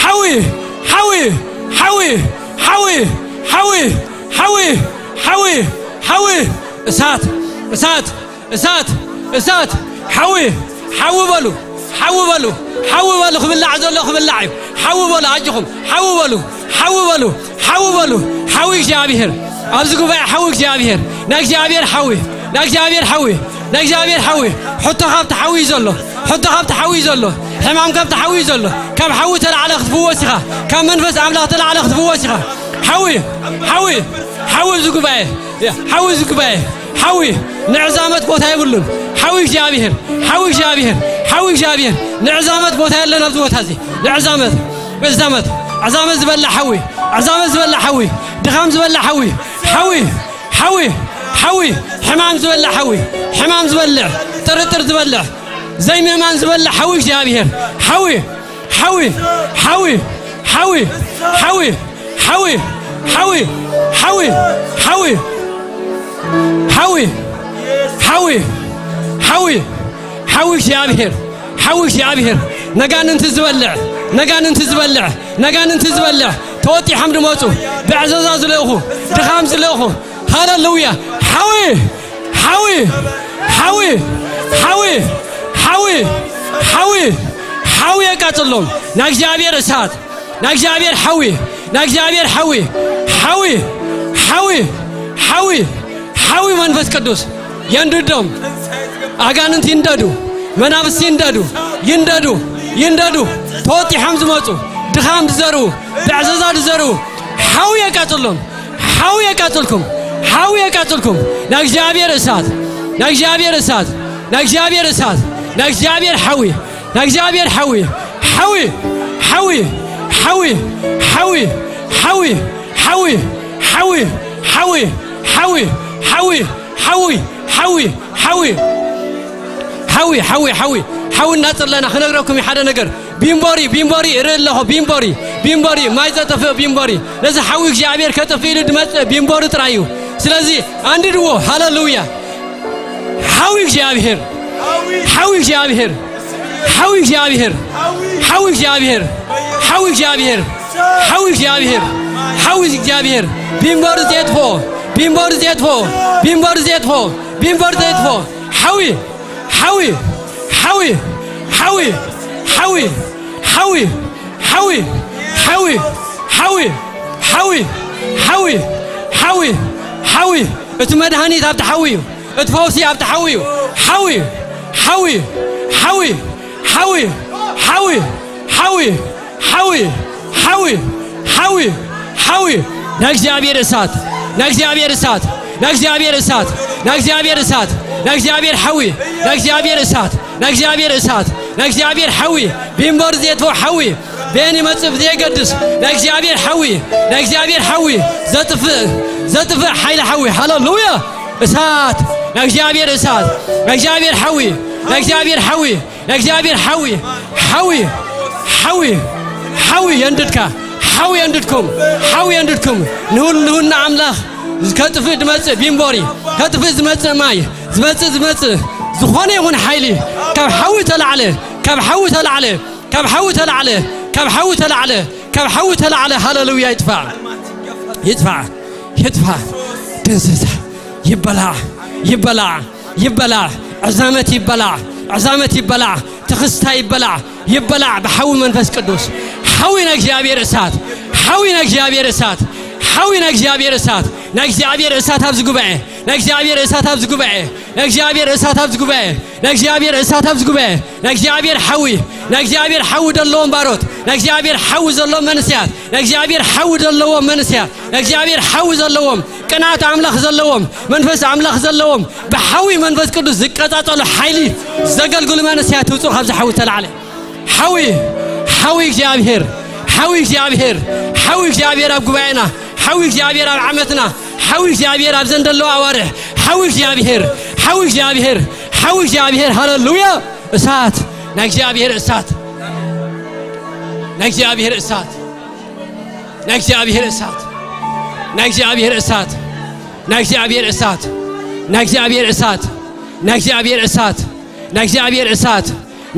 ሓዊ፣ ሓዊ፣ ሓዊ፣ ሓዊ፣ ሓዊ፣ ሓዊ፣ ሓዊ፣ ሓዊ፣ እሳት፣ እሳት፣ እሳት፣ እሳት፣ ሓዊ፣ ሓዊ በሉ፣ ሓዊ በሉ፣ ሓዊ በሉ፣ ክብላዕ ዘሎ ክብላዕ እዩ። ሓዊ በሉ፣ ኣጆኹም፣ ሓዊ በሉ፣ ሓዊ በሉ፣ ሓዊ በሉ፣ ሓዊ እግዚኣብሔር፣ ኣብዚ ጉባኤ ሓዊ እግዚኣብሔር፣ ናይ እግዚኣብሔር ሓዊ፣ ናይ እግዚኣብሔር ሓዊ፣ ናይ እግዚኣብሔር ሓዊ፣ ሕቶ ካብቲ ሓዊ እዩ ዘሎ፣ ሕቶ ካብቲ ሓዊ እዩ ዘሎ፣ ሕማም ካብቲ ሓዊ እዩ ዘሎ፣ ካብ ሓዊ ተላዕለ ክትፍወስ ኢኻ፣ ካብ መንፈስ ኣምላኽ ተላዕለ ክትፍወስ ኢኻ። ሓዊ፣ ሓዊ፣ ሓዊ ኣብዚ ጉባኤ፣ ሓዊ ኣብዚ ጉባኤ፣ ሓዊ ንዕዛመት ቦታ የብሉን። ሓዊ እግዚኣብሔር፣ ሓዊ እግዚኣብሔር፣ ሓዊ እግዚኣብሔር። ንዕዛመት ቦታ የለን ኣብዚ ቦታ እዚ። ንዕዛመት፣ ዕዛመት፣ ዕዛመት ዝበልዕ ሓዊ፣ ዕዛመት ዝበልዕ ሓዊ፣ ድኻም ዝበልዕ ሓዊ፣ ሓዊ፣ ሓዊ፣ ሓዊ፣ ሕማም ዝበልዕ ሓዊ፣ ሕማም ዝበልዕ፣ ጥርጥር ዝበልዕ፣ ዘይምእማን ዝበልዕ ሓዊ እግዚኣብሔር፣ ሓዊ፣ ሓዊ፣ ሓዊ፣ ሓዊ፣ ሓዊ፣ ሓዊ፣ ሓዊ፣ ሓዊ፣ ሓዊ፣ ሓዊ፣ ሓዊ፣ ሓዊ፣ ሓዊ እግዚኣብሔር፣ ሓዊ እግዚኣብሔር፣ ነጋንንቲ ዝበልዕ፣ ነጋንንቲ ዝበልዕ፣ ነጋንንቲ ዝበልዕ፣ ተወጢሖም ድመፁ፣ ብዕዘዛ ዝልእኹ፣ ድኻም ዝልእኹ፣ ሃለሉያ፣ ሓዊ፣ ሓዊ፣ ሓዊ፣ ሓዊ፣ ሓዊ፣ ሓዊ፣ ሓዊ የቃፅሎም፣ ናይ እግዚኣብሔር እሳት፣ ናይ እግዚኣብሔር ሓዊ፣ ናይ እግዚኣብሔር ሓዊ፣ ሓዊ፣ ሓዊ፣ ሓዊ፣ ሓዊ መንፈስ ቅዱስ የንድዶም። ኣጋንንቲ ይንደዱ፣ መናፍስቲ ይንደዱ፣ ይንደዱ፣ ይንደዱ። ተወጢሖም ዝመፁ፣ ድኻም ዝዘርኡ፣ ብዕዘዛ ዝዘርኡ፣ ሓዊ የቃፅሎም፣ ሓዊ የቃፅልኩም፣ ሓዊ የቃፅልኩም። ናይ እግዚኣብሔር እሳት፣ ናይ እግዚኣብሔር እሳት፣ ናይ እግዚኣብሔር እሳት፣ ናይ እግዚኣብሔር ሓዊ፣ ናይ እግዚኣብሔር ሓዊ፣ ሓዊ፣ ሓዊ፣ ሓዊ፣ ሓዊ፣ ሓዊ፣ ሓዊ፣ ሓዊ፣ ሓዊ፣ ሓዊ፣ ሓዊ፣ ሓዊ፣ ሓዊ፣ ሓዊ፣ ሓዊ፣ ሓዊ፣ ሓዊ፣ ሓዊ እናጸለና ክነግረኩም እዩ ሓደ ነገር። ቢምቦሪ፣ ቢምቦሪ እርኢ ኣለኹ። ቢምቦሪ፣ ቢምቦሪ፣ ማይ ዘጠፍእ ቢምቦሪ። ነዚ ሓዊ እግዚኣብሔር ከጥፍእ ኢሉ ዝመጽእ ቢምቦሪ ጥራይ እዩ። ስለዚ ኣንድድዎ። ሃሌሉያ። ሓዊ እግዚኣብሔር፣ ሓዊ እግዚኣብሔር፣ ሓዊ እግዚኣብሔር፣ ሓዊ እግዚኣብሔር፣ ሓዊ እግዚኣብሔር፣ ሓዊ እግዚኣብሔር፣ ሓዊ እግዚኣብሔር። ቢምቦሪ ዜጥፍኦ፣ ቢምቦሪ ዜጥፍኦ፣ ቢምቦሪ ዜጥፍኦ፣ ቢምቦሪ ዜጥፍኦ። ሓዊ፣ ሓዊ፣ ሓዊ፣ ሓዊ፣ ሓዊ፣ ሓዊ፣ ሓዊ፣ ሓዊ፣ ሓዊ፣ ሓዊ፣ ሓዊ፣ ሓዊ፣ ሓዊ። እቲ መድሃኒት ኣብቲ ሓዊ እዩ። እቲ ፈውሲ ኣብቲ ሓዊ እዩ። ሓዊ፣ ሓዊ፣ ሓዊ፣ ሓዊ፣ ሓዊ፣ ሓዊ፣ ሓዊ፣ ሓዊ፣ ሓዊ፣ ናይ እግዚኣብሔር እሳት፣ ናይ እግዚኣብሔር እሳት፣ ናይ እግዚኣብሔር እሳት፣ ናይ እግዚኣብሔር እሳት፣ ናይ እግዚኣብሔር ሓዊ፣ ናይ እግዚኣብሔር እሳት፣ ናይ እግዚኣብሔር እሳት፣ ናይ እግዚኣብሔር ሓዊ፣ ቢምቦሪ ዜጥፍኦ ሓዊ፣ በየን ይመጽእ ብዘየገድስ፣ ናይ እግዚኣብሔር ሓዊ፣ ናይ እግዚኣብሔር ሓዊ፣ ዘጥፍእ፣ ዘጥፍእ ሓይሊ ሓዊ፣ ሃሌሉያ! እሳት፣ ናይ እግዚኣብሔር እሳት፣ ናይ እግዚኣብሔር ሓዊ፣ ናይ እግዚኣብሔር ሓዊ፣ ናይ እግዚኣብሔር ሓዊ፣ ሓዊ፣ ሓዊ፣ ሓዊ የንድድካ፣ ሓዊ የንድድኩም፣ ሓዊ የንድድኩም። ንሁን-፣ ንሁና ኣምላኽ ከጥፍእ ዝመጽእ ቢምቦሪ፣ ከጥፍእ ዝመጽእ ማይ፣ ዝመጽእ፣ ዝመጽእ ዝኾነ ይኹን ሓይሊ ካብ ሓዊ ተላዕለ፣ ካብ ሓዊ ተላዕለ፣ ካብ ሓዊ ተላዕለ፣ ካብ ሓዊ ተላዕለ፣ ካብ ሓዊ ተላዕለ። ሃሌሉያ! ይጥፋእ፣ ይጥፋእ፣ ይጥፋእ፣ ድንዝዝ፣ ይበላዕ፣ ይበላዕ፣ ይበላዕ፣ ዕዛመት ይበላዕ፣ ዕዛመት ይበላዕ፣ ትኽስታ ይበላዕ፣ ይበላዕ ብሓዊ መንፈስ ቅዱስ። ሓዊ ናይ እግዚኣብሔር እሳት፣ ሓዊ ናይ እግዚኣብሔር እሳት፣ ሓዊ ናይ እግዚኣብሔር እሳት፣ ናይ እግዚኣብሔር እሳት ኣብዚ ጉባኤ፣ ናይ እግዚኣብሔር እሳት ኣብዚ ጉባኤ፣ ናይ እግዚኣብሔር እሳት ኣብዚ ጉባኤ፣ ናይ እግዚኣብሔር እሳት ኣብዚ ጉባኤ፣ ናይ እግዚኣብሔር ሓዊ፣ ናይ እግዚኣብሔር ሓዊ ዘለዎም ባሮት፣ ናይ እግዚኣብሔር ሓዊ ዘለዎም መንእሰያት፣ ናይ እግዚኣብሔር ሓዊ ዘለዎም መንእሰያት፣ ናይ እግዚኣብሔር ሓዊ ዘለዎም፣ ቅንኣት ኣምላኽ ዘለዎም፣ መንፈስ ኣምላኽ ዘለዎም፣ ብሓዊ መንፈስ ቅዱስ ዝቀጻጸሉ ሓይሊ ዘገልግሉ መንእሰያት ትውጽኡ ካብዚ ሓዊ ተላዕለ። ሓዊ፣ ሓዊ እግዚኣብሔር፣ ሓዊ እግዚኣብሔር፣ ሓዊ እግዚኣብሔር ኣብ ጉባኤና፣ ሓዊ እግዚኣብሔር ኣብ ዓመትና፣ ሓዊ እግዚኣብሔር ኣብዘን ዘለዋ ኣዋርሕ፣ ሓዊ እግዚኣብሔር፣ ሓዊ እግዚኣብሔር፣ ሓዊ እግዚኣብሔር፣ ሃሌሉያ! እሳት፣ ናይ እግዚኣብሔር እሳት፣ ናይ እግዚኣብሔር እሳት፣ ናይ እግዚኣብሔር እሳት፣ ናይ እግዚኣብሔር እሳት፣ ናይ እግዚኣብሔር እሳት፣ ናይ እግዚኣብሔር እሳት፣ ናይ እግዚኣብሔር እሳት፣ ናይ እግዚኣብሔር እሳት፣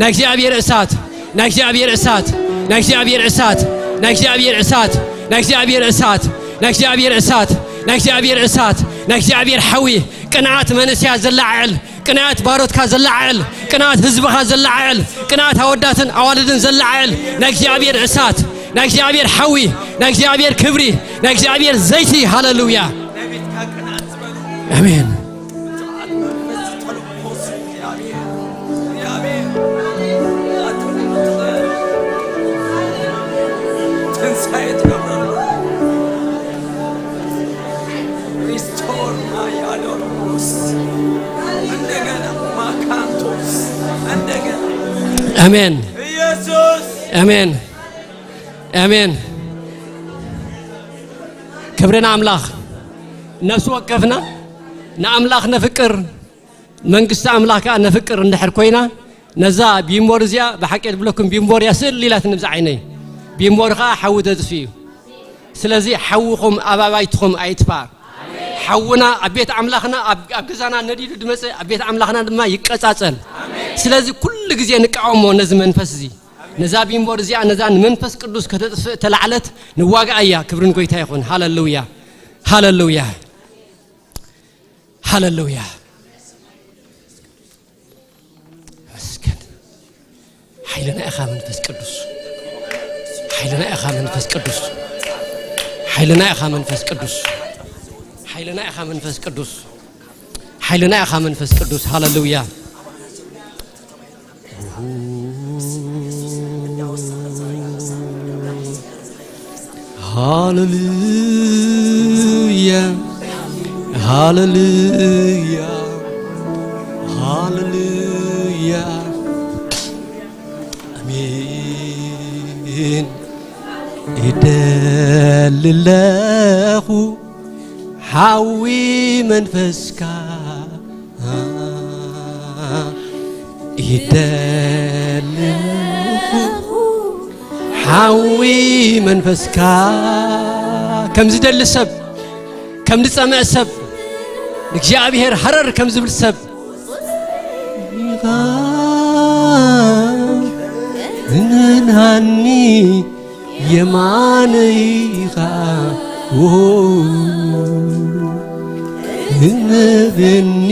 ናይ እግዚኣብሔር እሳት፣ ናይ እግዚኣብሔር እሳት፣ ናይ እግዚኣብሔር እሳት፣ ናይ እግዚኣብሔር እሳት፣ ናይ እግዚኣብሔር እሳት፣ ናይ እግዚኣብሔር እሳት፣ ናይ እግዚኣብሔር እሳት፣ ናይ እግዚኣብሔር ሓዊ፣ ቅንዓት መንእሰያት ዘላዓዕል፣ ቅንዓት ባሮትካ ዘላዓዕል፣ ቅንዓት ህዝብኻ ዘላዓዕል፣ ቅንዓት ኣወዳትን ኣዋልድን ዘላዓዕል ናይ እግዚኣብሔር እሳት፣ ናይ እግዚኣብሔር ሓዊ፣ ናይ እግዚኣብሔር ክብሪ፣ ናይ እግዚኣብሔር ዘይቲ። ሃሌሉያ። ኣሜን። ትንሳኤ ትገብረሉ። Restore my Adonis. ኣሜን። ኢየሱስ። ኣሜን። ኣሜን። ክብሪ ንኣምላኽ። ነፍሲ ወከፍና ንኣምላኽ ነፍቅር፣ መንግስቲ ኣምላኽ ከኣ ነፍቅር እንድሕር ኮይና፣ ነዛ ቢምቦር እዚኣ ብሓቂ ድብለኩም፣ ቢምቦር እያ ስእል ኢላትኒ ብዛ ዓይነይ። ቢምቦር ከኣ ሓዊ ተጥፊ እዩ። ስለዚ ሓውኹም ኣብ ኣባይትኹም ኣይጥፋእ። ሓውና ኣብ ቤት ኣምላኽና፣ ኣብ፣ ኣብ ገዛና ነዲዱ ድመጸ፣ ኣብ ቤት ኣምላኽና ድማ ይቀጻጸል። ስለዚ ኩሉ ግዜ ንቃወሞ ነዚ መንፈስ እዚ። ነዛ ቢምቦር እዚኣ፣ ነዛ ንመንፈስ ቅዱስ ከተጥፍእ ተላዕለት ንዋግኣ እያ። ክብሪ ንጎይታ ይኹን። ሃለሉያ። ሃለሉያ። ሃለሉያ። መስገን። ሓይልና ኢኻ መንፈስ ቅዱስ። ሓይልና ኢኻ መንፈስ ቅዱስ። ሓይልና ኢኻ መንፈስ ቅዱስ። ሓይልና ኢኻ መንፈስ ቅዱስ። ሓይልና ኢኻ መንፈስ ቅዱስ። ሃለሉያ። ሃለሉያ፣ ሃለሉያ፣ ሃለሉያ። ኣሜን። ይደሊ ኣለኹ ሓዊ መንፈስካ፣ ይደሊ ኣለኹ ሓዊ መንፈስካ። ከም ዝደሊ ሰብ፣ ከም ዝጸምአ ሰብ፣ ንእግዚኣብሔር ሃረር ከም ዝብል ሰብ፣ ኢኻ እንሃኒ የማነይ ኢኻ፣ ዎ፣ እንብኒ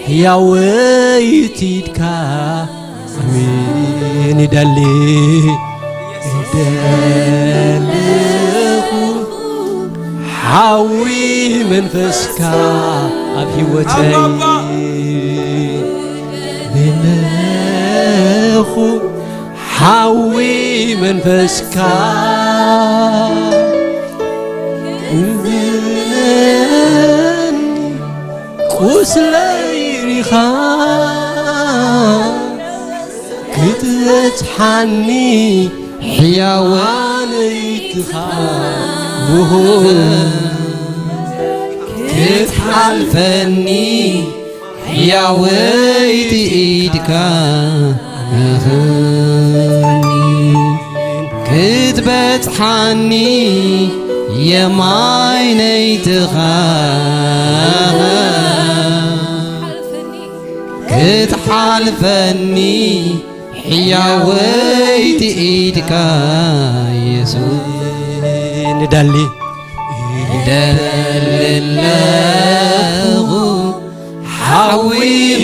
ሕያወይቲ ኢድካ። ኣሜን። ይደሊ፣ ይደልኹ ሓዊ መንፈስካ ኣብ ህይወተይ። ኣባ። ይደልኹ ሓዊ መንፈስካ። ቁስለይ ሪኻ ክትበጽሓኒ ሕያዋነይትኻ። ክትሓልፈኒ ሕያወይቲ ኢድካ ክትበጽሓኒ የማነይትኻ ክትሓልፈኒ ሕያወይቲ ኢድካ የሱስ። ንደሊ፣ ይደሊ ኣለኹ ሓዊ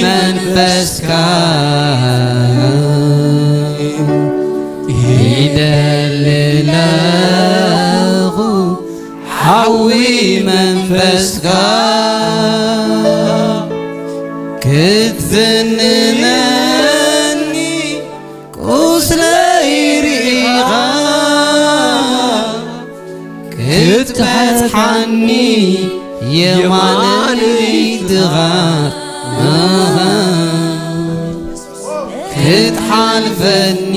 መንፈስካ። ይደሊ ኣለኹ ሓዊ መንፈስካ ክትፍንነኒ ቁስለይ ርኢኻ ክትበጽሓኒ የማነይትኻ ክትሓልፈኒ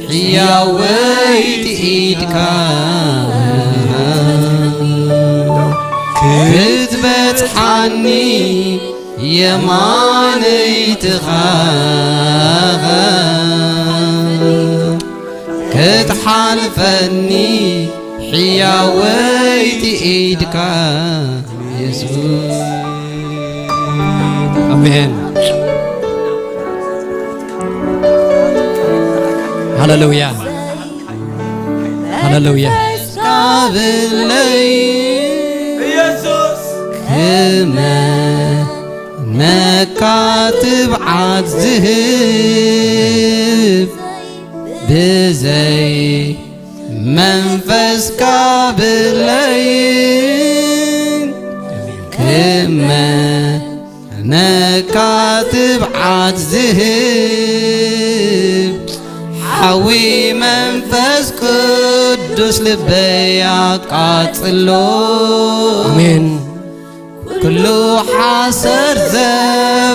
ሕያወይቲ ኢድካ ክትበጽሓኒ የማነይትኻ ክትሓልፈኒ ሕያወይቲ ኢድካ የሱስ። ኣሜን። ሃሌሉያ። ሃሌሉያ። ካብለይ ኢየሱስ ክመነካ ትብዓት ዝህብ ብዘይ መንፈስካ ብለይ ክመ ነካ ትብዓት ዝህብ ሓዊ መንፈስ ቅዱስ ልበይ ኣቃጽሎ። ኣሜን። ኩሉ ሓሰር ዘብ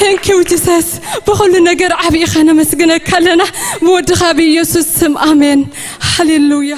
Thank you Jesus. ብኹሉ ነገር ዓብይኻ ነመስግነካ ኣለና። ብወድኻ ብኢየሱስ ስም ኣሜን። ሃሌሉያ።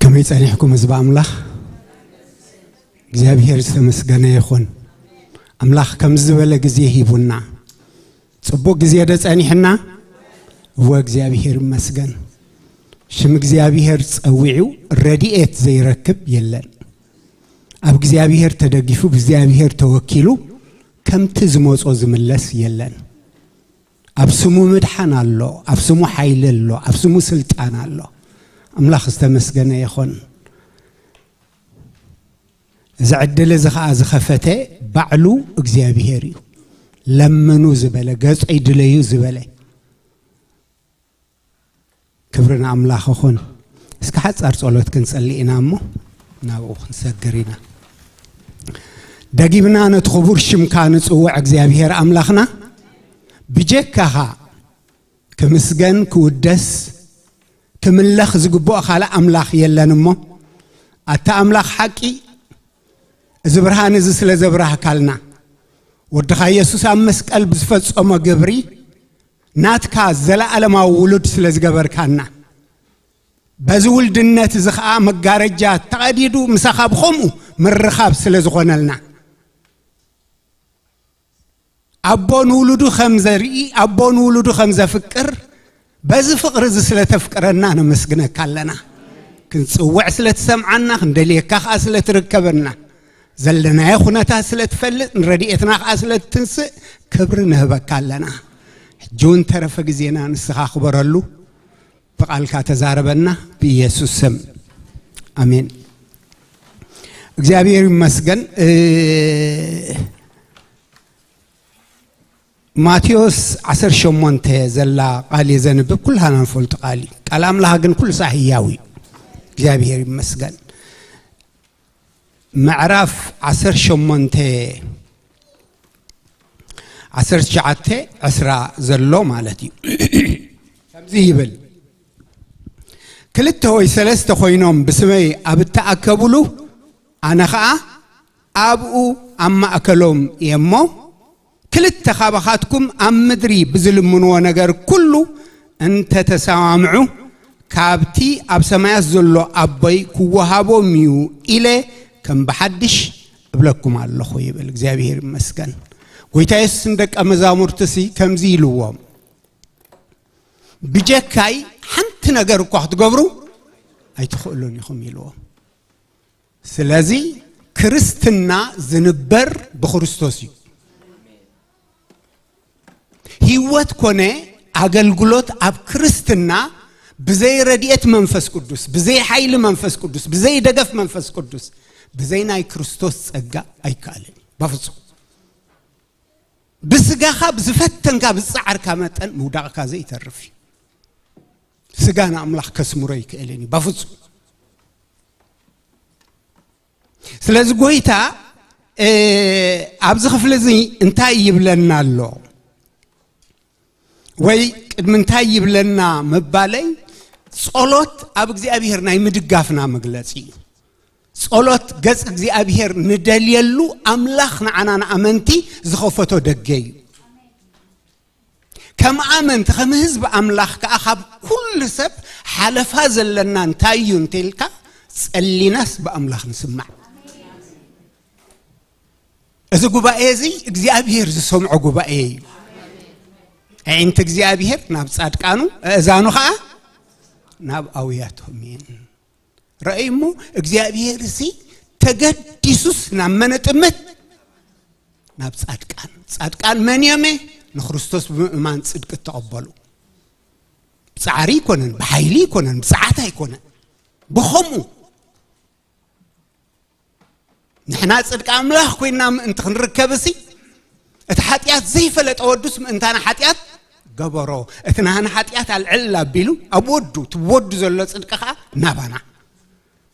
ከመይ ጸኒሕኩም ህዝቢ ኣምላኽ? እግዚኣብሔር ዝተመስገነ ይኹን። ኣምላኽ ከም ዝበለ ግዜ ሂቡና። ጽቡቕ ግዜ ዶ ጸኒሕና? እወ እግዚኣብሔር ይመስገን። ሽም እግዚኣብሔር ጸዊዑ ረድኤት ዘይረክብ የለን። ኣብ እግዚኣብሔር ተደጊፉ ብእግዚኣብሔር ተወኪሉ ከምቲ ዝመጾ ዝምለስ የለን። ኣብ ስሙ ምድሓን ኣሎ፣ ኣብ ስሙ ሓይሊ ኣሎ፣ ኣብ ስሙ ስልጣን ኣሎ። ኣምላኽ ዝተመስገነ ይኹን። እዚ ዕድል እዚ ኸዓ ዝኸፈተ ባዕሉ እግዚኣብሔር እዩ። ለምኑ ዝበለ፣ ገጸይ ድለዩ ዝበለ። ክብሪ ንኣምላኽ ይኹን። እስከ ሓጻር ጸሎት ክንጸሊ ኢና እሞ ናብኡ ክንሰግር ኢና። ደጊምና ነቲ ክቡር ሽምካ ንጽውዕ እግዚኣብሔር ኣምላኽና፣ ብጀካኻ ክምስገን፣ ክውደስ፣ ክምለኽ ዝግብኦ ካልእ ኣምላኽ የለን እሞ፣ ኣታ ኣምላኽ ሓቂ፣ እዚ ብርሃን እዚ ስለ ዘብራህካልና፣ ወድኻ የሱስ ኣብ መስቀል ብዝፈጸሞ ግብሪ ናትካ ዘለኣለማዊ ውሉድ ስለ ዝገበርካና፣ በዚ ውልድነት እዚ ኸኣ መጋረጃ ተቐዲዱ ምሳኻ ብኸምኡ ምርኻብ ስለ ዝኾነልና፣ ኣቦ ንውሉዱ ከም ዘርኢ፣ ኣቦ ንውሉዱ ከም ዘፍቅር፣ በዚ ፍቕሪ እዚ ስለ ተፍቅረና ነመስግነካ ኣለና። ክንጽውዕ ስለ ትሰምዓና፣ ክንደልየካ ኸኣ ስለ ትርከበና፣ ዘለናዮ ኩነታት ስለ ትፈልጥ፣ ንረድኤትና ኸኣ ስለ ትትንስእ ክብሪ ንህበካ ኣለና። ሕጂ እውን ተረፈ ግዜና ንስኻ ክበረሉ፣ ብቓልካ ተዛረበና፣ ብኢየሱስ ስም። ኣሜን። እግዚኣብሔር ይመስገን። እ፣ ማቴዎስ ዓሰርተ ሸሞንተ ዘላ ቃል እየ ዘንብብ፣ ኩላና ንፈልጦ ቃል እዩ። ቃል ኣምላኽ ግን ኩሉ ሳዕ ህያው እዩ። እግዚኣብሔር ይመስገን። ምዕራፍ ዓሰርተ ሸሞንተ፣ ዓሰርተ ትሽዓተ፣ ዕስራ ዘሎ ማለት እዩ። ከምዚ ይብል፣ ክልተ ወይ ሰለስተ ኮይኖም ብስመይ ኣብ እተኣከቡሉ፣ ኣነ ኸኣ ኣብኡ ኣብ ማእከሎም እየ እሞ፣ ክልተ ካባኻትኩም ኣብ ምድሪ ብዝልምንዎ ነገር ኩሉ እንተ ተሰማምዑ፣ ካብቲ ኣብ ሰማያት ዘሎ ኣቦይ ክወሃቦም እዩ ኢለ ከም ብሓድሽ እብለኩም ኣለኹ ይብል። እግዚኣብሔር ይመስገን። ጎይታ የሱስ ንደቀ መዛሙርቱሲ ከምዚ ኢልዎም፣ ብጀካይ ሓንቲ ነገር እኳ ክትገብሩ ኣይትኽእሉን ኢኹም ኢልዎም። ስለዚ ክርስትና ዝንበር ብክርስቶስ እዩ። ህይወት ኮነ ኣገልግሎት ኣብ ክርስትና ብዘይ ረድኤት መንፈስ ቅዱስ፣ ብዘይ ሓይሊ መንፈስ ቅዱስ፣ ብዘይ ደገፍ መንፈስ ቅዱስ፣ ብዘይ ናይ ክርስቶስ ጸጋ ኣይከኣልን እዩ። በፍጹም። ብስጋኻ ብዝፈተንካ ብዝጸዓርካ መጠን ምውዳቕካ ዘይተርፍ እዩ። ስጋ ንኣምላኽ ከስምሮ ይክእልን እዩ። በፍጹም። ስለዚ ጎይታ፣ እ፣ ኣብዚ ክፍሊ እዚ እንታይ ይብለና ኣሎ? ወይ ቅድሚ እንታይ ይብለና ምባለይ፣ ጸሎት ኣብ እግዚኣብሔር ናይ ምድጋፍና መግለጺ እዩ። ጸሎት ገጽ እግዚኣብሔር ንደልየሉ ኣምላኽ ንዓና ንኣመንቲ ዝኸፈቶ ደገ እዩ። ከም ኣመንቲ፣ ከም ህዝቢ ኣምላኽ ከኣ ካብ ኩሉ ሰብ ሓለፋ ዘለና እንታይ እዩ እንተኢልካ፣ ጸሊናስ ብኣምላኽ ንስማዕ። እዚ ጉባኤ እዚ እግዚኣብሔር ዝሰምዖ ጉባኤ እዩ። ኣዒንቲ እግዚኣብሔር ናብ ጻድቃኑ፣ ኣእዛኑ ኸኣ ናብ ኣውያቶም እየን። ረኣዩ እሞ እግዚኣብሔር እዚ ተገዲሱስ ናብ መን እጥምት? ናብ ጻድቃን። ጻድቃን መን እዮም? ንክርስቶስ ብምእማን ጽድቂ እተቐበሉ። ብጻዕሪ ኣይኮነን፣ ብሓይሊ ኣይኮነን፣ ብጸዓት ኣይኮነን። ብኸምኡ ንሕና ጽድቂ ኣምላኽ ኮይንና ምእንቲ ክንርከብሲ፣ እቲ ሓጢኣት ዘይፈለጠ ወዱስ ምእንታና ሓጢኣት ገበሮ። እቲ ናህና ሓጢኣት ኣልዕል ኣቢሉ ኣብ ወዱ፣ እቲ ወዱ ዘሎ ጽድቂ ኸኣ ናባና።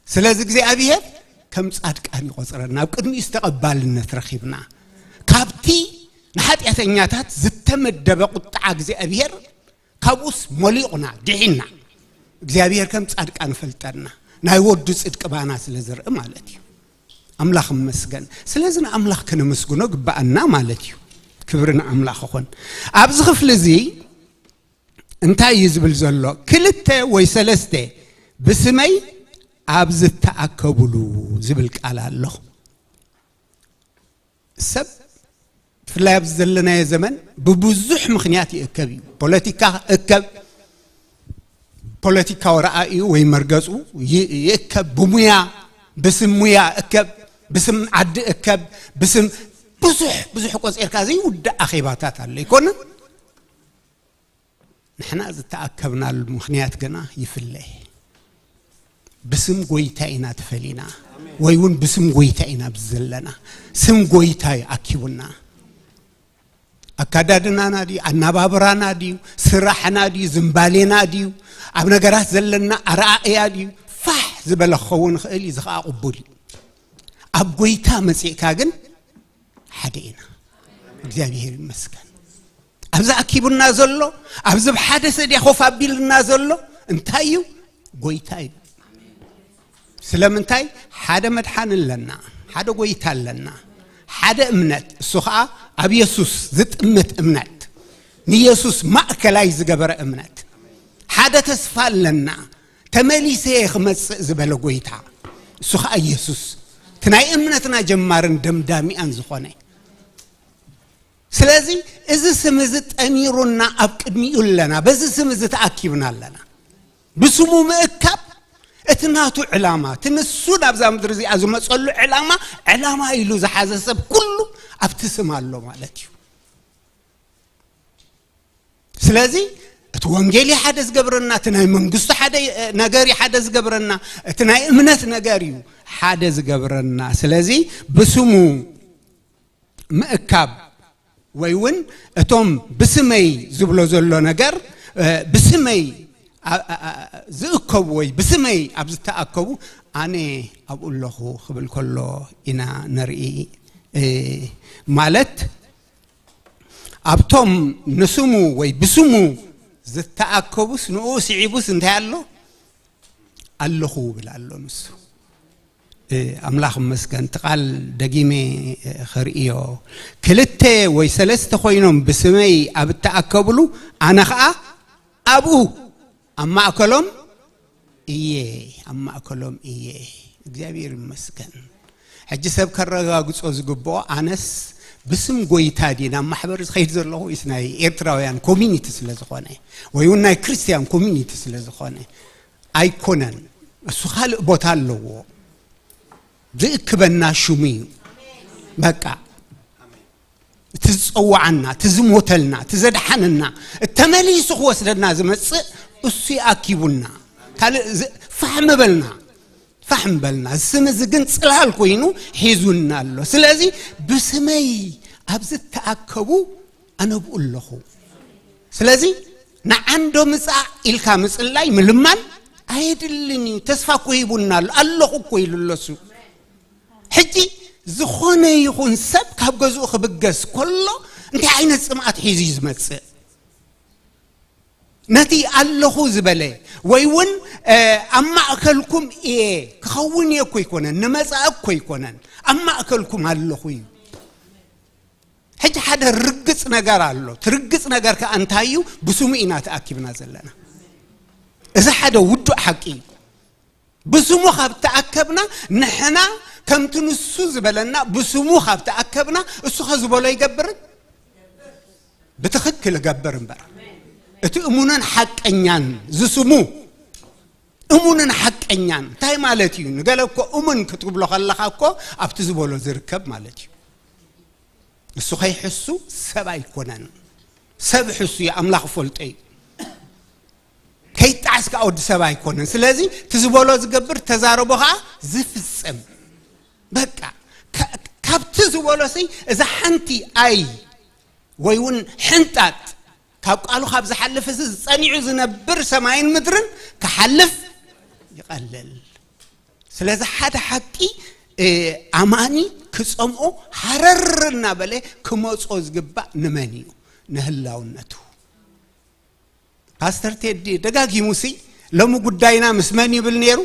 ስለዚ እግዚኣብሔር ከም ጻድቃን ይቖጽረና፣ ኣብ ቅድሚኡ ዝተቐባልነት ረኺብና። ካብቲ ንሓጢኣተኛታት ዝተመደበ ቁጥዓ እግዚኣብሔር ካብኡስ ሞሊቑና፣ ድሒና። እግዚኣብሔር ከም ጻድቃን ፈልጠና፣ ናይ ወዱ ጽድቂ ባና ስለ ዝርኢ ማለት እዩ። ኣምላኽ ይመስገን። ስለዚ ንኣምላኽ ከነመስግኖ ግባኣና ማለት እዩ። ክብሪ ንኣምላኽ ይኹን። ኣብዚ ክፍሊ እዚ እንታይ እዩ ዝብል ዘሎ? ክልተ ወይ ሰለስተ ብስመይ ኣብ ዝተኣከቡሉ ዝብል ቃል ኣሎ። ሰብ ብፍላይ ኣብዚ ዘለናዮ ዘመን ብብዙሕ ምኽንያት ይእከብ እዩ። ፖለቲካ እከብ፣ ፖለቲካዊ ረኣዩ ወይ መርገጹ ይ-፣ ይእከብ፣ ብሙያ፣ ብስም ሙያ እከብ፣ ብስም ዓዲ እከብ፣ ብስም ብዙሕ፣ ብዙሕ ቆጺርካ ዘይውዳእ ኣኼባታት ኣሎ። ኣይኮነን? ንሕና ዝተኣከብናሉ ምኽንያት ግና ይፍለ። ብስም ጎይታ ኢና ተፈሊና፣ ወይ እውን ብስም ጎይታ ኢና ኣብዚ ዘለና። ስም ጎይታ እዩ ኣኪቡና። ኣካዳድናና ድዩ? ኣናባብራና ድዩ? ስራሕና ድዩ? ዝንባሌና ድዩ? ኣብ ነገራት ዘለና ኣረኣእያ ድዩ? ፋሕ ዝበለ ክኸውን ይኽእል እዩ፣ እዚ ኸዓ ቅቡል እዩ። ኣብ ጎይታ መጺእካ ግን ሓደ ኢና። እግዚኣብሔር ይመስገን። ኣብዚ ኣኪቡና ዘሎ፣ ኣብዚ ብሓደ ሰድያ ኮፍ ኣቢልና ዘሎ እንታይ እዩ? ጎይታ እዩ። ስለምንታይ? ሓደ መድሓኒ ኣለና፣ ሓደ ጎይታ ኣለና፣ ሓደ እምነት፣ እሱ ኸዓ ኣብ የሱስ ዝጥምት እምነት፣ ንየሱስ ማእከላይ ዝገበረ እምነት። ሓደ ተስፋ ኣለና፣ ተመሊሰ እየ ክመጽእ ዝበለ ጎይታ፣ እሱ ኸዓ የሱስ፣ እቲ ናይ እምነትና ጀማርን ደምዳሚኣን ዝኾነ። ስለዚ እዚ ስም እዚ ጠሚሩና ኣብ ቅድሚኡ ኣለና፣ በዚ ስም እዚ ተኣኪብና ኣለና። ብስሙ ምእካብ እቲ ናቱ ዕላማ፣ እቲ ንሱ ናብዛ ምድሪ እዚኣ ዝመጸሉ ዕላማ፣ ዕላማ ኢሉ ዝሓዘ ሰብ ኩሉ ኣብቲ ስም ኣሎ ማለት እዩ። ስለዚ እቲ ወንጌል እዩ ሓደ ዝገብረና፣ እቲ ናይ መንግስቱ ሓደ ነገር እዩ ሓደ ዝገብረና፣ እቲ ናይ እምነት ነገር እዩ ሓደ ዝገብረና። ስለዚ ብስሙ ምእካብ ወይ እውን እቶም ብስመይ ዝብሎ ዘሎ ነገር፣ እ፣ ብስመይ ኣ-፣ ኣ-፣ ኣ-፣ ዝእከቡ ወይ ብስመይ ኣብ ዝተኣከቡ ኣነ ኣብኡ ኣለኹ ክብል ከሎ ኢና ንርኢ። እ፣ ማለት ኣብቶም ንስሙ ወይ ብስሙ ዝተኣከቡስ ንኡ ስዒቡስ እንታይ ኣሎ? ኣለኹ ይብል ኣሎ ንሱ። እ፣ ኣምላኽ ይመስገን፣ እቲ ቃል ደጊመ፣ እ፣ ክርእዮ። ክልተ ወይ ሰለስተ ኮይኖም ብስመይ ኣብ እተኣከብሉ፣ ኣነ ኸኣ ኣብኡ ኣብ ማእከሎም እየ፣ ኣብ ማእከሎም እየ። እግዚኣብሔር ይመስገን። ሕጂ ሰብ ከረጋግጾ ዝግብኦ፣ ኣነስ ብስም ጎይታ ድየ ናብ ማሕበር ዝኸይድ ዘለኹ ወይስ ናይ ኤርትራውያን ኮሚኒቲ ስለ ዝኾነ፣ ወይ እውን ናይ ክርስትያን ኮሚኒቲ ስለ ዝኾነ? ኣይኮነን። እሱ ካልእ ቦታ ኣለዎ። ዝእክበና ሽሙ እዩ። በቃ፣ እቲ ዝጸዋዓና፣ እቲ ዝሞተልና፣ እቲ ዘድሓነና፣ ተመሊሱ ክወስደና ዝመጽእ እሱ ይኣኪቡና። ካልእ ዝ-፣ ፋሕም በልና፣ ፋሕም በልና። እዚ ስም እዚ ግን ጽላል ኮይኑ ሒዙና ኣሎ። ስለዚ ብስመይ ኣብ ዝተኣከቡ ኣነ ብኡ ኣለኹ። ስለዚ ንዓንዶ ምጻእ ኢልካ ምጽላይ ምልማን ኣየድልን እዩ። ተስፋ እኮ ሂቡና ኣሎ። ኣለኹ እኮ ኢሉ ኣሎ እሱ። ሕጂ ዝኾነ ይኹን ሰብ ካብ ገዝኡ ክብገስ ከሎ እንታይ ዓይነት ጽምኣት ሒዙ እዩ ዝመጽእ? ነቲ ኣለኹ ዝበለ ወይ እውን፣ እ፣ ኣብ ማእከልኩም እየ፣ ክኸውን እየ እኮ ኣይኮነን፣ ንመጻኢ እኮ ኣይኮነን፣ ኣብ ማእከልኩም ኣለኹ እዩ። ሕጂ ሓደ ርግጽ ነገር ኣሎ። እቲ ርግጽ ነገር ከኣ እንታይ እዩ? ብስሙ ኢና ተኣኪብና ዘለና። እዚ ሓደ ውዱእ ሓቂ እዩ። ብስሙ ካብ ተኣከብና፣ ንሕና ከምቲ ንሱ ዝበለና ብስሙ ካብ ተኣከብና፣ እሱ ከ ዝበሎ ይገብርን? ብትኽክል እገብር እምበር። እቲ እሙንን ሓቀኛን ዝስሙ፣ እሙንን ሓቀኛን እንታይ ማለት እዩ? ንገለ እኮ እሙን ክትብሎ ከለኻ እኮ ኣብቲ ዝበሎ ዝርከብ ማለት እዩ። እሱ ከይሕሱ ሰብ ኣይኮነን። ሰብ ሕሱ እዩ፣ ኣምላኽ ፈልጦ እዩ። ከይጣዓስ ከኣ ወዲ ሰብ ኣይኮነን። ስለዚ እቲ ዝበሎ ዝገብር፣ ተዛረቦ ከኣ ዝፍጽም። በቃ፣ ካ-፣ ካብቲ ዝበሎሲ እዛ ሓንቲ ኣይ ወይ እውን ሕንጣጥ ካብ ቃሉ ካብ ዝሓልፍ፣ እዚ ጸኒዑ ዝነብር ሰማይን ምድርን ክሓልፍ ይቐልል። ስለዚ ሓደ ሓቂ፣ እ፣ ኣማኒ ክጸምኦ ሃረር እናበለ ክመጾ ዝግባእ ንመን እዩ? ንህላውነቱ። ፓስተር ቴዲ ደጋጊሙሲ፣ ሎሚ ጉዳይና ምስ መን ይብል ነይሩ?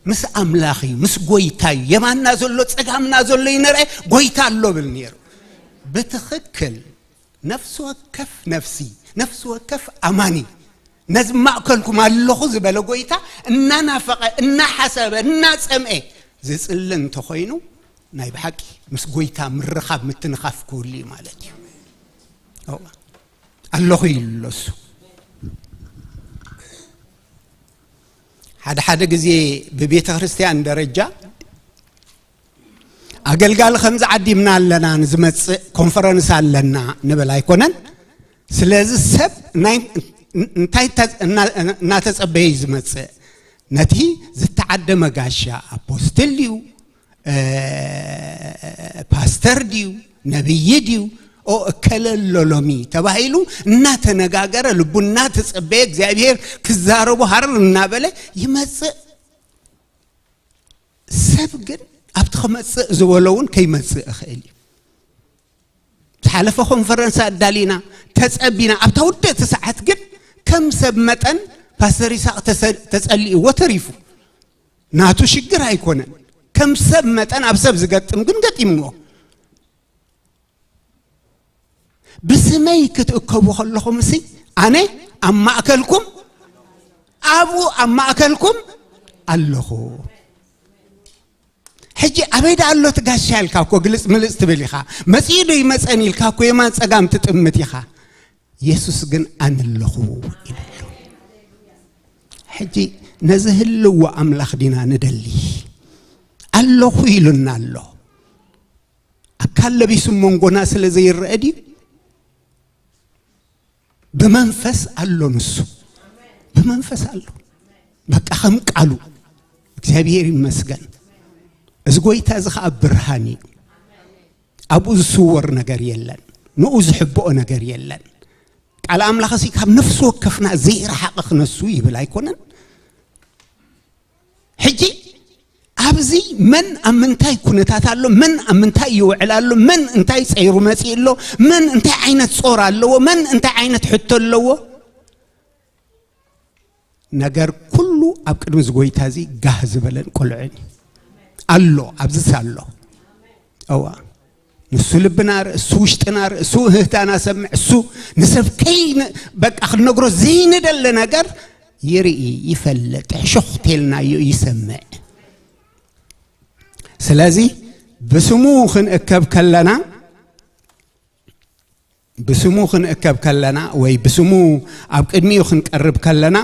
ምስ ኣምላኽ እዩ፣ ምስ ጎይታ እዩ። የማንና ዘሎ ጸጋምና ዘሎ ይነርአ፣ ጎይታ ኣሎ ብል ነይሩ። ብትኽክል። ነፍሲ ወከፍ ነፍሲ፣ ነፍሲ ወከፍ ኣማኒ፣ ነዚ ማእከልኩም ኣለኹ ዝበለ ጎይታ እናናፈቐ፣ እናሓሰበ፣ እናጸምኤ ዝጽሊ እንተኾይኑ፣ ናይ ብሓቂ ምስ ጎይታ ምርኻብ፣ ምትንኻፍ ክህሉ እዩ ማለት እዩ። እዋ፣ ኣለኹ ኢሉ ኣሎ እሱ። ሓደ ሓደ ግዜ ብቤተ ክርስቲያን ደረጃ ኣገልጋሊ ከምዚ ዓዲምና ኣለና፣ ንዝመጽእ ኮንፈረንስ ኣለና ንብል ኣይኮነን። ስለዚ ሰብ ናይ፣ እንታይ እንተ-፣ እና-፣ እናተጸበየ እዩ ዝመጽእ። ነቲ ዝተዓደመ ጋሻ ኣፖስትል ድዩ፣ እ፣ ፓስተር ድዩ፣ ነብይ ድዩ፣ ኦ፣ እከለ ኣሎ ሎሚ ተባሂሉ እናተነጋገረ፣ ልቡ እናተጸበየ፣ እግዚኣብሔር ክዛረቦ ሃረር እናበለ ይመጽእ። ሰብ ግን ኣብቲ ክመጽእ ዝበሎ እውን ከይመጽእ ይኽእል እዩ። ዝሓለፈ ኮንፈረንስ ኣዳሊና፣ ተጸቢና፣ ኣብታ ውድእቲ ሰዓት ግን ከም ሰብ መጠን ፓስተር ይስሐቅ ተሰ-፣ ተጸሊእዎ ተሪፉ። ናቱ ሽግር ኣይኮነን። ከም ሰብ መጠን ኣብ ሰብ ዝገጥም ግን ገጢምዎ። ብስመይ ክትእከቡ ከለኹም እሲ ኣነ ኣብ ማእከልኩም፣ ኣብኡ ኣብ ማእከልኩም ኣለኹ። ሕጂ ኣበይ ደኣ ኣሎ እቲ ጋሻ ኢልካ እኮ ግልጽ ምልጽ ትብል ኢኻ። መጺኡ ዶ ይመጸን ኢልካ እኮ የማን ጸጋም ትጥምት ኢኻ። የሱስ ግን ኣነ ኣለኹ ኢሉ ኣሎ። ሕጂ ነዚ ህልዎ ኣምላኽ ዲና ንደሊ? ኣለኹ ኢሉና ኣሎ። ኣካል ለቢሱ መንጎና ስለ ዘይረአ ድዩ? ብመንፈስ ኣሎ ንሱ። ብመንፈስ ኣሎ። በቃ ከም ቃሉ። እግዚኣብሔር ይመስገን። እዚ ጎይታ እዚ ኸኣ ብርሃን እዩ። ኣብኡ ዝስወር ነገር የለን። ንኡ ዝሕብኦ ነገር የለን። ቃል ኣምላኽ እዚ ካብ ነፍሲ ወከፍና ዘይረሓቐ ክነሱ ይብል ኣይኮነን። ሕጂ ኣብዚ መን ኣብ ምንታይ ኩነታት ኣሎ፣ መን ኣብ ምንታይ ይውዕል ኣሎ፣ መን እንታይ ጸይሩ መጺኡ ኣሎ፣ መን እንታይ ዓይነት ጾር ኣለዎ፣ መን እንታይ ዓይነት ሕቶ ኣለዎ፣ ነገር ኩሉ ኣብ ቅድሚ እዚ ጎይታ እዚ ጋህ ዝበለን ቅሉዕን እዩ። ኣሎ፣ ኣብዚስ ኣሎ። እዋ፣ ንሱ ልብና ርኢ፣ እሱ ውሽጥና ርኢ፣ እሱ እህህታና ሰምዕ፣ እሱ ንሰብ ከይን-፣ በቃ ክንነግሮ ዘይንደሊ ነገር ይርኢ፣ ይፈልጥ፣ ሕሹኽ ተልናዮ ይሰምዕ። ስለዚ ብስሙ ክንእከብ ከለና፣ ብስሙ ክንእከብ ከለና ወይ ብስሙ ኣብ ቅድሚኡ ክንቀርብ ከለና፣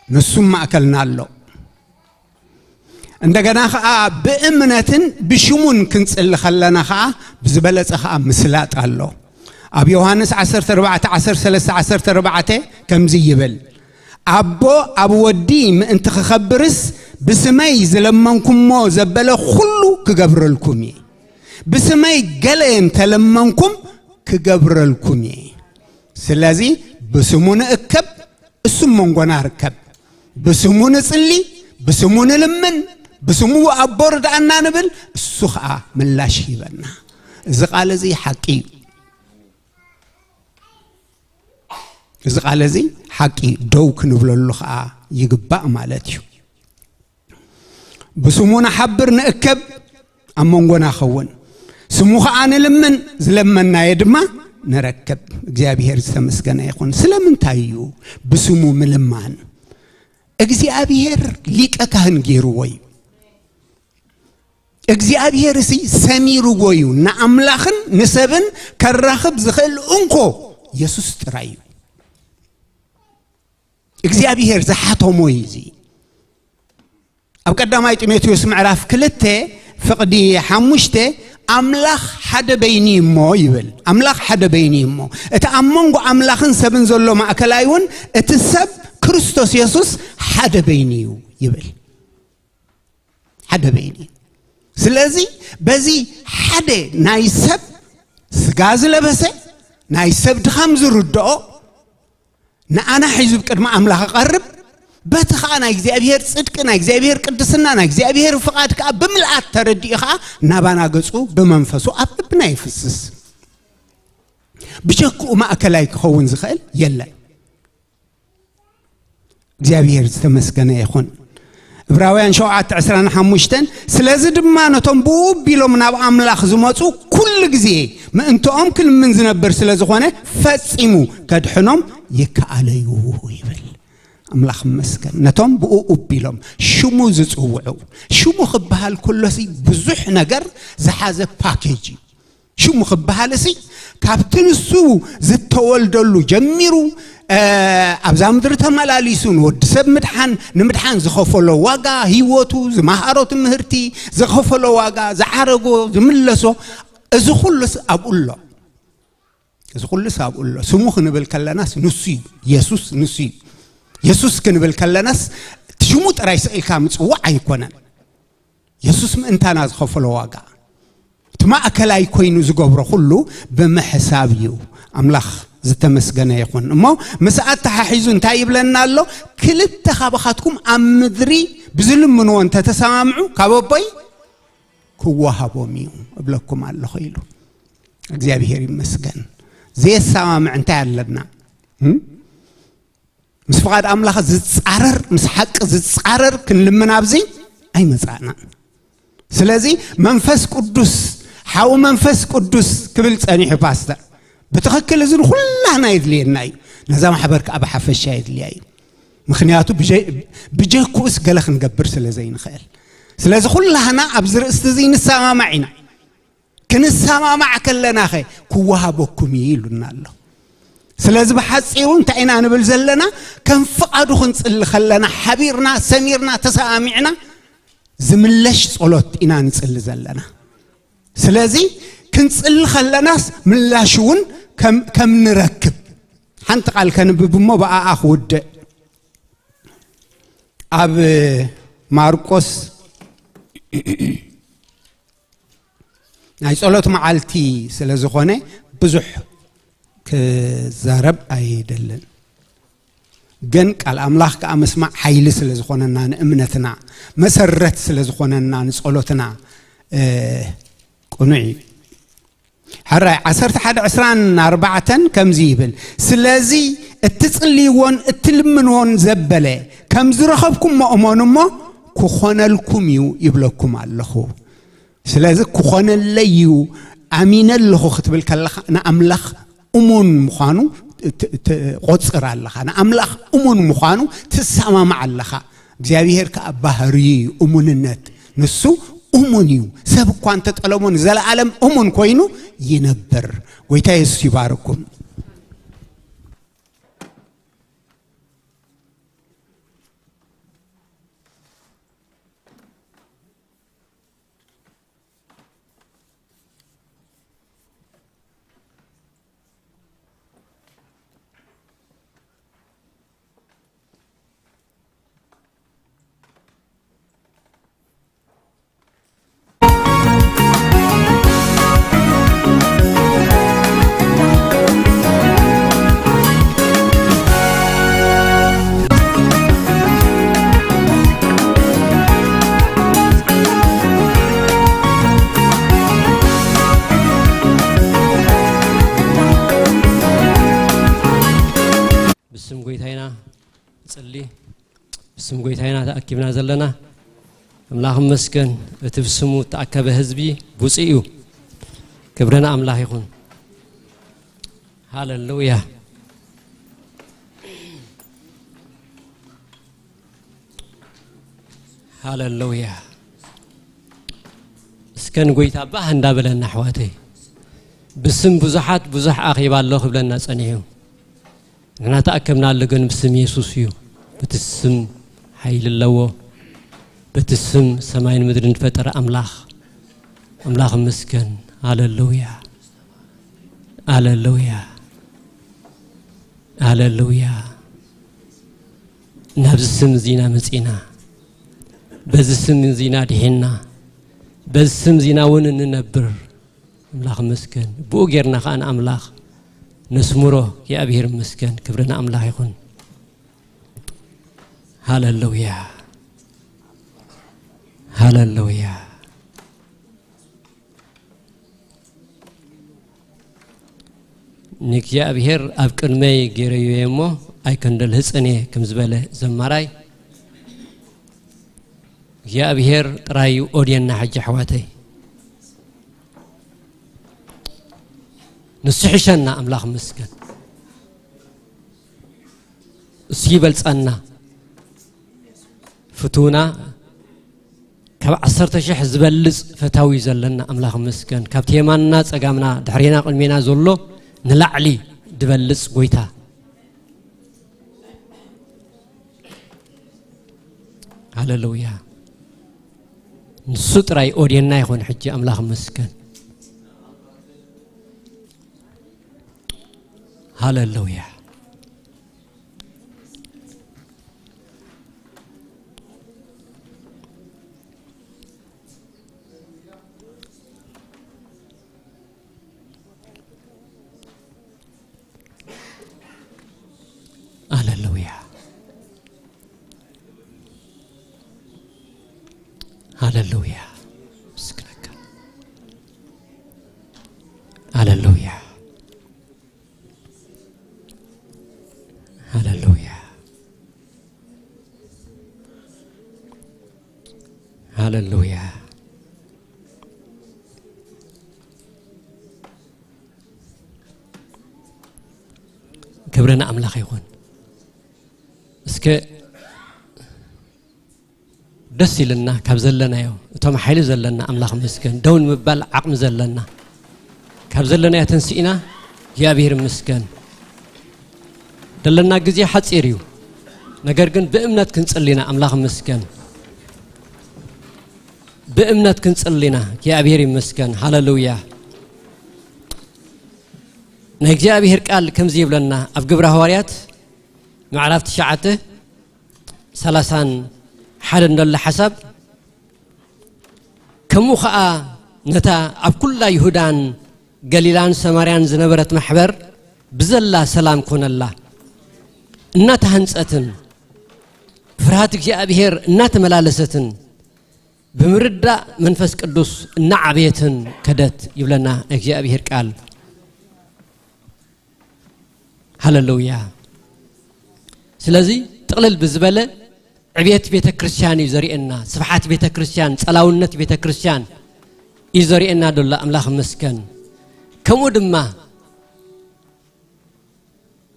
ንሱ ማእከልና ኣሎ። እንደገና ኸኣ ብእምነትን ብሽሙን ክንጽሊ ከለና ኸኣ ብዝበለጸ ኸኣ ምስላጥ ኣሎ። ኣብ ዮሃንስ ዓሰርተ ኣርባዕተ ዓሰርተ ሰለስተ ዓሰርተ ኣርባዕተ ከምዚ ይብል፣ ኣቦ ኣብ ወዲ ምእንቲ ክኸብርስ ብስመይ ዝለመንኩሞ ዘበለ ኩሉ ክገብረልኩም እየ። ብስመይ ገለ እንተለመንኩም ክገብረልኩም እየ። ስለዚ ብስሙ ንእከብ፣ እሱ መንጎና ርከብ። ብስሙ ንጽሊ፣ ብስሙ ንልምን፣ ብስሙ ኣቦ ርድኣና ንብል፣ እሱ ኸኣ ምላሽ ይህበና። እዚ ቃል እዚ ሓቂ እዩ። እዚ ቃል እዚ ሓቂ ደው ክንብለሉ ኸኣ ይግባእ ማለት እዩ። ብስሙ ንሓብር ንእከብ፣ ኣብ መንጎና ኸውን። ስሙ ኸኣ ንልምን፣ ዝለመናዮ ድማ ንረክብ። እግዚኣብሔር ዝተመስገነ ይኹን። ስለምንታይ እዩ ብስሙ ምልማን? እግዚኣብሔር ሊቀ ካህን ገይርዎ እዩ። እግዚኣብሔር እሲ ሰሚርዎ እዩ። ንኣምላኽን ንሰብን ከራኽብ ዝኽእል እንኮ የሱስ ጥራይ እዩ። እግዚኣብሔር ዝሓተሞ እዩ እዚ። ኣብ ቀዳማይ ጢሞቴዎስ ምዕራፍ ክልተ ፍቕዲ ሓሙሽተ ኣምላኽ ሓደ በይኒ እሞ ይብል። ኣምላኽ ሓደ በይኒ እሞ፣ እቲ ኣብ መንጎ ኣምላኽን ሰብን ዘሎ ማእከላይ እውን እቲ ሰብ ክርስቶስ የሱስ ሓደ በይኒ እዩ ይብል። ሓደ በይኒ። ስለዚ በዚ ሓደ ናይ ሰብ ስጋ ዝለበሰ፣ ናይ ሰብ ድኻም ዝርድኦ፣ ንኣና ሒዙ ቅድሚ ኣምላኽ ይቐርብ። በቲ ኸኣ ናይ እግዚኣብሔር ጽድቂ፣ ናይ እግዚኣብሔር ቅድስና፣ ናይ እግዚኣብሔር ፍቓድ ከኣ ብምልኣት ተረዲኡ ኸኣ ናባና ገጹ ብመንፈሱ ኣብ ልብና ይፍስስ። ብጀክኡ ማእከላይ ክኸውን ዝኽእል የለን። እግዚኣብሔር ዝተመስገነ ይኹን። ዕብራውያን ሸውዓተ ዕስራን ሓሙሽተን፣ ስለዚ ድማ ነቶም ብኡ ኣቢሎም ናብ ኣምላኽ ዝመጹ ኩሉ ግዜ ምእንትኦም ክልምን ዝነብር ስለ ዝኾነ ፈጺሙ ከድሕኖም ይከኣለዩ ይብል። ኣምላኽ ይመስገን። ነቶም ብኡ ኣቢሎም ሽሙ ዝጽውዑ፣ ሽሙ ክበሃል ከሎሲ ብዙሕ ነገር ዝሓዘ ፓኬጅ እዩ። ሽሙ ክበሃል እሲ ካብቲ ንሱ ዝተወልደሉ ጀሚሩ፣ እ፣ ኣብዛ ምድሪ ተመላሊሱ ንወዲ ሰብ ምድሓን፣ ንምድሓን ዝኸፈሎ ዋጋ፣ ህይወቱ፣ ዝመሃሮ ትምህርቲ፣ ዝኸፈሎ ዋጋ፣ ዝዓረጎ፣ ዝምለሶ፣ እዚ ኩሉስ ኣብኡ ኣሎ። እዚ ኩሉስ ኣብኡ ኣሎ። ስሙ ክንብል ከለናስ ንሱ እዩ። የሱስ ንሱ እዩ። የሱስ ክንብል ከለናስ እቲ ሽሙ ጥራይ ስቕ ኢልካ ምጽዋዕ ኣይኮነን። የሱስ ምእንታና ዝኸፈሎ ዋጋ፣ እቲ ማእከላይ ኮይኑ ዝገብሮ ኩሉ ብምሕሳብ እዩ። ኣምላኽ ዝተመስገነ ይኹን። እሞ ምስ ኣተሓሒዙ እንታይ ይብለና ኣሎ? ክልተ ካባኻትኩም ኣብ ምድሪ ብዝልምንዎ እንተተሰማምዑ ካብ ኣቦይ ክወሃቦም እዩ እብለኩም ኣለኹ ኢሉ። እግዚኣብሔር ይመስገን። ዘየሰማምዕ እንታይ ኣለና? እም? ምስ ፍቓድ ኣምላኽ ዝጻረር፣ ምስ ሓቂ ዝጻረር ክንልምን ኣብዚ ኣይመጻእናን። ስለዚ መንፈስ ቅዱስ፣ ሓው መንፈስ ቅዱስ ክብል ጸኒሑ ፓስተር፣ ብትኽክል እዚ ንኹላህና የድልየና እዩ። ነዛ ማሕበር ከኣ ብሓፈሻ የድልያ እዩ። ምኽንያቱ ብጀ-፣ ብጀክኡስ ገለ ክንገብር ስለ ዘይንኽእል። ስለዚ ኩላህና ኣብዚ ርእስቲ እዚ ንሰማማዕ ኢና። ክንሰማማዕ ከለናኸ ክወሃበኩም እዩ ኢሉና ኣሎ። ስለዚ ብሓጺሩ እንታይ ኢና ንብል ዘለና? ከም ፍቓዱ ክንጽሊ ከለና ሓቢርና፣ ሰሚርና፣ ተሰማሚዕና ዝምለሽ ጸሎት ኢና ንጽሊ ዘለና። ስለዚ ክንጽሊ ከለናስ ምላሽ እውን ከም፣ ከም ንረክብ ሓንቲ ቃል ከንብብ እሞ ብኣኣ ክውድእ። ኣብ ማርቆስ ናይ ጸሎት መዓልቲ ስለ ዝኾነ ብዙሕ ክዛረብ ኣይደልን። ግን ቃል ኣምላኽ ከኣ ምስማዕ ሓይሊ ስለ ዝኾነና፣ ንእምነትና መሰረት ስለ ዝኾነና፣ ንጸሎትና፣ እ፣ ቅኑዕ እዩ። ሕራይ ዓሰርተ ሓደ ዕስራን ኣርባዕተን ከምዚ ይብል፣ "ስለዚ እትጽልይዎን እትልምንዎን ዘበለ ከም ዝረኸብኩሞ እመኑ እሞ ክኾነልኩም እዩ ይብለኩም ኣለኹ።" ስለዚ ክኾነለይ እዩ፣ ኣሚነ ኣለኹ ክትብል ከለኻ ንኣምላኽ እሙን ምዃኑ ት-፣ ት-፣ ትቖጽር ኣለኻ። ንኣምላኽ እሙን ምዃኑ ትሰማማዕ ኣለኻ። እግዚኣብሔር ከኣ ባህርዩ እዩ እሙንነት። ንሱ እሙን እዩ። ሰብ እኳ እንተጠለሞ ንዘለኣለም እሙን ኮይኑ ይነብር። ጎይታ የሱስ ይባርኩም። ብስም ጎይታይና ንጽሊ። ብስም ጎይታይና ተኣኪብና ዘለና ኣምላኽ ይመስገን። እቲ ብስሙ እተኣከበ ህዝቢ ብፁዕ እዩ። ክብሪ ንኣምላኽ ይኹን። ሃሌሉያ። ሃሌሉያ። እስከ ንጎይታ ባህ እንዳበለና ኣሕዋተይ። ብስም ብዙሓት ብዙሕ ኣኼባ ኣሎ ክብለና ጸኒሑ። ንሕና ተኣከብናሉ ግን ብስም የሱስ እዩ። በቲ ስም ሓይሊ ኣለዎ። በቲ ስም ሰማይን ምድርን ዝፈጠረ ኣምላኽ፣ ኣምላኽ ይመስገን። ሃሌሉያ። ሃሌሉያ። ሃሌሉያ። ናብዚ ስም እዚ ኢና መጺና። በዚ ስም እዚ ኢና ድሒንና። በዚ ስም እዚ ኢና እውን እንነብር። ኣምላኽ ይመስገን። ብኡ ጌርና ኸኣ ንኣምላኽ ነስምሮ። እግዚኣብሔር ይመስገን። ክብሪ ንኣምላኽ ይኹን። ሃሌሉያ። ሃሌሉያ። ንእግዚኣብሔር ኣብ ቅድመይ ገይረዮ እየ እሞ ኣይከንደልህጽን እየ ከም ዝበለ ዘማራይ፣ እግዚኣብሔር ጥራይ እዩ ኦድየና። ሕጂ ኣሕዋተይ፣ ንሱ ይሕሸና። ኣምላኽ ይመስገን። እሱ ይበልጸና። ፍትውና ካብ ዓሰርተ ሽሕ ዝበልጽ ፈታዊ እዩ ዘለና። ኣምላኽ ይመስገን። ካብቲ የማንና ጸጋምና ድሕሬና ቅድሜና ዘሎ ንላዕሊ ዝበልጽ ጎይታ። ሃሌሉያ። ንሱ ጥራይ ኦድየና ይኹን። ሕጂ ኣምላኽ ይመስገን። ሃሌሉያ። ሃሌሉያ። ምስግነካ። ሃሌሉያ። ሃሌሉያ። ሃሌሉያ። ክብሪ ንኣምላኽ ይኹን። እስከ ደስ ኢልና ካብ ዘለናዮ፣ እቶም ሓይሊ ዘለና ኣምላኽ ይመስገን፣ ደው ንምባል ዓቕሚ ዘለና ካብ ዘለናዮ ተንሲእና እግዚኣብሔር ይመስገን። ዘለና ግዜ ሓጺር እዩ፣ ነገር ግን ብእምነት ክንጽሊ ኢና። ኣምላኽ ይመስገን፣ ብእምነት ክንጽሊ ኢና። እግዚኣብሔር ይመስገን። ሃሌሉያ። ናይ እግዚኣብሔር ቃል ከምዚ ይብለና ኣብ ግብረ ሃዋርያት ምዕራፍ ትሽዓተ ሰላሳን ሓደን ዘሎ ሓሳብ፣ ከምኡ ኸኣ ነታ ኣብ ኩላ ይሁዳን ገሊላን ሰማርያን ዝነበረት ማሕበር ብዘላ ሰላም ኮነላ። እናተሃንጸትን ብፍርሃት እግዚኣብሔር እናተመላለሰትን ብምርዳእ መንፈስ ቅዱስ እናዓበየትን ከደት ይብለና ናይ እግዚኣብሔር ቃል። ሃሌሉያ። ስለዚ ጥቕልል ብዝበለ ዕብየት ቤተ ክርስቲያን እዩ ዘርእየና፣ ስፍሓት ቤተ ክርስቲያን፣ ጸላውነት ቤተ ክርስቲያን እዩ ዘርእየና ዘሎ። ኣምላኽ ይመስገን። ከምኡ ድማ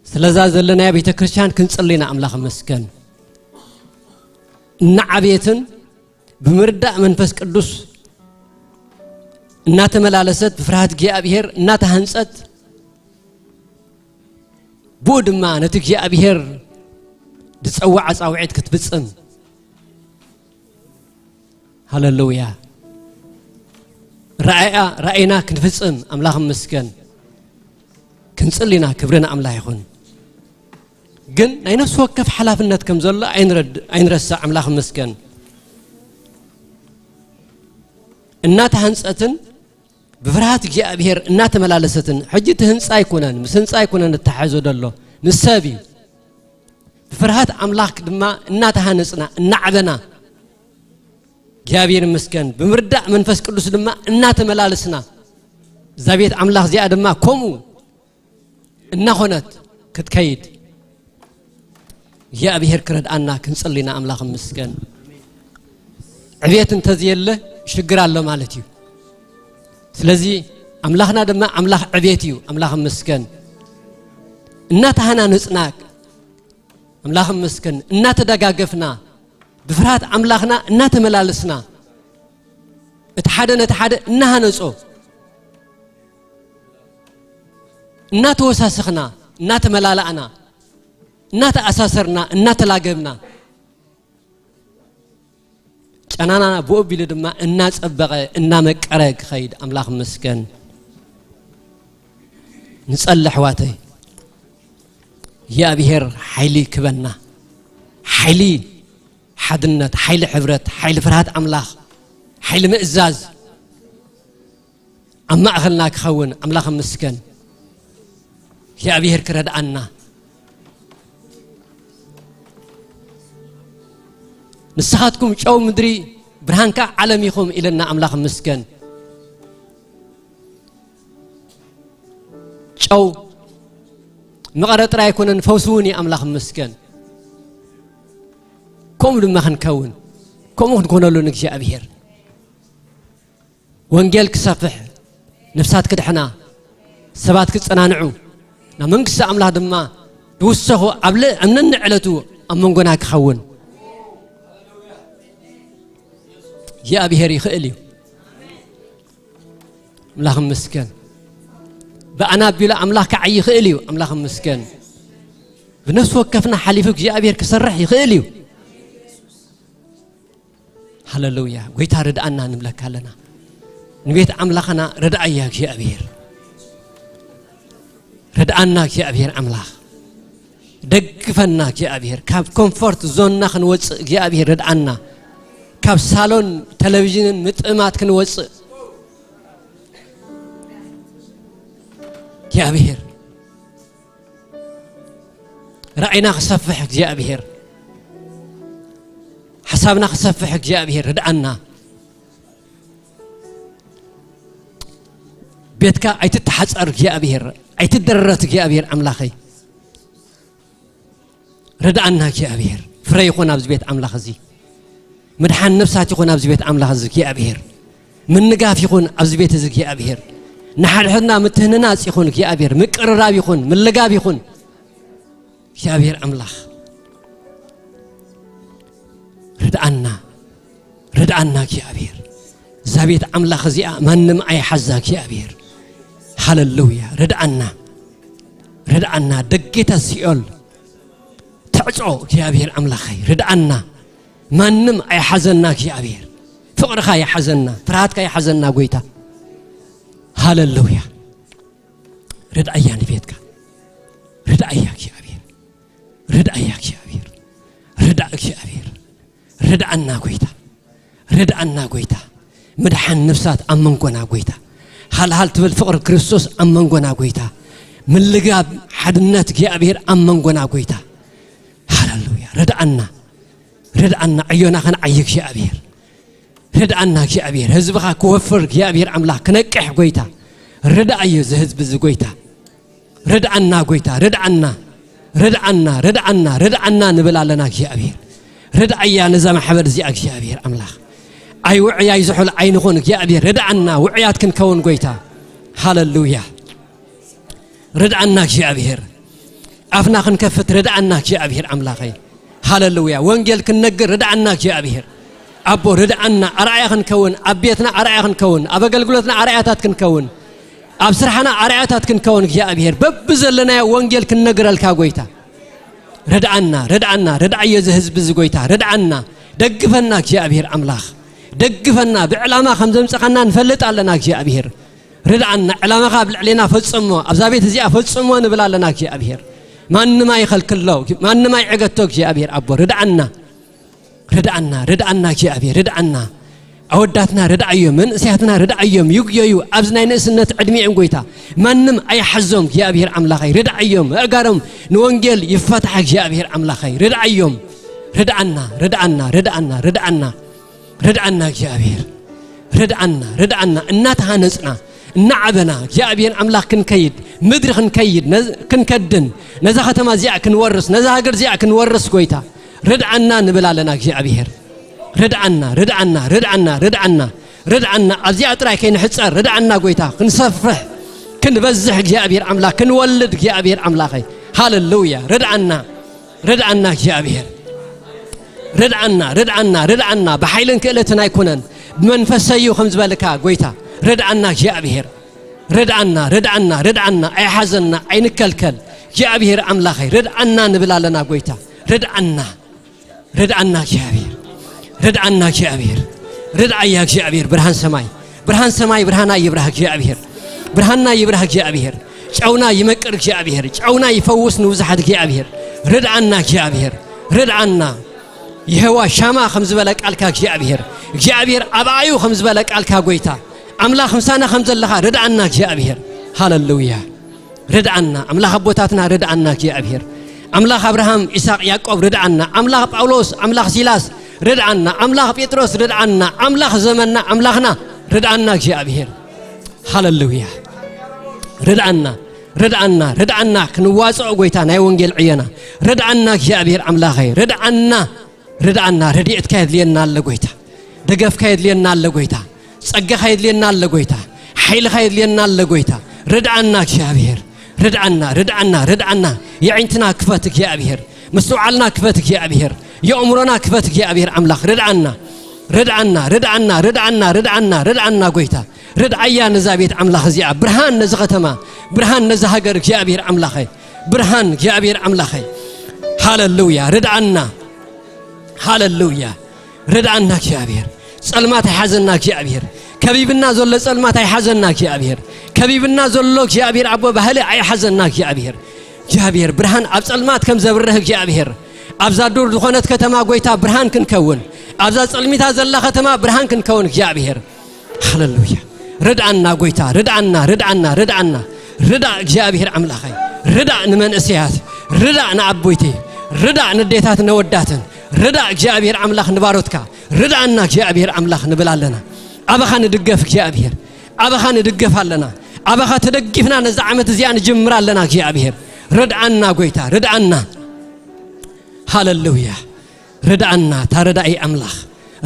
ስለዛ ዘለናያ ቤተ ክርስቲያን ክንጽሊ ኢና። ኣምላኽ ይመስገን። እናዓበየትን ብምርዳእ መንፈስ ቅዱስ እናተመላለሰት ብፍርሃት እግዚኣብሔር እናተሃንጸት ብኡ ድማ ነቲ እግዚኣብሔር ዝጸውዓ ጻውዒት ክትፍጽም። ሃሌሉያ። ራእያ ራእይና ክንፍጽም ኣምላኽ ይመስገን። ክንጽሊ ኢና፣ ክብሪ ንኣምላኽ ይኹን። ግን ናይ ነፍሲ ወከፍ ሓላፍነት ከም ዘሎ ኣይንረድ-፣ ኣይንረስዕ። ኣምላኽ ይመስገን። እናተሃንጸትን ብፍርሃት እግዚኣብሔር እናተመላለሰትን፣ ሕጂ እቲ ህንጻ ኣይኮነን፣ ምስ ህንጻ ኣይኮነን እተሓሕዞ ዘሎ፣ ምስ ሰብ እዩ። ብፍርሃት ኣምላኽ ድማ እናተሃነጽና፣ እናዕበና፣ እግዚኣብሔር ይመስገን፣ ብምርዳእ መንፈስ ቅዱስ ድማ እናተመላለስና፣ እዛ ቤት ኣምላኽ እዚኣ ድማ ከምኡ እናኾነት ክትከይድ እግዚኣብሔር ክረድኣና ክንጽሊ ኢና። ኣምላኽ ይመስገን። ዕብየት እንተዘየለ ሽግር ኣሎ ማለት እዩ። ስለዚ ኣምላኽና ድማ ኣምላኽ ዕብየት እዩ። ኣምላኽ ይመስገን። እናተሃናነጽና፣ ኣምላኽ ይመስገን፣ እናተደጋገፍና፣ ብፍርሃት ኣምላኽና እናተመላለስና፣ እቲ ሓደ ነቲ ሓደ እናሃነጾ፣ እናተወሳሰኽና፣ እናተመላላእና፣ እናተኣሳሰርና፣ እናተላገብና፣ ጨናና ብኡ ኣቢሉ ድማ እናጸበቐ፣ እናመቀረ ክኸይድ ኣምላኽ ይመስገን። ንጸሊ ኣሕዋተይ፣ እግዚኣብሔር ሓይሊ ክበና፣ ሓይሊ ሓድነት፣ ሓይሊ ሕብረት፣ ሓይሊ ፍርሃት ኣምላኽ፣ ሓይሊ ምእዛዝ ኣብ ማእኸልና ክኸውን ኣምላኽ ይመስገን። እግዚኣብሔር ክረድኣና። ንስኻትኩም ጨው ምድሪ ብርሃን ከኣ ዓለም ኢኹም ኢለና ኣምላኽ ይመስገን። ጨው መቐረ ጥራይ ኣይኮነን፣ ፈውሲ እውን እዩ። ኣምላኽ ይመስገን። ከምኡ ድማ ክንከውን፣ ከምኡ ክንኮነሉ ንእግዚኣብሔር። ወንጌል ክሰፍሕ፣ ነፍሳት ክድሕና፣ ሰባት ክጸናንዑ፣ ናብ መንግስቲ ኣምላኽ ድማ ዝውሰኹ ኣብ ለ-፣ ኣብ ነንዕለቱ ኣብ መንጎና ክኸውን እግዚኣብሔር ይኽእል እዩ። ኣምላኽ ይመስገን። ብኣና ኣቢሉ ኣምላኽ ክዓይ ይኽእል እዩ። ኣምላኽ ይመስገን። ብነፍሲ ወከፍና ሓሊፉ እግዚኣብሔር ክሰርሕ ይኽእል እዩ። ሃሌሉያ። ጎይታ ርድኣና ንብለካ ኣለና። ንቤት ኣምላኽና ርድኣያ እግዚኣብሔር። ርድኣና እግዚኣብሔር ኣምላኽ። ደግፈና እግዚኣብሔር። ካብ ኮምፎርት ዞንና ክንወጽእ እግዚኣብሔር ርድኣና። ካብ ሳሎን ቴሌቪዥንን ምጥማት ክንወጽእ እግዚኣብሔር። ራእይና ክሰፍሕ እግዚኣብሔር። ሓሳብና ክሰፍሕ እግዚኣብሔር ርድኣና። ቤትካ ኣይትተሓጸር እግዚኣብሔር፣ ኣይትደረት እግዚኣብሔር ኣምላኸይ። ርድኣና እግዚኣብሔር። ፍረ ይኹን ኣብዚ ቤት ኣምላኽ እዚ። ምድሓን ነፍሳት ይኹን ኣብዚ ቤት ኣምላኽ እዚ እግዚኣብሔር። ምንጋፍ ይኹን ኣብዚ ቤት እዚ እግዚኣብሔር። ንሓድሕድና ምትህንናጽ ይኹን እግዚኣብሔር። ምቅርራብ ይኹን፣ ምልጋብ ይኹን። እግዚኣብሔር ኣምላኽ ርድኣና፣ ርድኣና እግዚኣብሔር። እዛ ቤት ኣምላኽ እዚኣ ማንም ኣይሓዛ እግዚኣብሔር። ሃለሉያ። ርድኣና፣ ርድኣና። ደጌታት ሲኦል ትዕጾ እግዚኣብሔር ኣምላኸይ። ርድኣና። ማንም ኣይሓዘና እግዚኣብሔር። ፍቕርኻ ይሓዘና፣ ፍርሃትካ ይሓዘና ጎይታ። ሃለሉያ። ርድኣያ ንቤትካ። ርድኣያ እግዚኣብሔር። ርድኣያ እግዚኣብሔር። ርዳእ እግዚኣብሔር። ርድኣና ጎይታ። ርድኣና ጎይታ። ምድሓን ነፍሳት ኣብ መንጎና ጎይታ። ሃልሃል ትብል ፍቕሪ ክርስቶስ ኣብ መንጎና ጎይታ። ምልጋብ ሓድነት እግዚኣብሔር ኣብ መንጎና ጎይታ። ሃለሉያ። ርድኣና። ርድኣና። ዕዮና ከነዓይ እግዚኣብሔር። ርድኣና እግዚኣብሔር። ህዝብኻ ክወፍር እግዚኣብሔር ኣምላኽ ክነቅሕ ጎይታ። ርድኣዮ እዚ ህዝቢ እዚ ጎይታ። ርድኣና ጎይታ። ርድኣና። ርድኣና። ርድኣና። ርድኣና ንብል ኣለና እግዚኣብሔር። ርድኣያ ነዛ ማሕበር እዚኣ እግዚኣብሔር ኣምላኽ። ኣይ ውዑይ ኣይ ዝሑል ኣይንኹን እግዚኣብሔር። ርድኣና ውዑያት ክንከውን ጎይታ። ሃለሉያ። ርድኣና እግዚኣብሔር። ኣፍና ክንከፍት ርድኣና እግዚኣብሔር ኣምላኸይ። ሃለሉያ። ወንጌል ክንነግር ርድኣና እግዚኣብሔር። ኣቦ ርድኣና፣ ኣርኣያ ክንከውን፣ ኣብ ቤትና ኣርኣያ ክንከውን፣ ኣብ ኣገልግሎትና ኣርኣያታት ክንከውን፣ ኣብ ስራሕና ኣርኣያታት ክንከውን እግዚኣብሔር። በብዘለናዮ ወንጌል ክንነግረልካ ጎይታ። ርድኣና፣ ርድኣና፣ ርድኣዮ እዚ ህዝቢ እዚ ጎይታ። ርድኣና፣ ደግፈና እግዚኣብሔር ኣምላኽ። ደግፈና፣ ብዕላማ ከም ዘምጸኻና ንፈልጥ ኣለና እግዚኣብሔር። ርድኣና፣ ዕላማኻ ኣብ ልዕሌና ፈጽሞ፣ ኣብዛ ቤት እዚኣ ፈጽሞ ንብል ኣለና እግዚኣብሔር። ማንም ኣይኸልክሎ፣ ማንም ኣይዕገቶ እግዚኣብሔር ኣቦ። ርድኣና፣ ርድኣና፣ ርድኣና እግዚኣብሔር፣ ርድኣና። ኣወዳትና ርድኣዮም፣ መንእሰያትና ርድኣዮም፣ ይጉየዩ፣ ኣብዚ ናይ ንእስነት ዕድሜኦም ጎይታ። ማንም ኣይሓዞም እግዚኣብሔር ኣምላኸይ፣ ርድኣዮም፣ ኣእጋሮም ንወንጌል ይፈትሓ እግዚኣብሔር ኣምላኸይ፣ ርድኣዮም። ርድኣና፣ ርድኣና፣ ርድኣና፣ ርድኣና። ርድኣና እግዚኣብሔር። ርድኣና፣ ርድኣና። እናተሃነጽና፣ እናዓበና፣ እግዚኣብሔር ኣምላኽ ክንከይድ፣ ምድሪ ክንከይድ፣ ነዝ-፣ ክንከድን፣ ነዛ ከተማ እዚኣ ክንወርስ፣ ነዛ ሃገር እዚኣ ክንወርስ ጎይታ። ርድኣና ንብል ኣለና እግዚኣብሔር። ርድኣና፣ ርድኣና፣ ርድኣና፣ ርድኣና። ርድኣና ኣብዚኣ ጥራይ ከይንሕጸር፣ ርድኣና ጎይታ። ክንሰፍሕ፣ ክንበዝሕ እግዚኣብሔር ኣምላኽ፣ ክንወልድ እግዚኣብሔር ኣምላኸይ። ሃለሉያ። ርድኣና፣ ርድኣና እግዚኣብሔር። ርድኣና፣ ርድኣና፣ ርድኣና። ብሓይልን ክእለትን ኣይኮነን፣ ብመንፈሰይ እዩ ከም ዝበልካ ጎይታ። ርድኣና እግዚኣብሔር። ርድኣና፣ ርድኣና፣ ርድኣና። ኣይሓዘና፣ ኣይንከልከል። እግዚኣብሔር ኣምላኸይ፣ ርድኣና ንብል ኣለና ጎይታ። ርድኣና፣ ርድኣና እግዚኣብሔር። ርድኣና እግዚኣብሔር። ርድኣያ እግዚኣብሔር። ብርሃን ሰማይ፣ ብርሃን ሰማይ፣ ብርሃና ይብራህ እግዚኣብሔር። ብርሃና ይብራህ እግዚኣብሔር። ጨውና ይመቅር እግዚኣብሔር። ጨውና ይፈውስ ንብዙሓት እግዚኣብሔር። ርድኣና እግዚኣብሔር። ርድኣና። የሆዋ ሻማ ከም ዝበለ ቃልካ እግዚኣብሔር። እግዚኣብሔር ኣብኣዩ ከም ዝበለ ቃልካ ጎይታ። ኣምላኽ ምሳና ከም ዘለኻ ርድኣና እግዚኣብሔር። ሃለሉያ። ርድኣና። ኣምላኽ ኣቦታትና ርድኣና እግዚኣብሔር። ኣምላኽ ኣብርሃም፣ ይስሐቅ፣ ያዕቆብ ርድኣና። ኣምላኽ ጳውሎስ፣ ኣምላኽ ሲላስ ርድኣና። ኣምላኽ ጴጥሮስ ርድኣና። ኣምላኽ ዘመንና፣ ኣምላኽና ርድኣና እግዚኣብሔር። ሃለሉያ። ርድኣና፣ ርድኣና፣ ርድኣና። ክንዋጽኦ ጎይታ ናይ ወንጌል ዕዮና። ርድኣና እግዚኣብሔር ኣምላኸይ። ርድኣና፣ ርድኣና። ረድኤትካ የድልየና ኣሎ ጎይታ። ደገፍካ የድልየና ኣሎ ጎይታ። ጸጋኻ የድልየና ኣሎ ጎይታ። ሓይልኻ የድልየና ኣሎ ጎይታ። ርድኣና እግዚኣብሔር። ርድኣና፣ ርድኣና፣ ርድኣና። የዒንትና ክፈት እግዚኣብሔር። ምስትውዓልና ክፈት እግዚኣብሔር። የእምሮና ክፈት እግዚኣብሔር ኣምላኽ። ርድኣና። ርድኣና፣ ርድኣና፣ ርድኣና፣ ርድኣና፣ ርድኣና ጎይታ። ርድኣያ ነዛ ቤት ኣምላኽ እዚኣ። ብርሃን ነዚ ከተማ። ብርሃን ነዚ ሃገር እግዚኣብሔር ኣምላኸይ። ብርሃን እግዚኣብሔር ኣምላኸይ። ሃለሉያ። ርድኣና። ሃለሉያ። ርድኣና እግዚኣብሔር። ጸልማት ኣይሓዘና እግዚኣብሔር። ከቢብና ዘሎ ጸልማት ኣይሓዘና እግዚኣብሔር። ከቢብና ዘሎ እግዚኣብሔር ኣቦ ባህሊ ኣይሓዘና እግዚኣብሔር። እግዚኣብሔር ብርሃን ኣብ ጸልማት ከም ዘብርህ እግዚኣብሔር። ኣብዛ ዱር ዝኾነት ከተማ ጎይታ ብርሃን ክንከውን። ኣብዛ ጸልሚታ ዘላ ከተማ ብርሃን ክንከውን እግዚኣብሔር። ሃለሉያ። ርድኣና ጎይታ፣ ርድኣና፣ ርድኣና፣ ርድኣና። ርዳእ እግዚኣብሔር ኣምላኸይ። ርዳእ ንመንእሰያት። ርዳእ ንዓቦይቲ። ርዳእ ንዴታት ነወዳትን። ርዳእ እግዚኣብሔር ኣምላኽ ንባሮትካ። ርድኣና እግዚኣብሔር ኣምላኽ ንብል ኣለና። ኣባኻ ንድገፍ እግዚኣብሔር። ኣባኻ ንድገፍ ኣለና። ኣባኻ ተደጊፍና ነዛ ዓመት እዚኣ ንጅምር ኣለና እግዚኣብሔር። ርድኣና ጎይታ፣ ርድኣና። ሃለሉያ። ርድኣና፣ እታ ረዳኢ ኣምላኽ።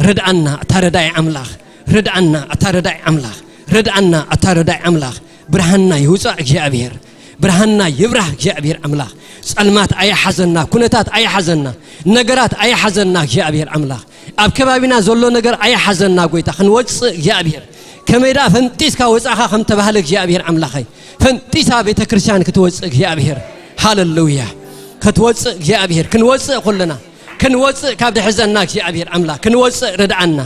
ርድኣና፣ እታ ረዳኢ ኣምላኽ። ርድኣና፣ እታ ረዳኢ ኣምላኽ። ርድኣና፣ እታ ረዳኢ ኣምላኽ። ብርሃንና ይውጻእ እግዚኣብሔር። ብርሃንና ይብራህ እግዚኣብሔር ኣምላኽ። ጸልማት ኣይሓዘና፣ ኩነታት ኣይሓዘና፣ ነገራት ኣይሓዘና እግዚኣብሔር ኣምላኽ። ኣብ ከባቢና ዘሎ ነገር ኣይሓዘና ጎይታ፣ ክንወጽእ እግዚኣብሔር። ከመይ ደኣ ፈንጢስካ ወጻኻ ከም ተባህለ እግዚኣብሔር ኣምላኸይ፣ ፈንጢሳ ቤተ ክርስቲያን ክትወጽእ እግዚኣብሔር። ሃለሉያ። ክትወጽእ እግዚኣብሔር፣ ክንወጽእ ኩልና፣ ክንወጽእ ካብ ድሕዘና እግዚኣብሔር ኣምላኽ፣ ክንወጽእ ርድኣና፣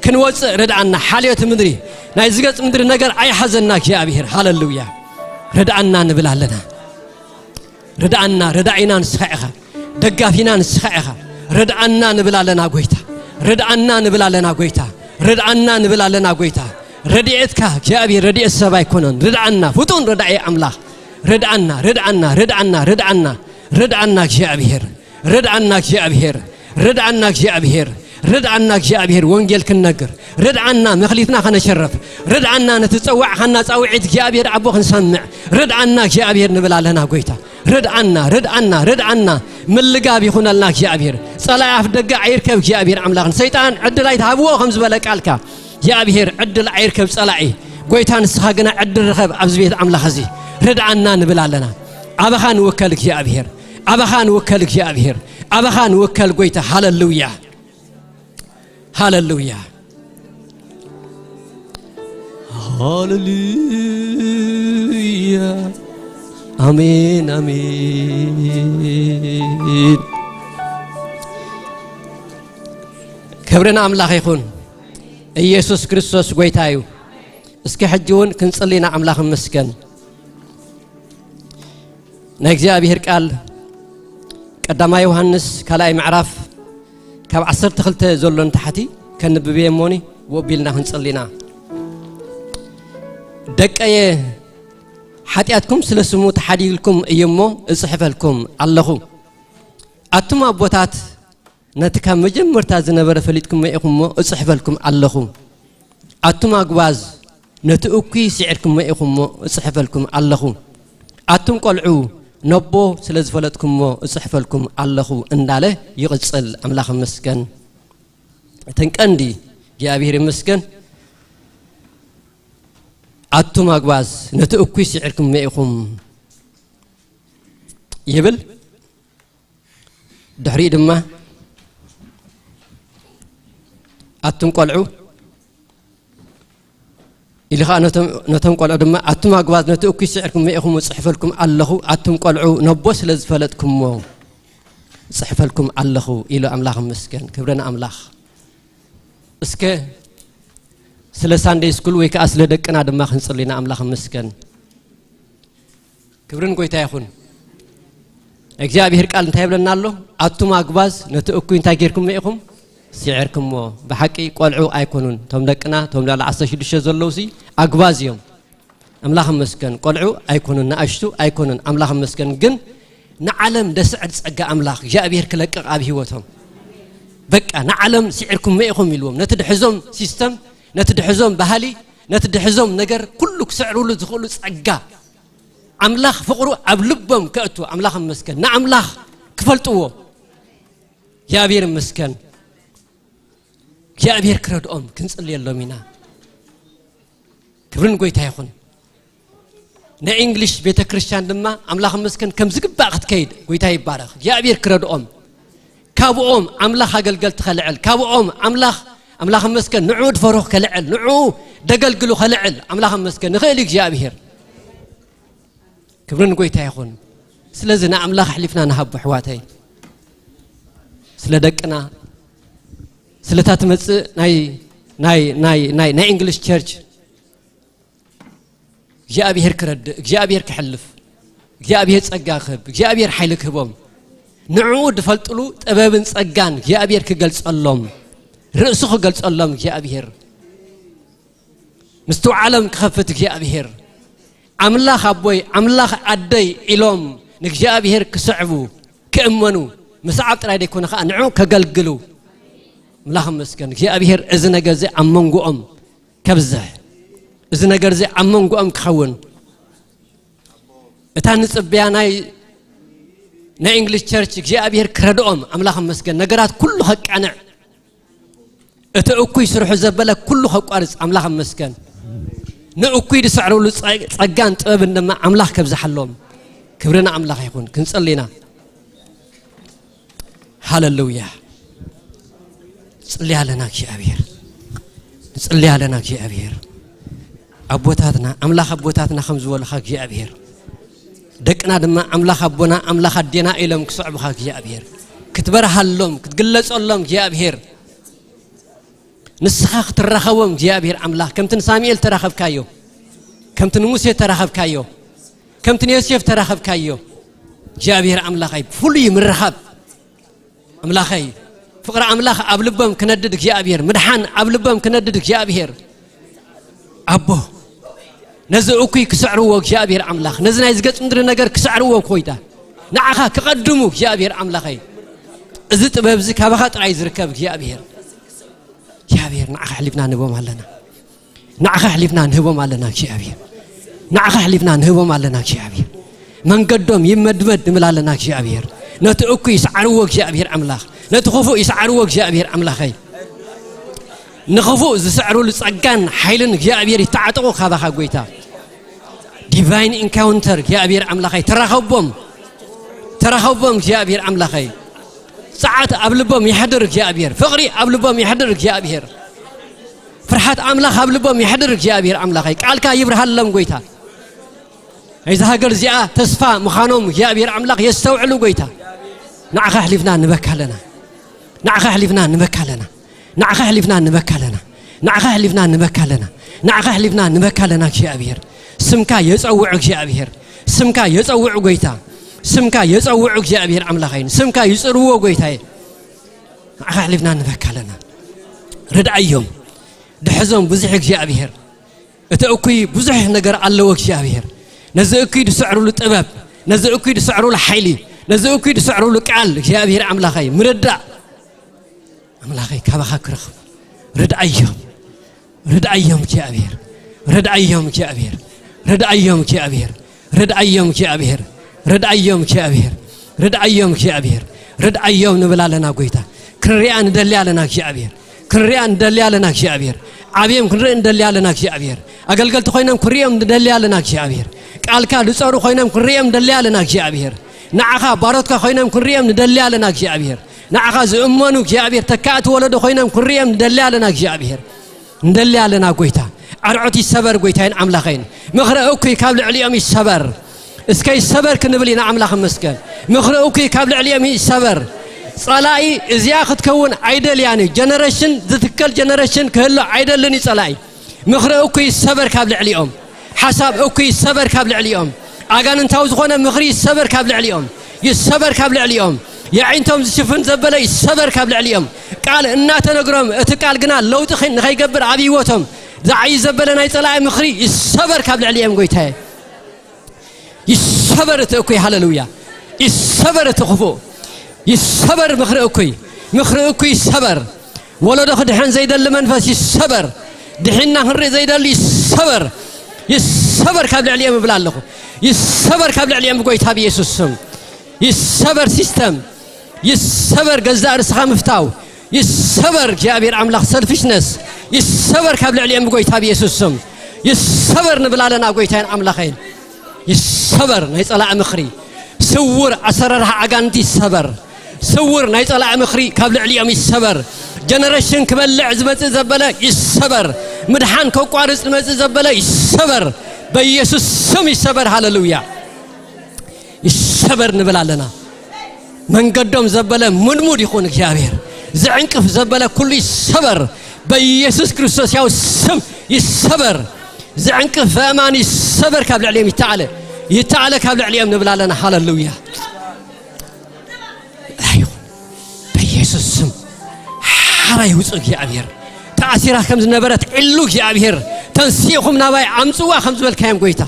ክንወጽእ ርድኣና። ሓልዮት ምድሪ፣ ናይ ዝገጽ ምድሪ ነገር ኣይሓዘና እግዚኣብሔር። ሃለሉያ። ርድኣና ንብል ኣለና። ርድኣና፣ ረዳኢና ንስኻ ኢኻ፣ ደጋፊና ንስኻ ኢኻ። ርድኣና ንብል ኣለና ጎይታ፣ ርድኣና ንብል ኣለና ጎይታ፣ ርድኣና ንብል ኣለና ጎይታ። ረድኤትካ እግዚኣብሔር ረድኤት ሰብ ኣይኮነን። ርድኣና ፍጡን ረዳኢ ኣምላኽ። ርድኣና፣ ርድኣና፣ ርድኣና፣ ርድኣና፣ ርድኣና እግዚኣብሔር፣ ርድኣና እግዚኣብሔር፣ ርድኣና እግዚኣብሔር፣ ርድኣና እግዚኣብሔር። ወንጌል ክንነግር፣ ርድኣና መኽሊትና ከነሸርፍ፣ ርድኣና ነቲ ጸዋዕኻና ጻውዒት እግዚኣብሔር ኣቦ ክንሰምዕ፣ ርድኣና እግዚኣብሔር ንብል ኣለና ጎይታ። ርድኣና፣ ርድኣና፣ ርድኣና። ምልጋብ ይኹነልና እግዚኣብሔር። ጸላኢ ኣፍ ደገ ኣይርከብ እግዚኣብሔር ኣምላኽን። ሰይጣን ዕድል ኣይትሃብዎ ከም ዝበለ ቃልካ። እግዚኣብሔር ዕድል ኣይርከብ ጸላኢ። ጎይታ ንስኻ ግና ዕድል ርኸብ ኣብዚ ቤት ኣምላኽ እዚ። ርድኣና ንብል ኣለና። ኣባኻ ንውከል እግዚኣብሔር። ኣባኻ ንውከል እግዚኣብሔር። ኣባኻ ንውከል ጎይታ። ሃለሉያ። ሃለሉያ። ሃለሉያ። ኣሜን፣ ኣሜን። ክብሪ ንኣምላኽ ይኹን። ኢየሱስ ክርስቶስ ጎይታ እዩ። እስኪ ሕጂ እውን ክንጽሊ ንኣምላኽ እመስገን። ናይ እግዚኣብሔር ቃል ቀዳማይ ዮሃንስ ካልኣይ ምዕራፍ ካብ ዓሰርተ ክልተ ዘሎ ንታሕቲ ከንብብ እየ እሞኒ፣ ወቢልና ክንጽሊ ኢና። ደቀየ፣ ሓጢኣትኩም ስለ ስሙ ተሓዲግልኩም እዩ እሞ እጽሕፈልኩም ኣለኹ። ኣቱም ኣቦታት፣ ነቲ ካብ መጀመርታ ዝነበረ ፈሊጥኩሞ ኢኹም እሞ እጽሕፈልኩም ኣለኹ። ኣቱም ኣጉባዝ፣ ነቲ እኩይ ስዒርኩሞ ኢኹም እሞ እጽሕፈልኩም ኣለኹ። ኣቱም ቆልዑ፣ ነቦ ስለ ዝፈለጥኩሞ እጽሕፈልኩም ኣለኹ እንዳለ ይቕጽል። ኣምላኽ ይመስገን። እተን ቀንዲ እግዚኣብሔር ይመስገን። ኣቱም ኣጉባዝ፣ ነቲ እኩይ ስዒርኩሞ ኢኹም ይብል። ድሕሪኡ ድማ ኣቱም ቆልዑ ኢሉ ኸዓ ነቶም፣ ነቶም ቆልዑ ድማ፣ ኣቱም ኣጉባዝ፣ ነቲ እኩይ ስዒርኩሞ ኢኹም እጽሕፈልኩም ኣለኹ። ኣቱም ቆልዑ፣ ነቦ ስለ ዝፈለጥኩሞ እጽሕፈልኩም ኣለኹ ኢሉ። ኣምላኽ ይመስገን። ክብሪ ንኣምላኽ። እስከ ስለ ሳንደይ ስኩል ወይ ከኣ ስለ ደቅና ድማ ክንጽሊ ኢና። ኣምላኽ ይመስገን። ክብሪ ንጎይታ ይኹን። እግዚኣብሔር ቃል እንታይ ይብለና ኣሎ? ኣቱም ኣጉባዝ፣ ነቲ እኩይ እንታይ ጌርኩሞ ኢኹም? ስዒርኩሞ። ብሓቂ ቆልዑ ኣይኮኑን። እቶም ደቅና፣ እቶም ልዕሊ ዓሰርተ ሽዱሽተ ዘለዉ ሲ ኣጉባዝ እዮም። ኣምላኽ ይመስገን። ቆልዑ ኣይኮኑን፣ ንኣሽቱ ኣይኮኑን። ኣምላኽ ይመስገን። ግን ንዓለም ደስዕር ጸጋ ኣምላኽ እግዚኣብሔር ክለቅቕ ኣብ ህይወቶም። በቃ ንዓለም ስዒርኩሞ ኢኹም ኢልዎም። ነቲ ድሕዞም ሲስተም፣ ነቲ ድሕዞም ባህሊ፣ ነቲ ድሕዞም ነገር ኩሉ ክስዕርሉ ዝኽእሉ ጸጋ ኣምላኽ ፍቕሩ ኣብ ልቦም ከእቱ። ኣምላኽ ይመስገን። ንኣምላኽ ክፈልጥዎ። እግዚኣብሔር ይመስገን። እግዚኣብሔር ክረድኦም ክንጽልየሎም ኢና። ክብሪ ንጎይታ ይኹን። ናይ እንግሊሽ ቤተ ክርስቲያን ድማ ኣምላኽ ይመስገን ከም ዝግባእ ክትከይድ ጎይታ ይባረኽ። እግዚኣብሔር ክረድኦም። ካብኦም ኣምላኽ ኣገልገልቲ ከልዕል፣ ካብኦም ኣምላኽ፣ ኣምላኽ ይመስገን ንዕኡ ድፈርሁ ከልዕል፣ ንዕኡ ደገልግሉ ከልዕል ኣምላኽ ይመስገን ንኽእል እዩ እግዚኣብሔር። ክብሪ ንጎይታ ይኹን። ስለዚ ንኣምላኽ ኣሕሊፍና ንሃቦ ኣሕዋተይ። ስለ ደቅና፣ ስለታ ትመጽእ ናይ፣ ናይ፣ ናይ፣ ናይ፣ ናይ እንግሊሽ ቸርች እግዚኣብሔር ክረድእ፣ እግዚኣብሔር ክሕልፍ፣ እግዚኣብሔር ጸጋ ክህብ፣ እግዚኣብሔር ሓይሊ ክህቦም፣ ንዕኡ ድፈልጥሉ ጥበብን ጸጋን እግዚኣብሔር ክገልጸሎም፣ ርእሱ ክገልጸሎም እግዚኣብሔር ምስትውዓሎም ክኸፍት እግዚኣብሔር፣ ኣምላኽ ኣቦይ ኣምላኽ ኣደይ ኢሎም ንእግዚኣብሔር ክስዕቡ ክእመኑ ምስዓብ ጥራይ ደይኮነ ኸዓ ንዑ ከገልግሉ። ኣምላኽ ይመስገን እግዚኣብሔር እዚ ነገር እዚ ኣብ መንጎኦም ከብዝሕ፣ እዚ ነገር እዚ ኣብ መንጎኦም ክኸውን እታ ንጽበያ ናይ ናይ እንግሊሽ ቸርች እግዚኣብሔር ክረድኦም ኣምላኽ መስገን ነገራት ኩሉ ከቃንዕ እቲ እኩይ ስርሑ ዘበለ ኩሉ ከቋርጽ ኣምላኽ መስገን ንእኩይ ዝሰዕረሉ ጸጋን ጥበብን ድማ ኣምላኽ ከብዝሓሎም ክብርና ኣምላኽ ይኹን ክንጸልይና ሃለሉያ ጽሊ ኣለና እግዚኣብሔር ጽሊ ኣለና እግዚኣብሔር ኣቦታትና ኣምላኽ ኣቦታትና ከም ዝበሉኻ እግዚኣብሔር ደቅና ድማ ኣምላኽ ኣቦና ኣምላኽ ኣዴና ኢሎም ክስዕቡኻ እግዚኣብሔር ክትበርሃሎም ክትግለጸሎም እግዚኣብሔር ንስኻ ክትራኸቦም እግዚኣብሔር ኣምላኽ ከምቲ ንሳሙኤል ተራኸብካዮ ከምቲ ንሙሴ ተራኸብካዮ ከምቲ ንዮሴፍ ተራኸብካዮ እግዚኣብሔር ኣምላኸይ ፍሉይ ምርኻብ ኣምላኸይ ፍቕሪ ኣምላኽ ኣብ ልቦም ክነድድ እግዚኣብሔር ምድሓን ኣብ ልቦም ክነድድ እግዚኣብሔር ኣቦ ነዚ እኩይ ክስዕርዎ እግዚኣብሔር ኣምላኽ ነዚ ናይ ዝገጽ ምድሪ ነገር ክስዕርዎ ኮይታ ንዓኻ ክቐድሙ እግዚኣብሔር ኣምላኸይ እዚ ጥበብ እዚ ካባኻ ጥራይ ዝርከብ እግዚኣብሔር እግዚኣብሔር ንዓኻ ኣሕሊፍና ንህቦም ኣለና ንዓኻ ኣሕሊፍና ንህቦም ኣለና እግዚኣብሔር ንዓኻ ኣሕሊፍና ንህቦም ኣለና እግዚኣብሔር መንገዶም ይመድመድ ንብል ኣለና እግዚኣብሔር ነቲ እኩይ ይስዓርዎ እግዚኣብሔር ኣምላኽ ነቲ ክፉእ ይስዓርዎ እግዚኣብሔር ኣምላኸይ ንኽፉእ ዝስዕሩሉ ጸጋን ሓይልን እግዚኣብሔር ይተዓጠቑ ካባኻ ጎይታ ዲቫይን ኢንካውንተር እግዚኣብሔር ኣምላኸይ ተራኸቦም ተራኸቦም እግዚኣብሔር ኣምላኸይ ጸዓት ኣብ ልቦም ይሕድር እግዚኣብሔር ፍቕሪ ኣብ ልቦም ይሕድር እግዚኣብሔር ፍርሓት ኣምላኽ ኣብ ልቦም ይሕድር እግዚኣብሔር ኣምላኸይ ቃልካ ይብርሃሎም ጎይታ ናይዚ ሃገር እዚኣ ተስፋ ምዃኖም እግዚኣብሔር ኣምላኽ የስተውዕሉ ጎይታ ንዓኻ ኣሕሊፍና ንበካ ኣለና ንዓኻ ኣሕሊፍና ንበካ ኣለና ንዓኻ ኣሕሊፍና ንበካ ኣለና ንዓኻ ኣሕሊፍና ንበካ ኣለና ንዓኻ ኣሕሊፍና ንበካ ኣለና እግዚኣብሔር ስምካ የጸውዕ እግዚኣብሔር ስምካ የጸውዕ ጎይታ ስምካ የጸውዕ እግዚኣብሔር ኣምላኸይን ስምካ ይጽርዎ ጎይታየ ንዓኻ ኣሕሊፍና ንበካ ኣለና ርድኣዮም ድሕዞም ብዙሕ እግዚኣብሔር እቲ እኩይ ብዙሕ ነገር ኣለዎ እግዚኣብሔር ነዚ እኩይ ዝስዕሩሉ ጥበብ ነዚ እኩይ ዝስዕሩሉ ሓይሊ ነዚ እኩይ ዝስዕሩሉ ቃል እግዚኣብሔር ኣምላኸይ ምርዳእ ኣምላኸይ ካባኻ ክረኽቡ ርድኣዮም ርድኣዮም እግዚኣብሔር ርድኣዮም እግዚኣብሔር ርድኣዮም እግዚኣብሔር ርድኣዮም እግዚኣብሔር ርድኣዮም እግዚኣብሔር ርድኣዮም እግዚኣብሔር ርድኣዮም ንብል ኣለና ጎይታ ክንሪኣ ንደሊ ኣለና እግዚኣብሔር ክንሪኣ ንደሊ ኣለና እግዚኣብሔር ዓብዮም ክንርኢ ንደሊ ኣለና እግዚኣብሔር ኣገልገልቲ ኮይኖም ክንሪኦም ንደሊ ኣለና እግዚኣብሔር ቃልካ ዝፀሩ ኮይኖም ክንሪኦም ንደሊ ኣለና እግዚኣብሔር ንዓኻ ባሮትካ ኮይኖም ክንሪኦም ንደሊ ኣለና እግዚኣብሔር ንዓኻ ዝእመኑ እግዚኣብሔር ተካእቲ ወለዶ ኮይኖም ክንሪኦም ንደሊ ኣለና እግዚኣብሔር ንደሊ ኣለና ጎይታ ኣርዖት ይሰበር ጎይታይን ኣምላኸይን ምኽሪ እኩይ ካብ ልዕሊኦም ይሰበር እስከ ይሰበር ክንብል ኢና ኣምላኽ መስገን ምኽሪ እኩይ ካብ ልዕሊኦም ይሰበር ጸላኢ እዚኣ ክትከውን ኣይደልያን እዩ ጀነሬሽን ዝትከል ጀነሬሽን ክህሎ ኣይደልን እዩ ጸላኢ ምኽሪ እኩይ ይሰበር ካብ ልዕሊኦም ሓሳብ እኩይ ይሰበር ካብ ልዕሊኦም ኣጋንንታዊ ዝኾነ ምኽሪ ይሰበር ካብ ልዕሊኦም ይሰበር ካብ ልዕሊኦም የዒንቶም ዝሽፍን ዘበለ ይሰበር ካብ ልዕሊኦም ቃል እናተነግሮም እቲ ቃል ግና ለውጢ ንኸይገብር ኣብ ህይወቶም ዝዓይ ዘበለ ናይ ጸላኢ ምኽሪ ይሰበር ካብ ልዕሊኦም ጎይታየ ይሰበር እቲ እኩይ ሃለሉያ ይሰበር እቲ ክፉእ ይሰበር ምኽሪ እኩይ ምኽሪ እኩይ ይሰበር ወለዶ ክድሕን ዘይደሊ መንፈስ ይሰበር ድሒና ክንርኢ ዘይደሊ ይሰበር ይሰበር ካብ ልዕሊኦም እብል ኣለኹ ይሰበር ካብ ልዕሊኦም ብጎይታ ብየሱስ ስም ይሰበር ሲስተም ይሰበር ገዛእ ርስኻ ምፍታው ይሰበር እግዚኣብሔር ኣምላኽ ሰልፊሽነስ ይሰበር ካብ ልዕሊኦም ብጎይታ ብየሱስ ስም ይሰበር ንብል ኣለና ጎይታይን ኣምላኸይን ይሰበር ናይ ጸላእ ምኽሪ ስውር ኣሰራርሓ ኣጋንንቲ ይሰበር ስውር ናይ ጸላእ ምኽሪ ካብ ልዕሊኦም ይሰበር ጀነሬሽን ክበልዕ ዝመጽእ ዘበለ ይሰበር ምድሓን ከቋርጽ ዝመጽእ ዘበለ ይሰበር በኢየሱስ ስም ይሰበር ሃለሉያ ይሰበር ንብል ኣለና መንገዶም ዘበለ ሙድሙድ ይኹን እግዚኣብሔር ዝዕንቅፍ ዘበለ ኩሉ ይሰበር በኢየሱስ ክርስቶስ ያው ስም ይሰበር ዝዕንቅፍ ኣእማን ይሰበር ካብ ልዕሊኦም ይተዓለ ይተዓለ ካብ ልዕሊኦም ንብል ኣለና ሃለሉያ ይኹን በኢየሱስ ስም ሓራ ይውፁ እግዚኣብሔር ተኣሲራ ከም ዝነበረት ዕሉ እግዚኣብሔር ተንሲእኹም ናባይ ኣምፅዋ ከም ዝበልካዮም ጎይታ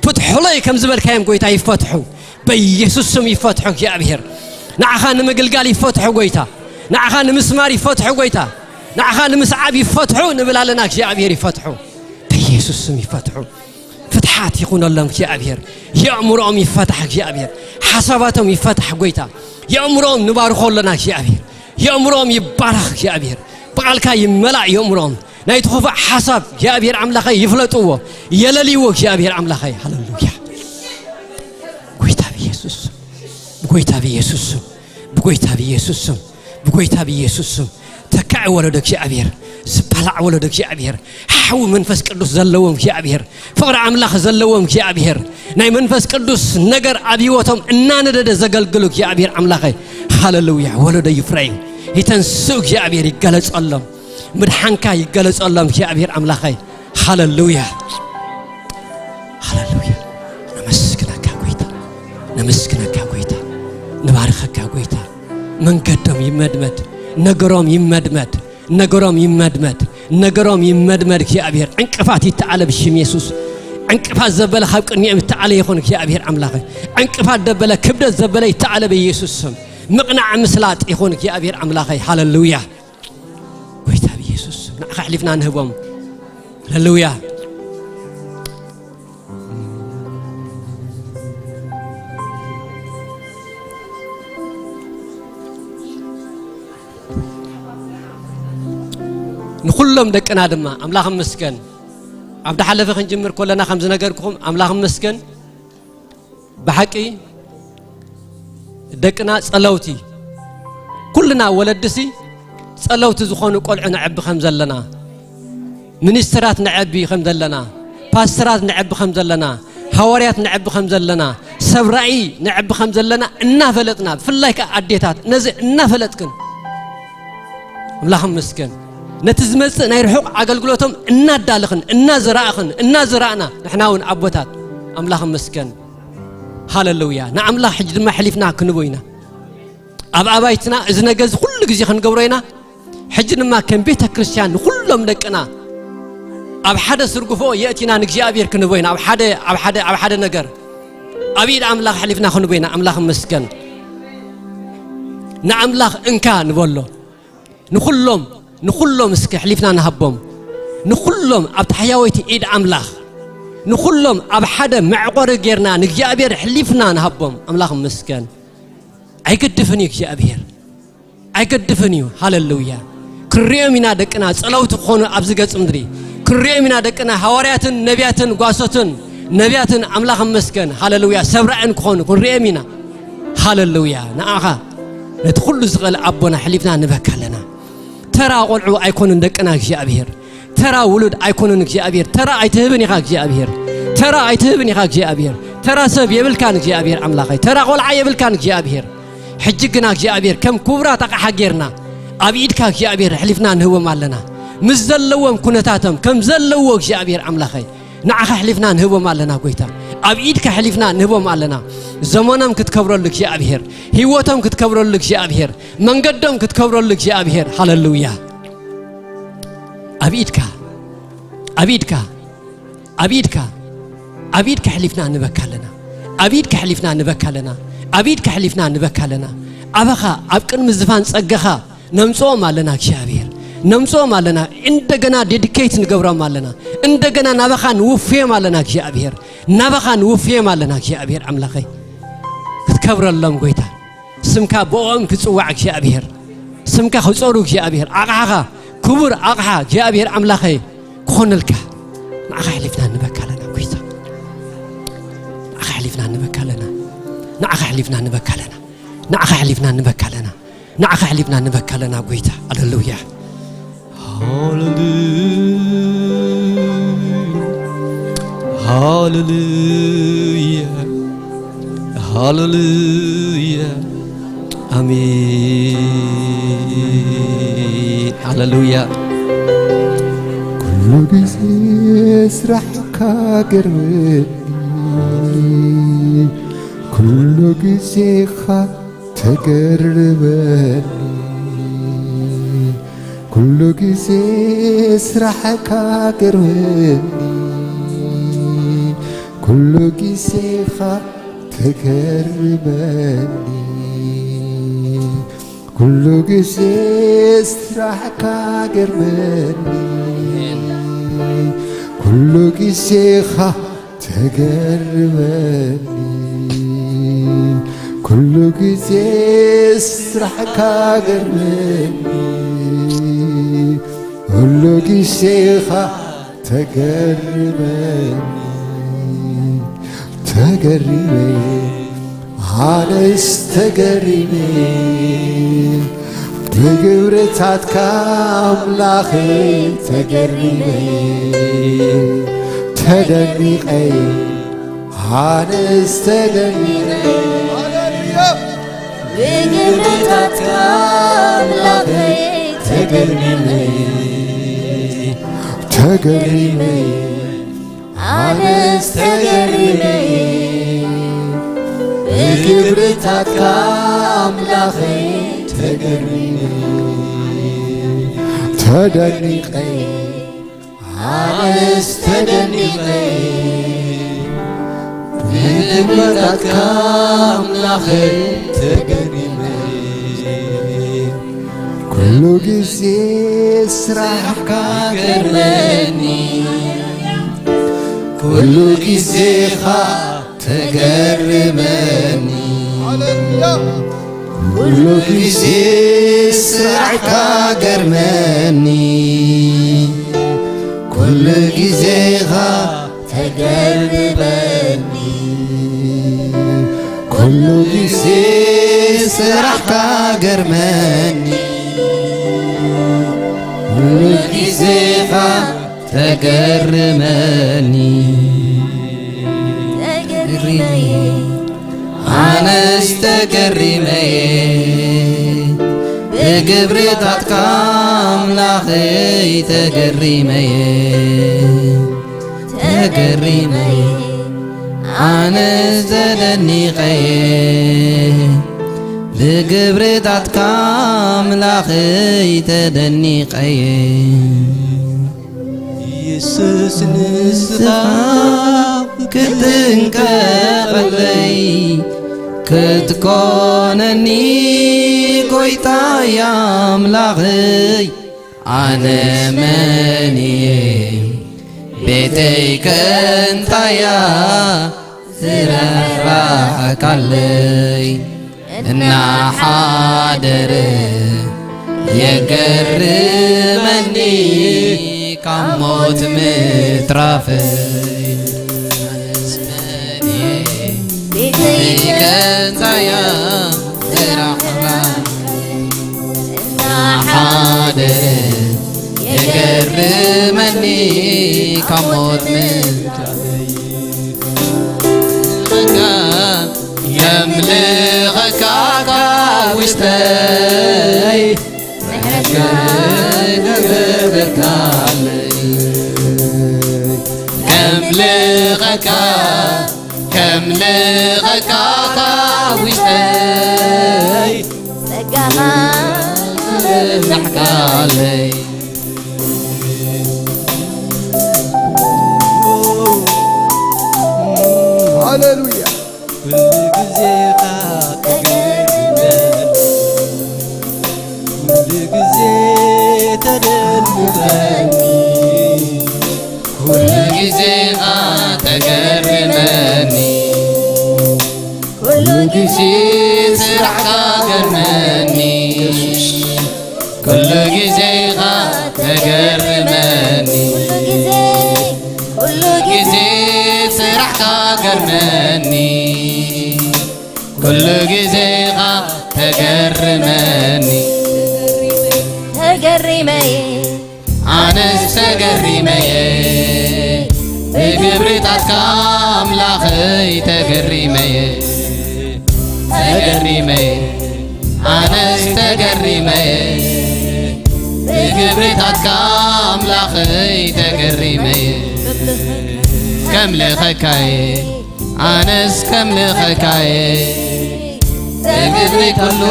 ፍትሑለይ ከም ዝበልካዮም ጎይታ ይፈትሑ በኢየሱስ ስም ይፈትሑ እግዚኣብሔር ንዓኻ ንምግልጋል ይፈትሑ ጎይታ ንዓኻ ንምስማር ይፈትሑ ጎይታ ንዓኻ ንምስዓብ ይፈትሑ ንብል ኣለና እግዚኣብሔር ይፈትሑ በኢየሱስ ስም ይፈትሑ ፍትሓ ኣት ይኹነሎም እግዚኣብሔር። የእምሮኦም ይፈታሕ እግዚኣብሔር። ሓሳባቶም ይፈታሕ ጎይታ። የእምሮኦም ንባርኾ ኣለና እግዚኣብሔር። የእምሮኦም ይባረኽ እግዚኣብሔር። ብቓልካ ይመላእ የእምሮኦም። ናይቲ ክፉእ ሓሳብ እግዚኣብሔር ኣምላኸይ ይፍለጥዎ። የለልይዎ እግዚኣብሔር ኣምላኸይ። ሃሌሉያ። ጎይታ ብኢየሱስ ስም። ብጎይታ ብኢየሱስ ስም። ብጎይታ ብኢየሱስ ስም። ብጎይታ ብኢየሱስ ስም። ተካዒ ወለዶ እግዚኣብሔር። ዝባላዕ ወለዶ እግዚኣብሔር። ሓዊ መንፈስ ቅዱስ ዘለዎም እግዚኣብሔር። ፍቕሪ ኣምላኽ ዘለዎም እግዚኣብሔር። ናይ መንፈስ ቅዱስ ነገር ኣብ ህይወቶም እናነደደ ዘገልግሉ እግዚኣብሔር ኣምላኸይ። ሃሌሉያ። ወለዶ ይፍረዩ። ይተንስኡ እግዚኣብሔር ይገለጸሎም። ምድሓንካ ይገለጸሎም እግዚኣብሔር ኣምላኸይ። ሃሌሉያ። ሃሌሉያ። ነመስግነካ ጎይታ። ነመስግነካ ጎይታ። ንባርኸካ ጎይታ። መንገዶም ይመድመድ። ነገሮም ይመድመድ። ነገሮም ይመድመድ። ነገሮም ይመድመድ እግዚኣብሔር። ዕንቅፋት ይተዓለ ብሽም የሱስ። ዕንቅፋት ዘበለ ካብ ቅድሚኦም ይተዓለ ይኹን እግዚኣብሔር ኣምላኸይ። ዕንቅፋት ደበለ ክብደት ዘበለ ይተዓለ ብኢየሱስ ስም። ምቕናዕ ምስላጥ ይኹን እግዚኣብሔር ኣምላኸይ። ሃሌሉያ። ጎይታ ብኢየሱስ ስም። ንዓኻ ኣሕሊፍና ንህቦም። ሃሌሉያ። ንኹሎም ደቅና ድማ ኣምላኽ ይመስገን። ኣብ ዝሓለፈ ክንጅምር ከለና ከም ዝነገርኩኹም ኣምላኽ ይመስገን። ብሓቂ ደቅና ጸለውቲ፣ ኩልና ወለድሲ ጸለውቲ ዝኾኑ ቆልዑ ነዕቢ ከም ዘለና፣ ሚኒስትራት ነዕቢ ከም ዘለና፣ ፓስተራት ነዕቢ ከም ዘለና፣ ሃዋርያት ነዕቢ ከም ዘለና፣ ሰብ ራእይ ነዕቢ ከም ዘለና እናፈለጥና፣ ብፍላይ ከኣ ኣዴታት ነዚ እናፈለጥክን ኣምላኽ ይመስገን። ነቲ ዝመጽእ ናይ ርሑቕ ኣገልግሎቶም እናዳለኽን፣ እናዘራእኽን፣ እናዘራእና፣ ንሕና እውን ኣቦታት ኣምላኽ ይመስገን። ሃሌሉያ። ንኣምላኽ ሕጂ ድማ ኣሕሊፍና ክንቦ ኢና። ኣብ ኣባይትና እዚ ነገር እዚ ኩሉ ግዜ ክንገብሮ ኢና። ሕጂ ድማ ከም ቤተ ክርስቲያን ንኹሎም ደቅና ኣብ ሓደ ስርግፎ የእቲና ንእግዚኣብሔር ክንቦ ኢና። ኣብ ሓደ፣ ኣብ ሓደ፣ ኣብ ሓደ ነገር ኣብ ኢድ ኣምላኽ ኣሕሊፍና ክንቦ ኢና። ኣምላኽ ይመስገን። ንኣምላኽ እንካ ንበሎ። ንኹሎም፣ ንኹሎም እስከ ኣሕሊፍና ንሃቦም። ንኹሎም ኣብ ታሕያወይቲ ኢድ ኣምላኽ፣ ንኹሎም ኣብ ሓደ መዕቆሪ ጌርና ንእግዚኣብሔር ኣሕሊፍና ንሃቦም። ኣምላኽ ይመስገን። ኣይገድፍን እዩ እግዚኣብሔር። ኣይገድፍን እዩ። ሃሌሉያ። ክንሪኦም ኢና ደቅና ጸለውቲ ክኾኑ ኣብዚ ገጽ ምድሪ። ክንሪኦም ኢና ደቅና ሃዋርያትን ነቢያትን ጓሶትን ነቢያትን ኣምላኽ ይመስገን። ሃሌሉያ። ሰብ ራእን ክኾኑ ክንሪኦም ኢና። ሃሌሉያ። ንዓኻ ነቲ ኩሉ ዝኽእል ኣቦና ኣሕሊፍና ንበካ ኣለና። ተራ ቆልዑ ኣይኮኑን ደቅና እግዚኣብሔር። ተራ ውሉድ ኣይኮኑን እግዚኣብሔር። ተራ ኣይትህብን ኢኻ እግዚኣብሔር። ተራ ኣይትህብን ኢኻ እግዚኣብሔር። ተራ ሰብ የብልካን እግዚኣብሔር ኣምላኸይ። ተራ ቆልዓ የብልካን እግዚኣብሔር። ሕጂ ግና እግዚኣብሔር ከም ክቡራት ኣቕሓ ጌርና ኣብ ኢድካ እግዚኣብሔር ኣሕሊፍና ንህቦም ኣለና። ምስ ዘለዎም ኩነታቶም ከም ዘለዎ እግዚኣብሔር ኣምላኸይ ንዓኻ ኣሕሊፍና ንህቦም ኣለና ጎይታ። ኣብ ኢድካ ኣሕሊፍና ንህቦም ኣለና። ዘመኖም ክትከብረሉ እግዚኣብሔር፣ ህይወቶም ክትከብረሉ እግዚኣብሔር፣ መንገዶም ክትከብረሉ እግዚኣብሔር። ሃሌሉያ። ኣብ ኢድካ፣ ኣብ ኢድካ፣ ኣብ ኢድካ፣ ኣብ ኢድካ ኣሕሊፍና ንበካ ኣለና። ኣብ ኢድካ ኣሕሊፍና ንበካ ኣለና። ኣብ ኢድካ ኣሕሊፍና ንበካ ኣለና። ኣባኻ ኣብ ቅድሚ ዝፋን ጸጋኻ ነምጽኦም ኣለና እግዚኣብሔር። ነምጽኦም ኣለና። እንደገና ዴዲኬት ንገብሮም ኣለና። እንደገና ናባኻ ንውፍዮም ኣለና እግዚኣብሔር። ናባኻ ንውፍዮም ኣለና እግዚኣብሔር ኣምላኸይ። ክትከብረሎም ጎይታ። ስምካ ብኦም ክጽዋዕ እግዚኣብሔር። ስምካ ክጸሩ እግዚኣብሔር። ኣቕሓኻ ክቡር ኣቕሓ እግዚኣብሔር ኣምላኸይ ክኾነልካ። ንዓኻ ኣሕሊፍና ንበካ ኣለና ጎይታ። ንዓኻ ኣሕሊፍና ንበካ ኣለና። ንዓኻ ኣሕሊፍና ንበካ ኣለና። ንዓኻ ኣሕሊፍና ንበካ ኣለና። ንዓኻ ኣሕሊፍና ንበካ ኣለና ጎይታ። ሃሌሉያ። ሃሌሉያ። ሃሌሉያ። ሃሌሉያ። ኣሜን። ሃሌሉያ። ኩሉ ግዜ ስራሕካ ገርመኒ፣ ኩሉ ግዜኻ ተገርመኒ፣ ኩሉ ግዜ ስራሕካ ገርመኒ፣ ኩሉ ግዜኻ ተገርመኒ፣ ኩሉ ግዜ ስራሕካ ገርመኒ፣ ኩሉ ግዜኻ ተገርመኒ ኩሉ ግዜ ስራሕካ ገርመኒ ኩሉ ግዜኻ ተገርመኒ ተገሪመ ኣነስ ተገሪመ ብግብርታትካ ኣምላኸይ ተገሪመ ተደኒቐ ኣነስ ተደኒቐ ብግብርታትካ ኣምላኸይ ተገሪመ ተገሪመ ኣነስ ተገሪመ ብግብርታትካ ኣምላኸይ ተገሪመ ተደኒቐ ኣነስ ተደኒቐ ብግብርታትካ ኣምላኸይ ተገሪመ ኩሉ ግዜ ስራሕካ ገርመኒ ኩሉ ግዜኻ ተገርመኒ ኩሉ ግዜ ስራሕካ ገርመኒ ኩሉ ግዜኻ ተገርመኒ ኩሉ ግዜ ስራሕካ ገርመኒ ኩሉ ግዜኻ ተገርመኒ ተገርመኒ ኣነስ ተገሪመየ ብግብርታትካ ኣምላኸይ ተገሪመየ ተገሪመየ ኣነስ ተደኒቐየ ብግብርታትካ ኣምላኸይ ተደኒቐየ ኢየሱስ ንስኻ ክትንቀቐለይ ክትኮነኒ ጎይታየ ኣምላኸይ ኣነ መን እየ ቤተይ ከንታያ ዝረሕራሕካለይ እናሓደረ የገርመኒ ካብ ሞት ምትራፈይ ቤተይ ከንታያ ዝረሕራሕካለይ እናሓደረ የገርመኒ ካብ ሞት ምትራፈይ የምልኸካ ካብ ውሽጠይ ምሕረትካ ገበርካለይ ከምልኸካ ከምልኸካ ካብ ውሽጠይ ጸጋኻ በዛሕካለይ ሃሌሉያ ኩሉ ግዜኻ ተገርመኒ ኩሉ ግዜ ተደንቀኒ ኩሉ ግዜኻ ተገርመኒ ኩሉ ግዜ ስራሕካ ገርመኒ ኩሉ ግዜኻ ተገርመኒ ኩሉ ግዜ ስራሕካ ገርመኒ ኩሉ ግዜኻ ተገርመኒ ተገሪመየ ኣነስ ተገሪመየ ብግብርታትካ ኣምላኸይ ተገሪመየ ተገሪመየ ኣነስ ተገሪመየ ብግብርታትካ ኣምላኸይ ተገሪመየ ከምልኸካየ ኣነስ ከምልኸካየ ብግብሪ ኩሉ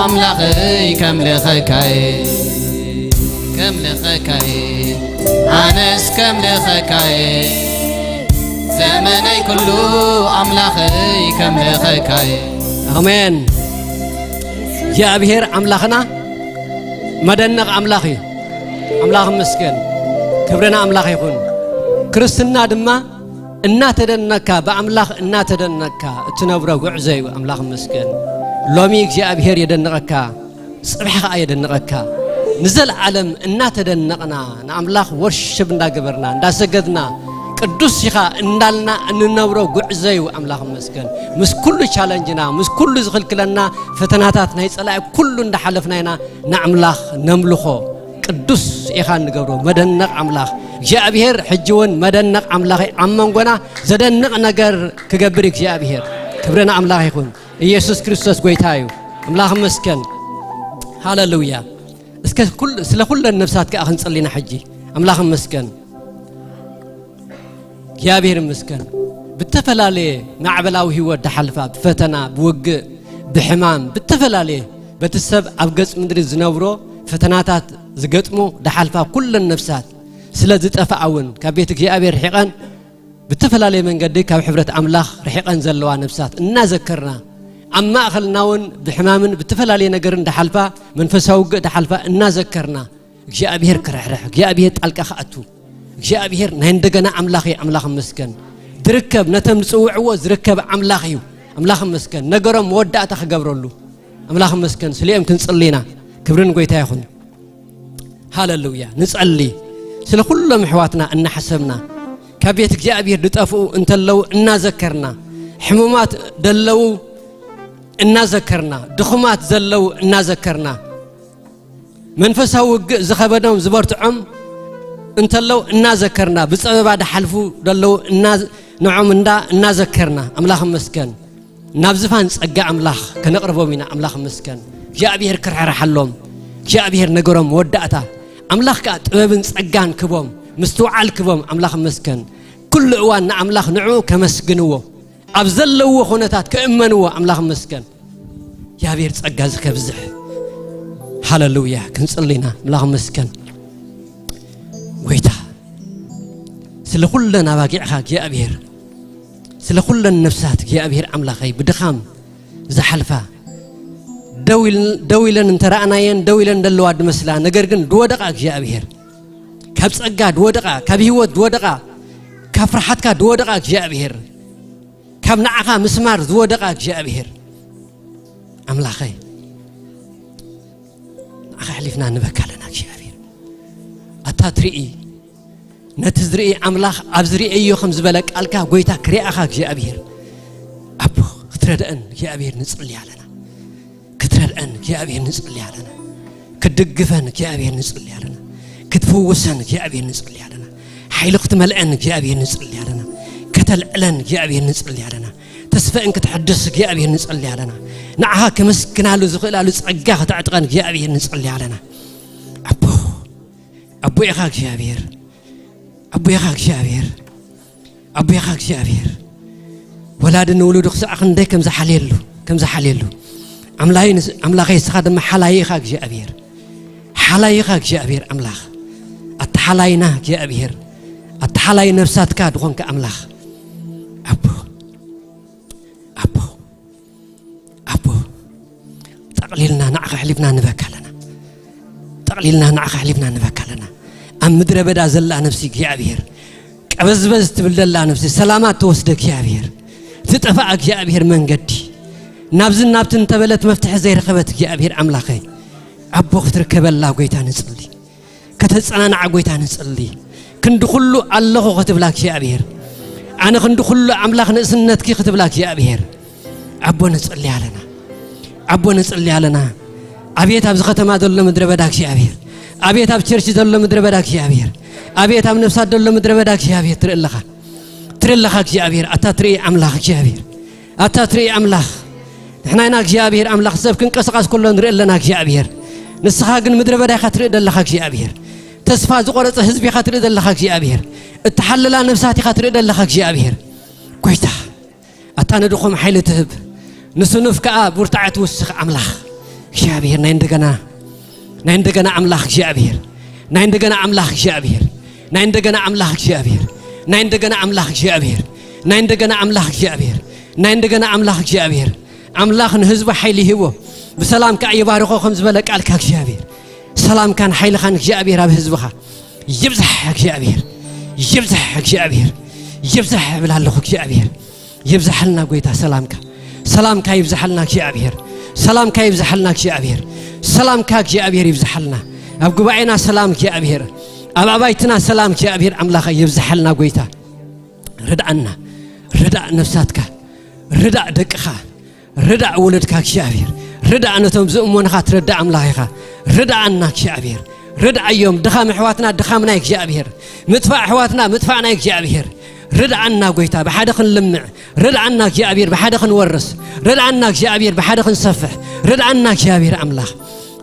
ኣምላኸይ ከምልኸካየ ከምልኸካየ ኣነስ ከምልኸካየ ዘመነይ ኩሉ ኣምላኸይ ከምልኸካየ ኣሜን። እግዚኣብሔር ኣምላኽና መደነቕ ኣምላኽ እዩ። ኣምላኽ ይመስገን። ክብሪ ንኣምላኽ ይኹን። ክርስትና ድማ እናተደነቅካ፣ ብኣምላኽ እናተደነቅካ እትነብሮ ጉዕዞ እዩ። ኣምላኽ ይመስገን። ሎሚ እግዚኣብሔር የደንቐካ፣ ጽባሕ ኸዓ የደንቐካ። ንዘለዓለም እናተደነቕና፣ ንኣምላኽ ወርሽብ እንዳገበርና፣ እንዳሰገድና፣ ቅዱስ ኢኻ እንዳልና እንነብሮ ጉዕዞ እዩ። ኣምላኽ ይመስገን። ምስ ኩሉ ቻለንጅና፣ ምስ ኩሉ ዝኽልክለና ፈተናታት ናይ ጸላኢ ኩሉ እንዳሓለፍና ኢና ንኣምላኽ ነምልኾ። ቅዱስ ኢኻ እንገብሮ፣ መደነቕ ኣምላኽ እግዚኣብሔር። ሕጂ እውን መደነቕ ኣምላኽ ኣብ መንጎና ዘደንቕ ነገር ክገብር እግዚኣብሔር። ክብሪ ንኣምላኽ ይኹን። ኢየሱስ ክርስቶስ ጎይታ እዩ። ኣምላኽ መስገን። ሃሌሉያ። እስከ ኩል-፣ ስለ ኩለን ነፍሳት ከኣ ክንጽሊና ሕጂ። ኣምላኽ መስገን። እግዚኣብሔር ይመስገን። ብተፈላለየ ማዕበላዊ ህይወት ድሓልፋ፣ ብፈተና፣ ብውግእ፣ ብሕማም፣ ብተፈላለየ በቲ ሰብ ኣብ ገጽ ምድሪ ዝነብሮ ፈተናታት ዝገጥሙ ድሓልፋ ኩለን ነፍሳት፣ ስለ ዝጠፍኣ እውን ካብ ቤት እግዚኣብሔር ርሒቐን ብተፈላለየ መንገዲ ካብ ሕብረት ኣምላኽ ርሒቐን ዘለዋ ነፍሳት እናዘከርና፣ ኣብ ማእኸልና እውን ብሕማምን ብተፈላለየ ነገርን ድሓልፋ፣ መንፈሳዊ ውግእ ድሓልፋ እናዘከርና፣ እግዚኣብሔር ክርሕርሕ፣ እግዚኣብሔር ጣልቃ ክኣቱ፣ እግዚኣብሔር ናይ እንደገና ኣምላኽ እዩ። ኣምላኽ መስገን። ዝርከብ፣ ነቶም ዝጽውዕዎ ዝርከብ ኣምላኽ እዩ። ኣምላኽ መስገን። ነገሮም መወዳእታ ክገብረሉ። ኣምላኽ መስገን። ስሊኦም ክንጽሊ ኢና። ክብርን ጎይታ ይኹን። ሃሌሉያ። ንጸሊ። ስለ ኩሎም ኣሕዋትና እናሓሰብና፣ ካብ ቤት እግዚኣብሔር ዝጠፍኡ እንተለዉ እናዘከርና፣ ሕሙማት ደለዉ እናዘከርና፣ ድኹማት ዘለዉ እናዘከርና፣ መንፈሳዊ ውግእ ዝኸበዶም ዝበርትዖም እንተለዉ እናዘከርና፣ ብጸበባ ድሓልፉ ደለዉ እና-፣ ንዖም እንዳ እናዘከርና፣ ኣምላኽ መስገን። ናብ ዝፋን ጸጋ ኣምላኽ ከነቕርቦም ኢና። ኣምላኽ መስገን። እግዚኣብሔር ክርሕርሓሎም። እግዚኣብሔር ነገሮም መወዳእታ። ኣምላኽ ከኣ ጥበብን ጸጋን ክቦም፣ ምስትውዓል ክቦም። ኣምላኽ መስገን። ኩሉ እዋን ንኣምላኽ ንዕኡ ከመስግንዎ፣ ኣብ ዘለዎ ኩነታት ክእመንዎ። ኣምላኽ መስገን። እግዚኣብሔር ጸጋ እዚ ከብዝሕ። ሃሌሉያ። ክንጽሊ ኢና። ኣምላኽ መስገን። ጎይታ፣ ስለ ኩለን ኣባጊዕኻ እግዚኣብሔር፣ ስለ ኩለን ነፍሳት እግዚኣብሔር ኣምላኸይ ብድኻም ዝሓልፋ፣ ደው ኢል-፣ ደው ኢለን እንተረኣናየን፣ ደው ኢለን ዘለዋ ድመስላ፣ ነገር ግን ድወደቓ እግዚኣብሔር፣ ካብ ጸጋ ድወደቓ፣ ካብ ህይወት ድወደቓ፣ ካብ ፍርሓትካ ድወደቓ እግዚኣብሔር፣ ካብ ንዓኻ ምስማር ዝወደቓ እግዚኣብሔር፣ ኣምላኸይ፣ ንዓኻ ኣሕሊፍና ንበካ ኣለና እግዚኣብሔር። ኣታ ትርኢ፣ ነቲ ዝርኢ ኣምላኽ ኣብ ዝርእዮ ከም ዝበለ ቃልካ፣ ጎይታ ክሪኣኻ እግዚኣብሔር። ኣቦ፣ ክትረድአን እግዚኣብሔር ንጽሊ ኣለና። ክትረድአን እግዚኣብሔር ንጽሊ ኣለና። ክትድግፈን እግዚኣብሔር ንጽሊ ኣለና። ክትፍውሰን እግዚኣብሔር ንጽሊ ኣለና። ሓይሊ ክትመልአን እግዚኣብሔር ንጽሊ ኣለና። ከተልዕለን እግዚኣብሔር ንጽሊ ኣለና። ተስፈአን ክትሕድስ እግዚኣብሔር ንጽሊ ኣለና። ንዓኻ ከመስግናሉ ዝኽእላሉ ጸጋ ከተዕጥቀን እግዚኣብሔር ንጽሊ ኣለና። ኣቦ፣ ኣቦ ኢኻ እግዚኣብሔር። ኣቦ ኢኻ እግዚኣብሔር። ኣቦ ኢኻ እግዚኣብሔር። ወላዲ ንውሉዱ ክሳዕ ክንደይ ከም ዝሓልየሉ፣ ከም ዝሓልየሉ። ኣምላይ ንስ-፣ ኣምላኸይ ንስኻ ድማ ሓላይ ኢኻ እግዚኣብሔር። ሓላይ ኢኻ እግዚኣብሔር ኣምላኽ። ኣታ ሓላይና እግዚኣብሔር። ኣታ ሓላይ ነፍሳትካ ዝኾንካ ኣምላኽ። ኣቦ፣ ኣቦ፣ ኣቦ፣ ጠቕሊልና ንዓኻ ኣሕሊፍና ንበካ ኣለና። ጠቕሊልና ንዓኻ ኣሕሊፍና ንበካ ኣለና። ኣብ ምድረ በዳ ዘላ ነፍሲ እግዚኣብሔር፣ ቀበዝበዝ ትብል ዘላ ነፍሲ፣ ሰላማ ትወስደ እግዚኣብሔር፣ ዝጠፍኣ እግዚኣብሔር መንገዲ፣ ናብዝን ናብትን እንተበለት መፍትሒ ዘይረኸበት እግዚኣብሔር ኣምላኸይ፣ ኣቦ ክትርከበላ ጎይታ ንጽሊ። ከተጸናንዓ ጎይታ ንጽሊ። ክንዲ ኩሉ ኣለኹ ክትብላ እግዚኣብሔር። ኣነ ክንዲ ኩሉ ኣምላኽ ንእስነትኪ ክትብላ እግዚኣብሔር። ኣቦ ንጽሊ ኣለና። ኣቦ ንጽሊ ኣለና። ኣቤት ኣብዚ ከተማ ዘሎ ምድረ በዳ እግዚኣብሔር። ኣቤት ኣብ ቸርች ዘሎ ምድረ በዳ እግዚኣብሔር። ኣቤት ኣብ ነፍሳት ዘሎ ምድረ በዳ እግዚኣብሔር ትርኢ ኣለኻ። ትርኢ ኣለኻ እግዚኣብሔር። ኣታ ትርኢ ኣምላኽ እግዚኣብሔር። ኣታ ትርኢ ኣምላኽ። ንሕና ኢና እግዚኣብሔር ኣምላኽ፣ ሰብ ክንቀሳቐስ ከሎ ንርኢ ኣለና እግዚኣብሔር። ንስኻ ግን ምድረ በዳ ኢኻ ትርኢ ዘለኻ እግዚኣብሔር። ተስፋ ዝቖረጸ ህዝቢ ኢኻ ትርኢ ዘለኻ እግዚኣብሔር። እተሓለላ ነፍሳት ኢኻ ትርኢ ዘለኻ እግዚኣብሔር። ጎይታ፣ ኣታ ንድኹም ሓይሊ ትህብ፣ ንስኑፍ ከኣ ብርታዐ ትውስኽ ኣምላኽ እግዚኣብሔር፣ ናይ እንደገና፣ ናይ እንደገና ኣምላኽ እግዚኣብሔር፣ ናይ እንደገና ኣምላኽ እግዚኣብሔር፣ ናይ እንደገና ኣምላኽ እግዚኣብሔር፣ ናይ እንደገና ኣምላኽ እግዚኣብሔር፣ ናይ እንደገና ኣምላኽ እግዚኣብሔር፣ ናይ እንደገና ኣምላኽ እግዚኣብሔር። ኣምላኽ ንህዝቡ ሓይሊ ይህቦ፣ ብሰላም ከኣ ይባርኾ ከም ዝበለ ቃልካ እግዚኣብሔር። ሰላምካን ሓይልኻን እግዚኣብሔር ኣብ ህዝብኻ ይብዛሕ። እግዚኣብሔር ይብዛሕ። እግዚኣብሔር ይብዛሕ እብል ኣለኹ እግዚኣብሔር። ይብዛሓልና ጎይታ ሰላምካ። ሰላምካ ይብዛሓልና እግዚኣብሔር። ሰላምካ ይብዛሓልና እግዚኣብሔር። ሰላምካ እግዚኣብሔር ይብዛሓልና። ኣብ ጉባኤና ሰላም እግዚኣብሔር። ኣብ ኣባይትና ሰላም እግዚኣብሔር ኣምላኸ ይብዛሓልና ጎይታ። ርድኣና። ርዳእ ነፍሳትካ። ርዳእ ደቅኻ። ርዳእ ወለድካ እግዚኣብሔር። ርዳእ ነቶም ዝእመኑኻ ትረዳእ ኣምላኽ ኢኻ። ርዳኣና እግዚኣብሔር። ርድኣዮም። ድኻም ኣሕዋትና ድኻምና እግዚኣብሔር። ምጥፋእ ኣሕዋትና ምጥፋእና እግዚኣብሔር። ርድኣና ጎይታ ብሓደ ክንልምዕ። ርድኣና እግዚኣብሔር ብሓደ ክንወርስ። ርድኣና እግዚኣብሔር ብሓደ ክንሰፍሕ። ርድኣና እግዚኣብሔር ኣምላኽ።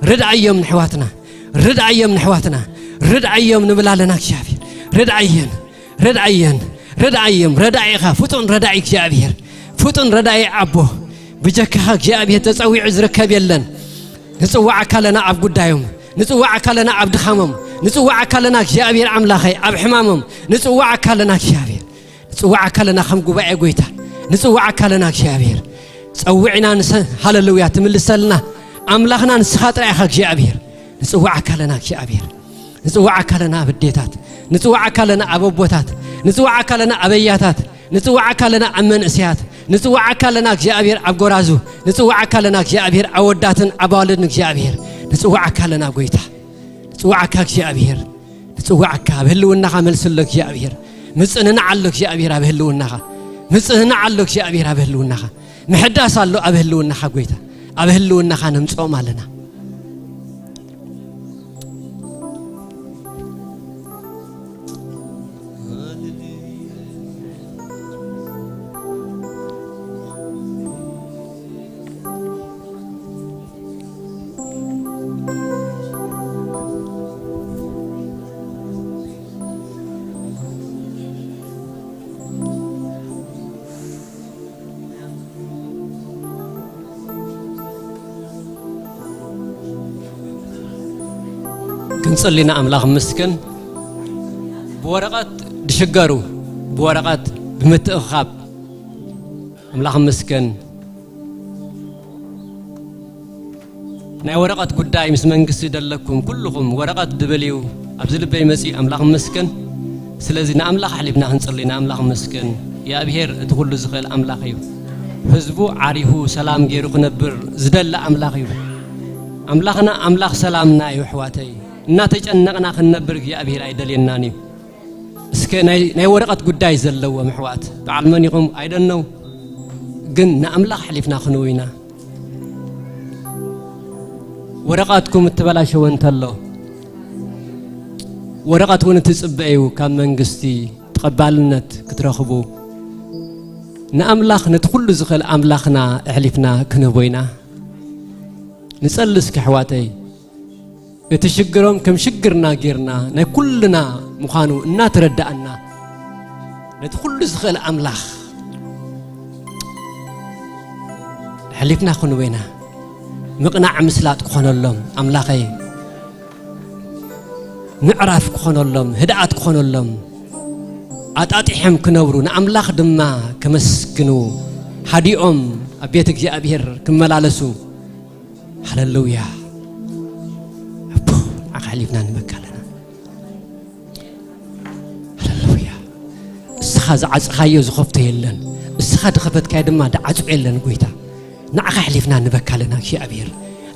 ርድኣዮም ንኣሕዋትና። ርድኣዮም ንኣሕዋትና። ርድኣዮም ንብል ኣለና እግዚኣብሔር። ርድኣየን። ርድኣየን። ርድኣዮም። ረዳኢ ኢኻ። ፍጡን ረዳኢ እግዚኣብሔር። ፍጡን ረዳኢ ኣቦ። ብጀካኻ እግዚኣብሔር ተጸዊዑ ዝርከብ የለን። ንጽዋዓካ ኣለና ኣብ ጉዳዮም። ንጽዋዓካ ኣለና ኣብ ድኻሞም። ንጽዋዓካ ኣለና እግዚኣብሔር ኣምላኸይ ኣብ ሕማሞም። ንጽዋዓካ ኣለና እግዚኣብሔር። ንጽዋዓካ ኣለና ከም ጉባኤ ጎይታ። ንጽዋዓካ ኣለና እግዚኣብሔር። ጸዊዕና ንሰ-፣ ሃሌሉያ ትምልሰልና ኣምላኽና ንስኻ ጥራይ ኢኻ እግዚኣብሔር። ንጽዋዓካ ኣለና እግዚኣብሔር። ንጽዋዓካ ኣለና ኣብ ኣዴታት። ንጽዋዓካ ኣለና ኣብ ኣቦታት። ንጽዋዓካ ኣለና ኣብ ኣያታት። ንጽዋዓካ ኣለና ኣብ መንእሰያት። ንጽዋዓካ ኣለና እግዚኣብሔር ኣብ ጎራዙ። ንጽዋዓካ ኣለና እግዚኣብሔር ኣብ ኣወዳትን ኣብ ኣዋልድን እግዚኣብሔር። ንጽዋዓካ ኣለና ጎይታ። ንጽዋዓካ እግዚኣብሔር። ንጽዋዓካ ኣብ ህልውናኻ መልሲ ኣሎ እግዚኣብሔር። ምጽንናዕ ኣሎ እግዚኣብሔር ኣብ ህልውናኻ። ምጽንናዕ ኣሎ እግዚኣብሔር ኣብ ህልውናኻ። ምሕዳስ ኣሎ ኣብ ህልውናኻ ጎይታ። ኣብ ህልውናኻ ነምጽኦም ኣለና። ክንጽሊ ንኣምላኽ ምስክን። ብወረቐት ድሽገሩ፣ ብወረቐት ብምትእኽኻብ ኣምላኽ ምስክን። ናይ ወረቐት ጉዳይ ምስ መንግስቲ ደለኩም ኩልኹም ወረቐት ድብል እዩ ኣብዚ ልበይ መጺኡ ኣምላኽ ምስክን። ስለዚ ንኣምላኽ ኣሕሊፍና ክንጽሊ ንኣምላኽ ምስክን። እግዚኣብሔር እቲ ኩሉ ዝኽእል ኣምላኽ እዩ። ህዝቡ ዓሪፉ ሰላም ገይሩ ክነብር ዝደሊ ኣምላኽ እዩ። ኣምላኽና ኣምላኽ ሰላምና እዩ ኣሕዋተይ። እናተጨነቕና ክንነብር እግዚኣብሔር ኣይደልየናን እዩ። እስከ ናይ፣ ናይ ወረቐት ጉዳይ ዘለዎም ኣሕዋት በዓል መን ኢኹም ኣይደነው፣ ግን ንኣምላኽ ኣሕሊፍና ክንህቦ ኢና። ወረቐትኩም እተበላሸወ እንተሎ፣ ወረቐት እውን እትጽበዩ ካብ መንግስቲ ተቐባልነት ክትረኽቡ፣ ንኣምላኽ ነቲ ኩሉ ዝኽእል ኣምላኽና ኣሕሊፍና ክንህቦ ኢና። ንጸሊ እስኪ ኣሕዋተይ። እቲ ሽግሮም ከም ሽግርና ጌርና ናይ ኩልና ምዃኑ እናተረዳእና፣ ነቲ ኩሉ ዝኽእል ኣምላኽ ኣሕሊፍና ክንህቦ ኢና። ምቕናዕ ምስላጥ ክኾነሎም ኣምላኸይ፣ ምዕራፍ ክኾነሎም፣ ህድኣት ክኾነሎም፣ ኣጣጢሖም ክነብሩ፣ ንኣምላኽ ድማ ከመስግኑ፣ ሃዲኦም ኣብ ቤት እግዚኣብሔር ክመላለሱ። ሃሌሉያ። ኣቦ፣ ንዓኻ ኣሕሊፍና ንህበካ ኣለና። ሃሌሉያ። እስኻ ዝዓጽኻዮ ዝኸፍቶ የለን፣ እስኻ ዝኸፈትካዮ ድማ ዝዓጽዎ የለን። ጎይታ፣ ንዓኻ ኣሕሊፍና ንህበካ ኣለና እግዚኣብሔር።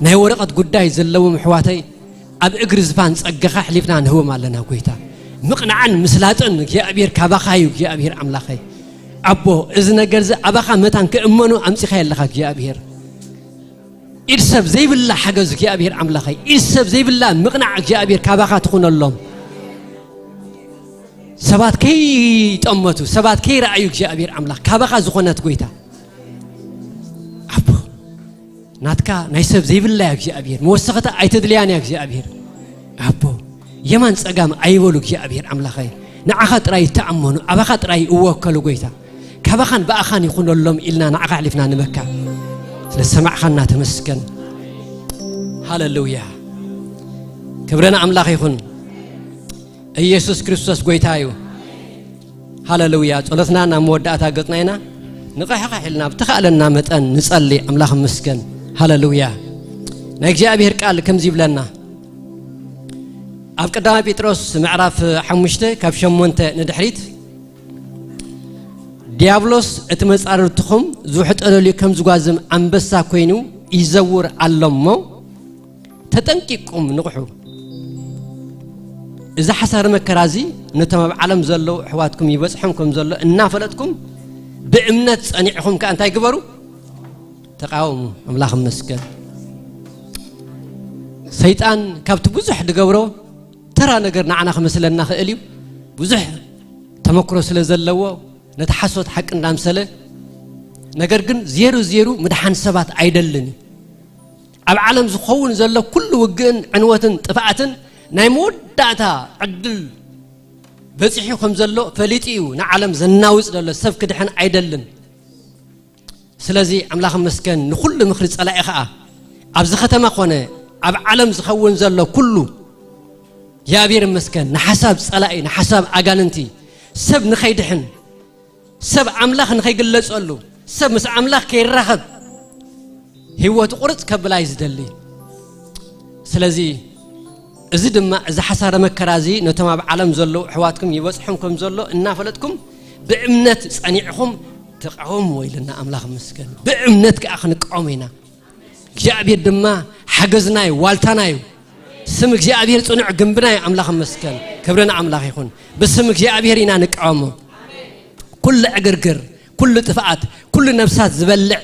ናይ ወረቐት ጉዳይ ዘለዎም ኣሕዋተይ ኣብ እግሪ ዝፋን ጸጋኻ ኣሕሊፍና ንህቦም ኣለና። ጎይታ፣ ምቕናዕን ምስላጥን እግዚኣብሔር ካባኻ እዩ። እግዚኣብሔር ኣምላኸይ፣ ኣቦ፣ እዚ ነገር እዚ ኣባኻ መታን ክእመኑ ኣምጺኻ ኣለኻ እግዚኣብሔር። ኢድ ሰብ ዘይብላ ሓገዝ እግዚኣብሔር ኣምላኸይ፣ ኢድ ሰብ ዘይብላ ምቕናዕ እግዚኣብሔር ካባኻ ትኹነሎም። ሰባት ከይጠመቱ፣ ሰባት ከይረኣዩ እግዚኣብሔር ኣምላኽ ካባኻ ዝኾነት ጎይታ፣ ኣቦ፣ ናትካ ናይ ሰብ ዘይብላ እያ እግዚኣብሔር፣ መወሰኸታ ኣይተድልያን እያ እግዚኣብሔር። ኣቦ፣ የማን ጸጋም ኣይበሉ እግዚኣብሔር ኣምላኸይ፣ ንዓኻ ጥራይ ይተኣመኑ፣ ኣባኻ ጥራይ እወከሉ ጎይታ። ካባኻን ብኣኻን ይኹነሎም ኢልና ንዓኻ ኣሕሊፍና ንህበካ። ስለ ዝሰማዕኻና ተመስገን። ሃሌሉያ። ክብሪ ንኣምላኽ ይኹን። ኢየሱስ ክርስቶስ ጎይታ እዩ። ሃሌሉያ። ጸሎትና ናብ መወዳእታ ገጽና ኢና። ንቕሕቕሕ ኢልና ብተኻእለና መጠን ንጸሊ። ኣምላኽ ይመስገን። ሃሌሉያ። ናይ እግዚኣብሔር ቃል ከምዚ ይብለና። ኣብ ቀዳማይ ጴጥሮስ ምዕራፍ ሓሙሽተ ካብ ሸሞንተ ንድሕሪት ዲያብሎስ እቲ መጻርርትኹም ዝውሕጠለሉ ከም ዝጓዝም ኣንበሳ ኮይኑ ይዘውር ኣሎ እሞ፣ ተጠንቂቅኩም ንቕሑ። እዚ ሓሳረ መከራ እዚ ነቶም ኣብ ዓለም ዘለዉ ኣሕዋትኩም ይበጽሖም ከም ዘሎ እናፈለጥኩም፣ ብእምነት ጸኒዕኹም ከኣ እንታይ ግበሩ? ተቃወሙ። ኣምላኽ ይመስገን። ሰይጣን ካብቲ ብዙሕ ዝገብሮ ተራ ነገር ንዓና ክመስለና ክእል እዩ። ብዙሕ ተመክሮ ስለ ዘለዎ ነቲ ሓሶት ሓቂ እንዳምሰለ፣ ነገር ግን ዜሩ ዜሩ ምድሓን ሰባት ኣይደልን እዩ። ኣብ ዓለም ዝኸውን ዘሎ ኩሉ ውግእን ዕንወትን ጥፍኣትን ናይ መወዳእታ ዕድል በጺሑ ከም ዘሎ ፈሊጡ እዩ ንዓለም ዘናውጽ ዘሎ። ሰብ ክድሕን ኣይደልን። ስለዚ ኣምላኽ መስገን ንኹሉ ምኽሪ ጸላኢ ኸኣ ኣብዚ ኸተማ ኾነ ኣብ ዓለም ዝኸውን ዘሎ ኩሉ እግዚኣብሔር ይመስገን ንሓሳብ ጸላኢ ንሓሳብ ኣጋንንቲ ሰብ ንኸይድሕን ሰብ ኣምላኽ ንኸይግለጸሉ ሰብ ምስ ኣምላኽ ከይራኸብ ህይወቱ ቁርጽ ከብላ እዩ ዝደሊ። ስለዚ እዚ ድማ እዚ ሓሳረ መከራ እዚ ነቶም ኣብ ዓለም ዘለዉ ኣሕዋትኩም ይበጽሖም ከም ዘሎ እናፈለጥኩም ብእምነት ጸኒዕኹም ተቃወምዎ ኢልና ኣምላኽ ይመስገን። ብእምነት ከኣ ክንቃወሞ ኢና። እግዚኣብሔር ድማ ሓገዝና እዩ፣ ዋልታና እዩ። ስም እግዚኣብሔር ጽኑዕ ግንብና እዩ። ኣምላኽ ይመስገን። ክብሪ ንኣምላኽ ይኹን። ብስም እግዚኣብሔር ኢና ንቃወሞ። ኩሉ ዕግርግር፣ ኩሉ ጥፍኣት፣ ኩሉ ነፍሳት ዝበልዕ፣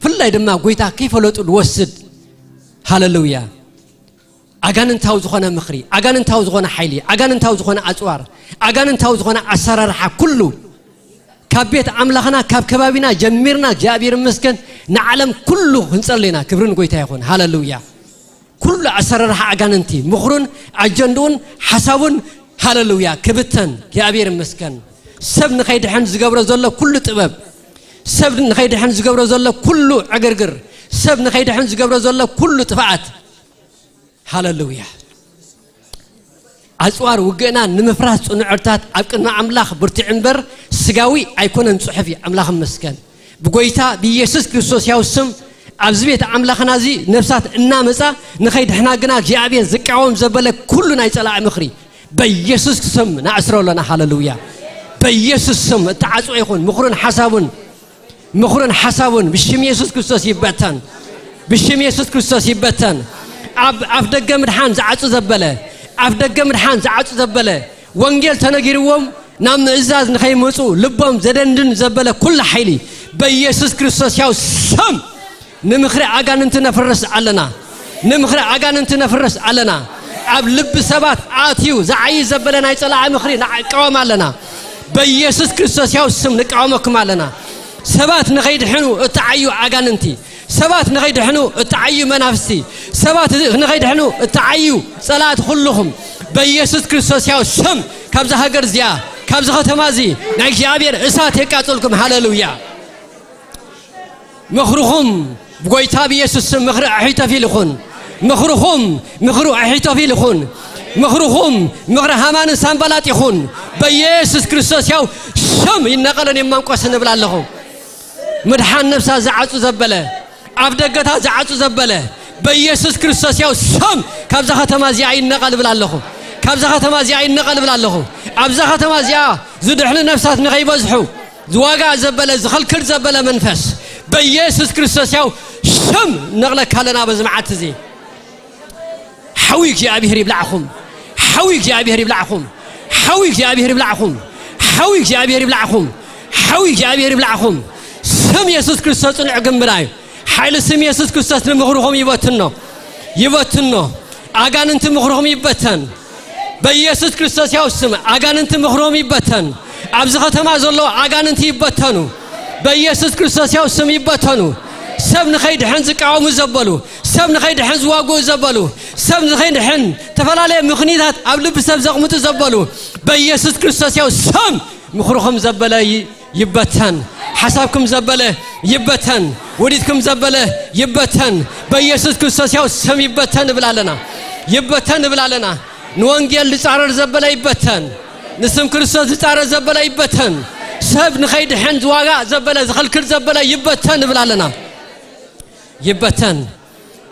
ብፍላይ ድማ ጎይታ ከይፈለጡ ዝወስድ። ሃለሉያ። ኣጋንንታዊ ዝኾነ ምኽሪ፣ ኣጋንንታዊ ዝኾነ ሓይሊ፣ ኣጋንንታዊ ዝኾነ ኣጽዋር፣ ኣጋንንታዊ ዝኾነ ኣሰራርሓ ኩሉ ካብ ቤት ኣምላኽና ካብ ከባቢና ጀሚርና እግዚኣብሔር ይመስገን ንዓለም ኩሉ ክንጸሊ ኢና። ክብሪ ንጎይታ ይኹን። ሃለሉያ። ኩሉ ኣሰራርሓ ኣጋንንቲ ምኽሩን ኣጀንድኡን ሓሳቡን ሃለሉያ ክብተን እግዚኣብሔር ይመስገን። ሰብ ንኸይድሕን ዝገብሮ ዘሎ ኩሉ ጥበብ፣ ሰብ ንኸይድሕን ዝገብሮ ዘሎ ኩሉ ዕግርግር፣ ሰብ ንኸይድሕን ዝገብሮ ዘሎ ኩሉ ጥፍኣት ሃለሉያ። ኣጽዋር ውግእና ንምፍራስ ጽኑዕታት ኣብ ቅድሚ ኣምላኽ ብርትዕ እምበር ስጋዊ ኣይኮነን ጽሑፍ እዩ። ኣምላኽ ይመስገን። ብጎይታ ብኢየሱስ ክርስቶስ ያው ስም ኣብዚ ቤት ኣምላኽና እዚ ነፍሳት እናመጻ ንኸይድሕና ግና እግዚኣብሔር ዝቃወም ዘበለ ኩሉ ናይ ጸላኢ ምኽሪ በኢየሱስ ስም ንኣስሮ ኣለና። ሃለሉያ። በኢየሱስ ስም እተዓጽወ ይኹን ምኽሩን ሓሳቡን ምኽሩን ሓሳቡን ብሽም የሱስ ክርስቶስ ይበተን። ብሽም የሱስ ክርስቶስ ይበተን። ኣብ ኣፍ ደገ ምድሓን ዝዓጹ ዘበለ ኣፍ ደገ ምድሓን ዝዓጹ ዘበለ ወንጌል ተነጊርዎም ናብ ምእዛዝ ንኸይመጹ ልቦም ዘደንድን ዘበለ ኩሉ ሓይሊ በኢየሱስ ክርስቶስ ያው ስም ንምኽሪ ኣጋንንቲ ነፍርስ ኣለና። ንምኽሪ ኣጋንንቲ ነፍርስ ኣለና። ኣብ ልቢ ሰባት ኣትዩ ዝዓይ ዘበለ ናይ ጸላኢ ምኽሪ ንቃወም ኣለና። በኢየሱስ ክርስቶስ ያው ስም ንቃወመኩም ኣለና። ሰባት ንኸይድሕኑ እተዓዩ ኣጋንንቲ፣ ሰባት ንኸይድሕኑ እተዓዩ መናፍስቲ፣ ሰባት ንኸይድሕኑ እተዓዩ ጸላእቲ ኩልኹም በኢየሱስ ክርስቶስ ያው ስም ካብዛ ሃገር እዚኣ ካብዚ ከተማ እዚ ናይ እግዚኣብሔር እሳት የቃጽልኩም። ሃለሉያ። ምኽርኹም ብጎይታ ብኢየሱስ ስም ምኽሪ ኣሒቶፊል ይኹን። ምኽርኹም ምኽሪ ኣሒቶፊል ይኹን። ምኽርኹም ምኽሪ ሃማንን ሳምባላጥ ይኹን። በኢየሱስ ክርስቶስ ያው ስም ይነቐልን ይመንቆስን እብል ኣለኹ። ምድሓን ነፍሳ ዝዓጹ ዘበለ ኣብ ደገታት ዝዓጹ ዘበለ በኢየሱስ ክርስቶስ ያው ስም ካብዛ ከተማ እዚኣ ይነቐል እብል ኣለኹ። ካብዛ ከተማ እዚኣ ይነቐል እብል ኣለኹ። ኣብዛ ከተማ እዚኣ ዝድሕኑ ነፍሳት ንኸይበዝሑ ዝዋጋ ዘበለ ዝኸልክል ዘበለ መንፈስ በኢየሱስ ክርስቶስ ያው ስም ነቕለካ ኣለና። በዚ መዓልቲ እዚ ሓዊ እግዚኣብሔር ይብላዕኹም። ሓዊ እግዚኣብሔር ይብላዕኹም። ሓዊ እግዚኣብሔር ይብላዕኹም። ሓዊ እግዚኣብሔር ይብላዕኹም። ሓዊ እግዚኣብሔር ይብላዕኹም። ስም የሱስ ክርስቶስ ጽኑዕ ግንብና እዩ። ሓይሊ ስም የሱስ ክርስቶስ ንምኽርኹም ይበትኖ። ይበትኖ። ኣጋንንቲ ምኽርኹም ይበተን። በኢየሱስ ክርስቶስ ያው ስም ኣጋንንቲ ምኽሮም ይበተን። ኣብዚ ከተማ ዘለዉ ኣጋንንቲ ይበተኑ። በኢየሱስ ክርስቶስ ያው ስም ይበተኑ። ሰብ ንኸይድሕን ዝቃወሙ ዘበሉ፣ ሰብ ንኸይድሕን ዝዋግኡ ዘበሉ፣ ሰብ ንኸይድሕን ዝተፈላለየ ምኽኒታት ኣብ ልቢ ሰብ ዘቕምጡ ዘበሉ፣ በኢየሱስ ክርስቶስ ያው ስም ምኽርኹም ዘበለ ይ-፣ ይበተን። ሓሳብኩም ዘበለ ይበተን። ውዲትኩም ዘበለ ይበተን። በኢየሱስ ክርስቶስ ያው ስም ይበተን እብል ኣለና። ይበተን እብል ኣለና። ንወንጌል ዝጻረር ዘበለ ይበተን። ንስም ክርስቶስ ዝጻረር ዘበለ ይበተን። ሰብ ንኸይድሕን ዝዋጋ ዘበለ ዝኸልክል ዘበለ ይበተን እብል ኣለና። ይበተን።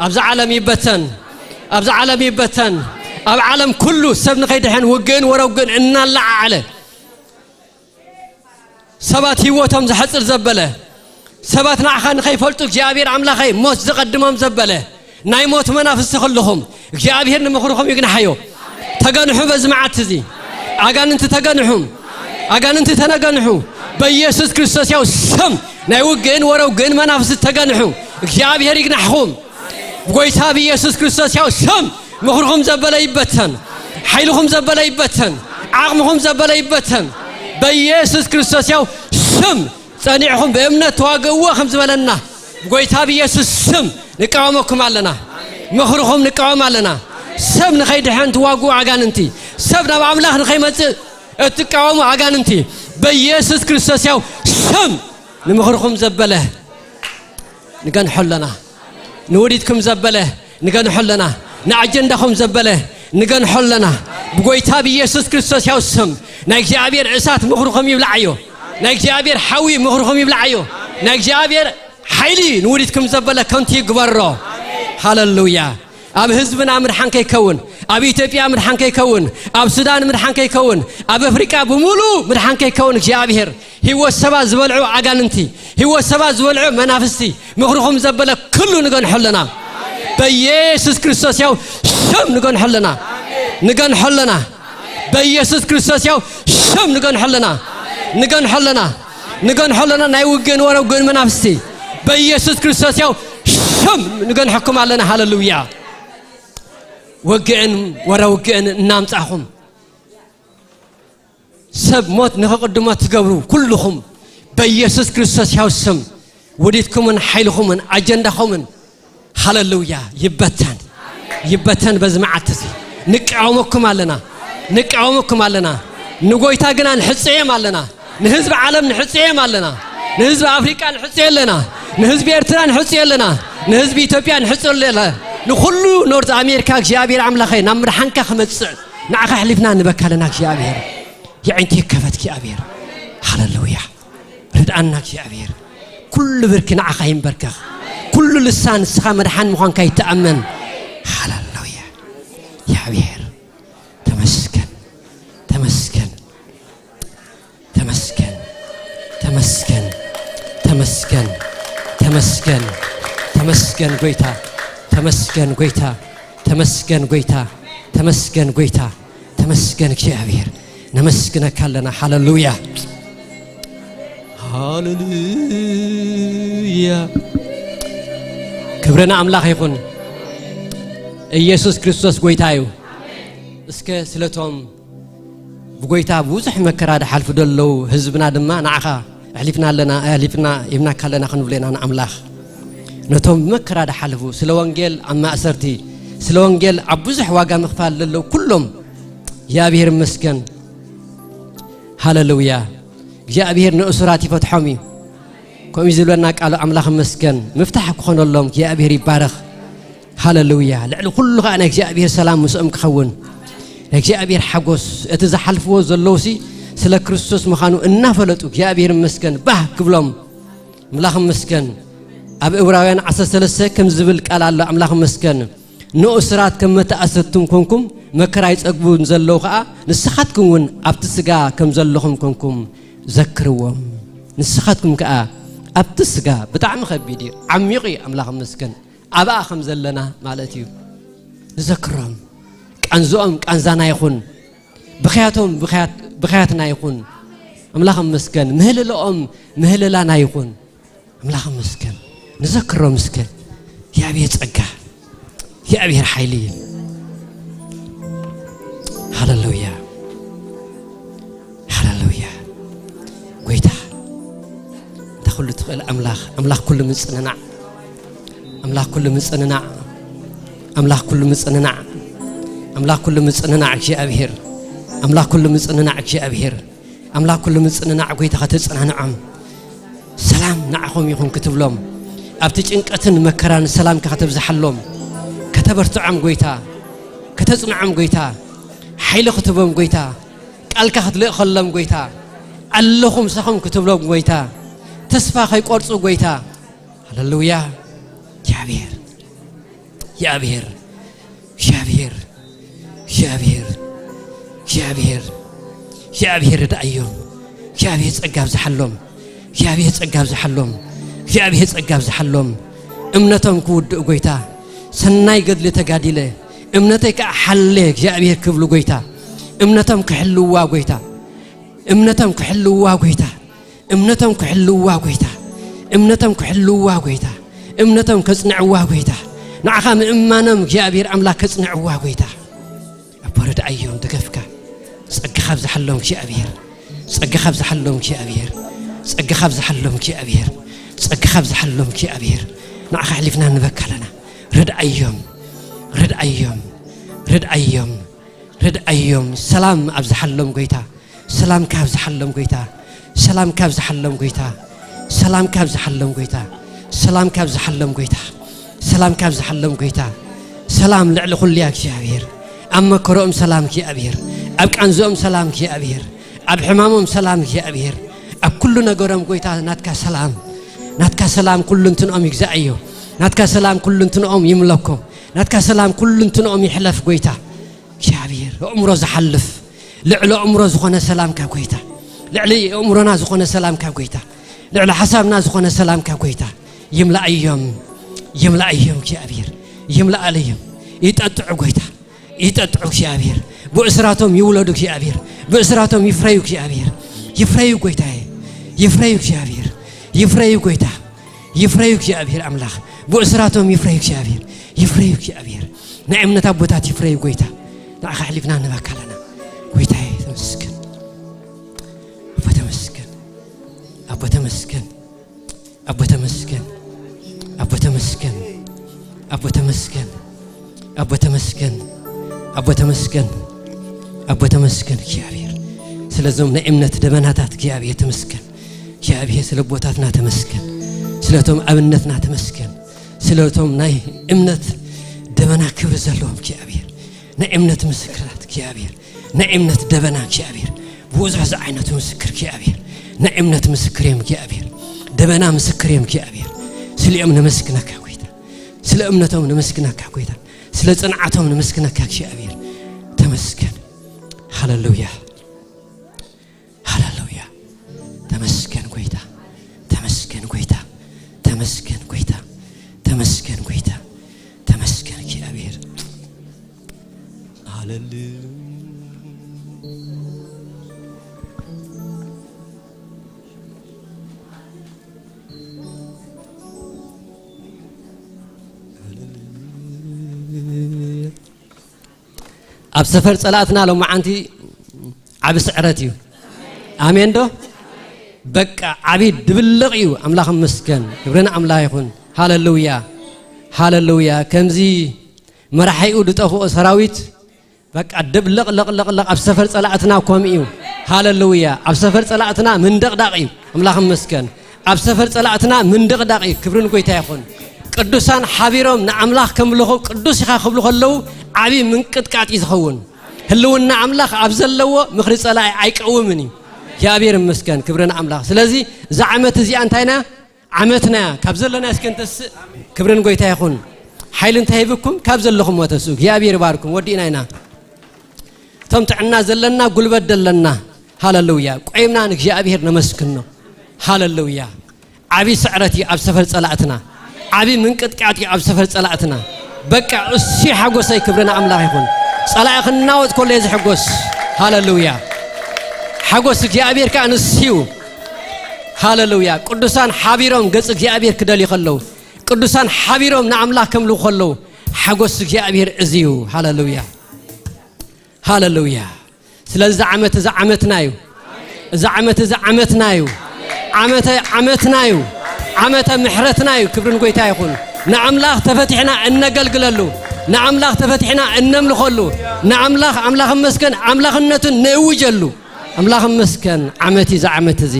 ኣብዚ ዓለም ይበተን። ኣብዚ ዓለም ይበተን። ኣብ ዓለም ኩሉ ሰብ ንኸይድሕን ውግእን ወረውግእን እናለዓዓለ ሰባት ህይወቶም ዘሕጽር ዘበለ፣ ሰባት ንዓኻ ንኸይፈልጡ እግዚኣብሔር ኣምላኸይ ሞት ዘቐድሞም ዘበለ ናይ ሞት መናፍስቲ ኩልኹም እግዚኣብሔር ንምኽርኹም ይግናሓዮ። ተገንሑ በዚ መዓት እዚ ኣጋንንቲ ተገንሑ፣ ኣጋንንቲ ተነገንሑ። በኢየሱስ ክርስቶስ ያው ስም ናይ ውግእን ወረ ውግእን መናፍስቲ ተገንሑ። እግዚኣብሔር ይግናሕኹም። ብጎይታ ብኢየሱስ ክርስቶስ ያው ስም ምኽርኹም ዘበለ ይበተን፣ ሓይልኹም ዘበለ ይበተን፣ ዓቕምኹም ዘበለ ይበተን። በኢየሱስ ክርስቶስ ያው ስም ጸኒዕኹም ብእምነት ተዋግእዎ ከም ዝበለና ብጎይታ ብኢየሱስ ስም ንቃወመኩም ኣለና። ምኽርኹም ንቃወም ኣለና። ሰብ ንኸይድሕን ትዋግኡ ኣጋንንቲ፣ ሰብ ናብ ኣምላኽ ንኸይመጽእ እትቃወሙ ኣጋንንቲ በኢየሱስ ክርስቶስ ያው ስም ንምኽርኹም ዘበለ ንገንሖ ኣለና። ንውዲትኩም ዘበለ ንገንሖ ኣለና። ንኣጀንዳኹም ዘበለ ንገንሖ ኣለና። ብጎይታ ብኢየሱስ ክርስቶስ ያው ስም ናይ እግዚኣብሔር እሳት ምኽርኹም ይብላዓዮ። ናይ እግዚኣብሔር ሓዊ ምኽርኹም ይብላዓዮ። ናይ እግዚኣብሔር ሓይሊ ንውዲትኩም ዘበለ ከንቱ ይግበሮ። ሃለሉያ። ኣብ ህዝብና ምድሓን ከይከውን፣ ኣብ ኢትዮጵያ ምድሓን ከይከውን፣ ኣብ ሱዳን ምድሓን ከይከውን፣ ኣብ ኣፍሪቃ ብምሉእ ምድሓን ከይከውን እግዚኣብሔር ህይወት ሰባት ዝበልዑ ኣጋንንቲ፣ ህይወት ሰባት ዝበልዑ መናፍስቲ ምኽርኹም ዘበለ ኩሉ ንገንሖ ኣለና። በኢየሱስ ክርስቶስ ያው ሽም ንገንሖ ኣለና። ንገንሖ ኣለና። በኢየሱስ ክርስቶስ ያው ሽም ንገንሖ ኣለና። ንገንሖ ኣለና። ንገንሖ ኣለና። ናይ ውግእን ወረ ውግእን መናፍስቲ በኢየሱስ ክርስቶስ ያው ሽም ንገንሐኩም ኣለና። ሃለሉያ። ወግእን ወረ ውግእን እናምጻኹም ሰብ ሞት ንኽቕድሞ ትገብሩ ኩልኹም በኢየሱስ ክርስቶስ ያው ስም ውዲትኩምን ሓይልኹምን ኣጀንዳኹምን ሃለሉያ ይበተን፣ ይበተን። በዚ መዓልቲ እዚ ንቃወመኩም ኣለና፣ ንቃወመኩም ኣለና። ንጎይታ ግና ንሕጽዮም ኣለና፣ ንህዝቢ ዓለም ንሕጽዮም ኣለና፣ ንህዝቢ ኣፍሪቃ ንሕጽዮ ኣለና፣ ንህዝቢ ኤርትራ ንሕጽዮ ኣለና፣ ንህዝቢ ኢትዮጵያ ንሕጽዮ ኣለና። ንኹሉ ኖርዝ ኣሜሪካ እግዚኣብሔር ኣምላኸይ ናብ ምድሓንካ ክመጽእ ንዓኻ ኣሕሊፍና ንበካ ኣለና። እግዚኣብሔር የዒንኪ ይከፈት። እግዚኣብሔር ሃለሉያ። ርድኣና እግዚኣብሔር። ኩሉ ብርኪ ንዓኻ ይንበርከኽ። ኩሉ ልሳን ንስኻ መድሓን ምዃንካ ይተኣመን። ሃለሉያ። እግዚኣብሔር ተመስገን፣ ተመስገን፣ ተመስገን፣ ተመስገን፣ ተመስገን፣ ተመስገን፣ ተመስገን ጎይታ፣ ተመስገን ጎይታ፣ ተመስገን ጎይታ፣ ተመስገን ጎይታ፣ ተመስገን እግዚኣብሔር። ነመስግነካ ኣለና። ሃለሉያ፣ ሃለሉያ። ክብሪ ንኣምላኽ ይኹን። ኢየሱስ ክርስቶስ ጎይታ እዩ። እስከ ስለቶም ብጎይታ ብዙሕ መከራ ድሓልፉ ዘለዉ ህዝብና ድማ ንዓኻ ኣሕሊፍና ኣለና፣ ኣሕሊፍና ሂብናካ ኣለና ክንብሎ ኢና ንኣምላኽ። ነቶም ብመከራ ድሓልፉ፣ ስለ ወንጌል ኣብ ማእሰርቲ፣ ስለ ወንጌል ኣብ ብዙሕ ዋጋ ምኽፋል ዘለዉ ኩሎም እግዚኣብሔር ይመስገን። ሃለሉያ። እግዚኣብሔር ንእሱራት ይፈትሖም እዩ። ከምኡ እዩ ዝብለና ቃሉ። ኣምላኽ ይመስገን። ምፍታሕ ክኾነሎም እግዚኣብሔር ይባረኽ። ሃለሉያ። ልዕሊ ኩሉ ኸዓ ናይ እግዚኣብሔር ሰላም ምስኦም ክኸውን፣ ናይ እግዚኣብሔር ሓጎስ፣ እቲ ዝሓልፍዎ ዘለዉሲ ስለ ክርስቶስ ምዃኑ እናፈለጡ እግዚኣብሔር ይመስገን ባህ ክብሎም። ኣምላኽ ይመስገን። ኣብ ዕብራውያን ዓሰርተ ሰለስተ ከም ዝብል ቃል ኣሎ። ኣምላኽ ይመስገን። ንእሱራት ከም መተኣሰትቱም ኮንኩም መከራ ይጸግቡ ዘለዉ ኸኣ ንስኻትኩም እውን ኣብቲ ስጋ ከም ዘለኹም ኮንኩም ዘክርዎም። ንስኻትኩም ከኣ ኣብቲ ስጋ፣ ብጣዕሚ ከቢድ እዩ፣ ዓሚቕ እዩ። ኣምላኽ ይመስገን። ኣብኣ ከም ዘለና ማለት እዩ። ንዘክሮም። ቃንዝኦም ቃንዛና ይኹን፣ ብኽያቶም ብኽያት-፣ ብኽያትና ይኹን። ኣምላኽ ይመስገን። ምህልልኦም ምህልላና ይኹን። ኣምላኽ ይመስገን። ንዘክሮም እስከ። እግዚኣብሔር ጸጋ፣ እግዚኣብሔር ሓይሊ። ሃለሉያ፣ ሃለሉያ። ጎይታ፣ እንታ ኩሉ ትኽእል ኣምላኽ፣ ኣምላኽ ኩሉ ምጽንናዕ፣ ኣምላኽ ኩሉ ምጽንናዕ፣ ኣምላኽ ኩሉ ምጽንናዕ፣ ኣምላኽ ኩሉ ምጽንናዕ እግዚኣብሔር፣ ኣምላኽ ኩሉ ምጽንናዕ እግዚኣብሔር፣ ኣምላኽ ኩሉ ምጽንናዕ ጎይታ ከተጽናንዖም፣ ሰላም ንዓኹም ይኹን ክትብሎም፣ ኣብቲ ጭንቀትን መከራን ሰላምካ ከተብዝሓሎም፣ ከተበርትዖም ጎይታ፣ ከተጽንዖም ጎይታ፣ ሓይሊ ክትቦም ጎይታ፣ ቃልካ ክትልእኸሎም ጎይታ፣ ኣለኹ ምሳኹም ክትብሎም ጎይታ፣ ተስፋ ከይቆርጹ ጎይታ። ሃለሉያ። እግዚኣብሔር፣ እግዚኣብሔር፣ እግዚኣብሔር፣ እግዚኣብሔር፣ እግዚኣብሔር፣ እግዚኣብሔር ርድኣዮም፣ እግዚኣብሔር ጸጋ ኣብዝሓሎም። እግዚኣብሔር ጸጋ ኣብዝሓሎም። እግዚኣብሔር ጸጋ ኣብዝሓሎም። እምነቶም ክውድእ ጎይታ፣ ሰናይ ገድሊ ተጋዲለ፣ እምነተይ ከኣ ሓለ እግዚኣብሔር ክብሉ ጎይታ፣ እምነቶም ክሕልዋ ጎይታ፣ እምነቶም ክሕልዋ ጎይታ፣ እምነቶም ክሕልዋ ጎይታ፣ እምነቶም ክሕልዋ ጎይታ፣ እምነቶም ከጽንዕዋ ጎይታ፣ ንዓኻ ምእማኖም እግዚኣብሔር ኣምላኽ ከጽንዕዋ ጎይታ። ኣቦ ረድኣዮም ደገፍካ፣ ጸጋኻ ኣብዝሓሎም እግዚኣብሔር፣ ጸጋኻ ኣብዝሓሎም እግዚኣብሔር፣ ጸጋኻ ኣብዝሓሎም እግዚኣብሔር፣ ጸጋኻ ኣብዝሓሎም እግዚኣብሔር። ንዓኻ ኣሕሊፍና ንበካ ኣለና። ረድኣዮም፣ ረድኣዮም፣ ረድኣዮም፣ ረድኣዮም። ሰላም ኣብዝሓሎም ጎይታ፣ ሰላምካ ኣብዝሓሎም ጎይታ፣ ሰላምካ ኣብዝሓሎም ጎይታ፣ ሰላምካ ኣብዝሓሎም ጎይታ፣ ሰላምካ ኣብዝሓሎም ጎይታ፣ ሰላምካ ኣብዝሓሎም ጎይታ። ሰላም ልዕሊ ኩሉ እያ እግዚኣብሔር። ኣብ መከሮኦም ሰላም እግዚኣብሔር፣ ኣብ ቃንዝኦም ሰላም እግዚኣብሔር፣ ኣብ ሕማሞም ሰላም እግዚኣብሔር፣ ኣብ ኩሉ ነገሮም ጎይታ ናትካ ሰላም፣ ናትካ ሰላም ኩሉ እንትንኦም ይግዛእዮ፣ ናትካ ሰላም ኩሉ እንትንኦም ይምለኮ፣ ናትካ ሰላም ኩሉ እንትንኦም ይሕለፍ ጎይታ። እግዚኣብሔር ኣእምሮ ዝሓልፍ ልዕሊ ኣእምሮ ዝኾነ ሰላም ካብ ጎይታ፣ ልዕሊ ኣእምሮና ዝኾነ ሰላም ካብ ጎይታ፣ ልዕሊ ሓሳብና ዝኾነ ሰላም ካብ ጎይታ ይምላእዮም፣ ይምላእዮም እግዚኣብሔር፣ ይምላእለዮም። ይጠጥዑ ጎይታ፣ ይጠጥዑ እግዚኣብሔር። ብእስራቶም ይውለዱ እግዚኣብሔር፣ ብእስራቶም ይፍረዩ እግዚኣብሔር። ይፍረዩ ጎይታዬ፣ ይፍረዩ እግዚኣብሔር፣ ይፍረዩ ጎይታ፣ ይፍረዩ እግዚኣብሔር ኣምላኽ። ብእስራቶም ይፍረዩ እግዚኣብሔር፣ ይፍረዩ እግዚኣብሔር። ናይ እምነት ኣቦታት ይፍረዩ ጎይታ። ንዓኻ ኣሕሊፍና ንህበካ ኣለና። ጎይታዬ ተመስገን። ኣቦ ተመስገን። ኣቦ ተመስገን። ኣቦ ተመስገን። ኣቦ ተመስገን። ኣቦ ተመስገን። ኣቦ ተመስገን። ኣቦ ተመስገን። ኣቦ ተመስገን እግዚኣብሔር። ስለዞም ናይ እምነት ደበናታት እግዚኣብሔር ተመስገን። እግዚኣብሔር ስለ ኣቦታትና ተመስገን። ስለቶም ኣብነትና ተመስገን። ስለቶም ናይ እምነት ደበና ክብሪ ዘለዎም እግዚኣብሔር። ናይ እምነት ምስክራት እግዚኣብሔር። ናይ እምነት ደበና እግዚኣብሔር። ብዙሕ ዝዓይነቱ ምስክር እግዚኣብሔር። ናይ እምነት ምስክር እዮም እግዚኣብሔር። ደበና ምስክር እዮም እግዚኣብሔር። ስሊኦም ነመስግነካ ጎይታ። ስለ እምነቶም ነመስግነካ ጎይታ። ስለ ጽንዓቶም ነመስግነካ እግዚኣብሔር። ተመስገን። ሃሌሉያ። ሃሌሉያ። ተመስገን ጎይታ። ተመስገን ጎይታ። ተመስገን ጎይታ። ተመስገን ጎይታ። ተመስገን እግዚኣብሔር። ሃሌሉያ። ኣብ ሰፈር ጸላእትና ሎማዓንቲ ዓቢ ስዕረት እዩ። ኣሜን ዶ? በቃ ዓቢ ድብልቕ እዩ። ኣምላኽ ይመስገን። ክብሪ ንኣምላኽ ይኹን። ሃሌሉያ። ሃሌሉያ። ከምዚ መራሒኡ ዝጠፍኦ ሰራዊት በቃ ድብልቕ ልቕ ልቕ ልቕ ኣብ ሰፈር ጸላእትና ከምኡ እዩ። ሃሌሉያ። ኣብ ሰፈር ጸላእትና ምንድቕዳቕ እዩ። ኣምላኽ ይመስገን። ኣብ ሰፈር ጸላእትና ምንድቕዳቕ እዩ። ክብሪ ንጎይታ ይኹን። ቅዱሳን ሓቢሮም ንኣምላኽ ከምልኹ ቅዱስ ኢኻ ክብሉ ከለዉ ዓቢ ምንቅጥቃጥ እዩ ዝኸውን። ህልውና ኣምላኽ ኣብ ዘለዎ ምኽሪ ጸላኢ ኣይቀውምን እዩ። እግዚኣብሔር ይመስገን። ክብሪ ንኣምላኽ። ስለዚ እዛ ዓመት እዚኣ እንታይ ኢና? ዓመትና እያ። ካብ ዘለና እስኪ እንተስእ። ክብሪ ንጎይታ ይኹን። ሓይሊ እንታይ ሂብኩም? ካብ ዘለኹም ወተስኡ። እግዚኣብሔር ይባርኩም። ወዲእና ኢና። እቶም ጥዕና ዘለና፣ ጉልበት ዘለና፣ ሃሌሉያ፣ ቆይምና ንእግዚኣብሔር ነመስግኖ። ሃሌሉያ። ዓቢ ስዕረት እዩ ኣብ ሰፈር ጸላእትና። ዓቢ ምንቅጥቃጥ እዩ ኣብ ሰፈር ጸላእትና። በቃ እሱ ሓጎሰይ። ክብሪ ንኣምላኽ ይኹን። ጸላኢ ክናወጥ ከሎ እየ ዝሕጎስ። ሃሌሉያ። ሓጎስ እግዚኣብሔር ከኣ ንሱ እዩ። ሃሌሉያ። ቅዱሳን ሓቢሮም ገጽ እግዚኣብሔር ክደልዩ ከለዉ፣ ቅዱሳን ሓቢሮም ንኣምላኽ ከምልኹ ከለዉ፣ ሓጎስ እግዚኣብሔር እዚ እዩ። ሃሌሉያ። ሃሌሉያ። ስለዚ እዚ ዓመት እዚ ዓመትና እዩ። እዚ ዓመት እዚ ዓመትና እዩ። ዓመተ ዓመትና እዩ። ዓመተ ምሕረትና እዩ። ክብሪ ንጎይታ ይኹን። ንኣምላኽ ተፈቲሕና እነገልግለሉ፣ ንኣምላኽ ተፈቲሕና እነምልኸሉ፣ ንኣምላኽ፣ ኣምላኽ ይመስገን፣ ኣምላኽነቱ ነእውጀሉ። ኣምላኽ ይመስገን። ዓመት እዩ እዚ ዓመት እዚ።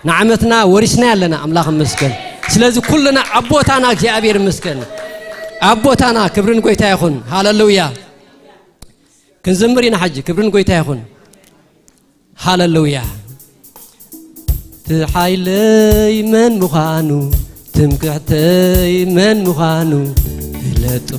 ንዓመትና ወሪስና ኣለና። ኣምላኽ ይመስገን። ስለዚ ኩልና ኣብ ቦታና እግዚኣብሔር ይመስገን። ኣብ ቦታና ክብሪ ንጎይታ ይኹን። ሃሌሉያ። ክንዝምር ኢና ሕጂ። ክብሪ ንጎይታ ይኹን። ሃሌሉያ። እቲ ሓይለይ መን ምዃኑ፣ ትምክሕተይ መን ምዃኑ ፍለጡ።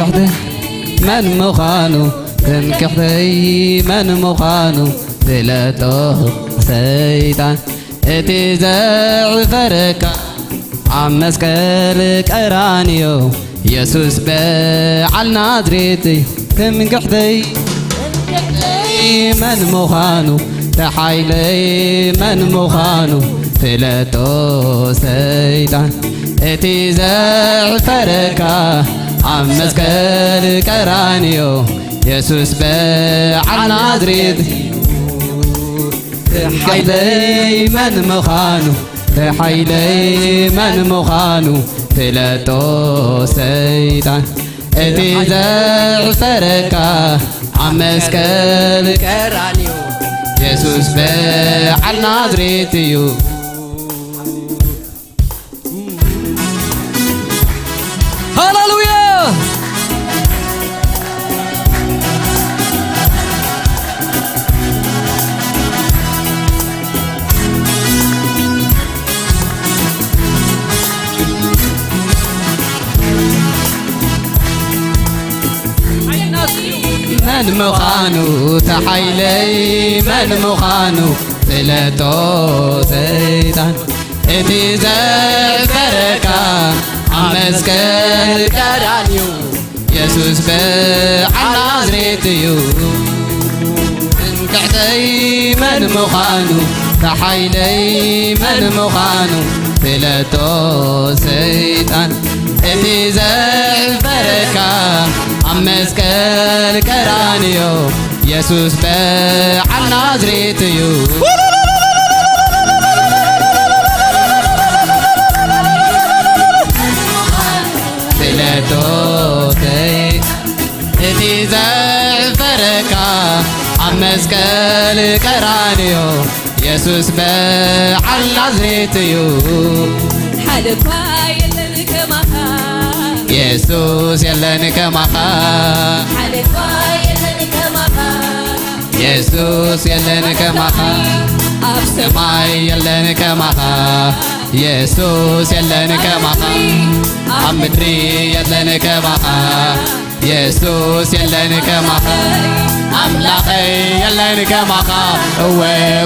መን ምዃኑ ትምክሕተይ መን ምዃኑ ፍለጦ ሰይጣን እቲ ዘዕፈረካ ኣብ መስቀል ቀራንዮ የሱስ በዓል ናዝሬት እዩ ትምክሕተይ መን ምዃኑ ተሓይለይ መን ምዃኑ ፍለጦ ሰይጣን እቲ ዘዕፈረካ ኣብ መስቀል ቀራንዮ የሱስ በዓል ናዝሬት ተሓይለይ መን ምዃኑ ተሓይለይ መን ምዃኑ ፍለጦ ሰይጣን እቲ ዘዕፈረካ ኣብ መስቀል ቀራንዮ የሱስ በዓል ናዝሬት እዩ። ሃሌሉያ! መን ምዃኑ ተሓይለይ መን ምዃኑ ፍለጦ ሰይጣን እቲ ዘዕፈረካ ኣብ መስቀል ቀራንዮ የሱስ በዓል ናዝሬት እዩ ትምክሕተይ መን ምዃኑ ተሓይለይ መን ምዃኑ ፍለጦ ሰይጣን እቲ ዘዕፈረካ ኣብ መስቀል ቀራንዮ የሱስ በዓል ናዝሬት እዩ ፍለጦ ሰይጣን እቲ ዘዕፈረካ ኣብ መስቀል ቀራንዮ የሱስ በዓል ናዝሬት እዩ ሓደ እኳ የለን ከማኻ የሱስ የለን ከማኻ ሓደ እኳ የለን ከማኻ የሱስ የለን ከማኻ ኣብ ሰማይ የለን ከማኻ የሱስ የለን ከማኻ ኣብ ምድሪ የለን ከማኻ የሱስ የለን ከማኻ ኣምላኸይ የለን ከማኻ እወ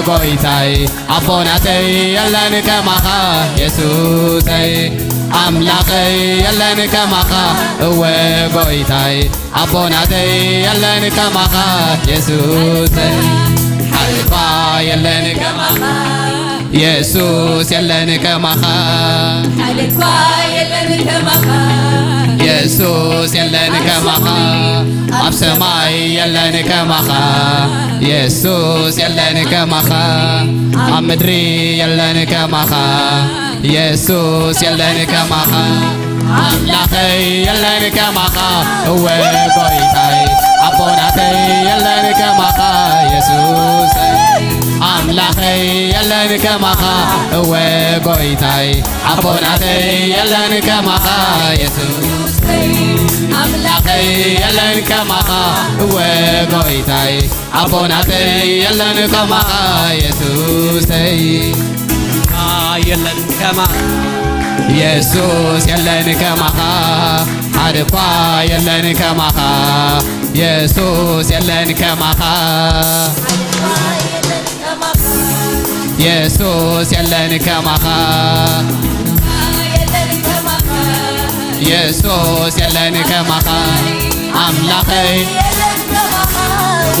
ጎይታይ ኣቦናተይ የለን ከማኻ የሱሰይ ኣምላኸይ የለን ከማኻ እወ ጎይታይ ኣቦናተይ የለን ከማኻ የሱሰይ ሓልፋ የለን ከማኻ የሱስ የለን ከማኻ ሓልፋ የለን ከማኻ የሱስ የለን ከማኻ ኣብ ሰማይ የለን ከማኻ የሱስ የለን ከማኻ ኣብ ምድሪ የለን ከማኻ የሱስ የለን ከማኻ ኣምላኸይ የለን ከማኻ እወ ጎይታይ ኣቦናተይ የለን ከማኻ የሱሰይ ኣምላኸይ የለን ከማኻ እወ ጎይታይ ኣቦናተይ የለን ከማኻ የሱሰይ ኣምላኸይ የለን ከማኻ እወ ጎይታይ ኣቦናተይ የለን ከማኻ የሱሰይ የለን ከማ የሱስ የለን ከማኻ ሓደ እኳ የለን ከማኻ የሱስ የለን ከማኻ የሱስ የለን ከማኻ የሱስ የለን ከማኻ ኣምላኸይ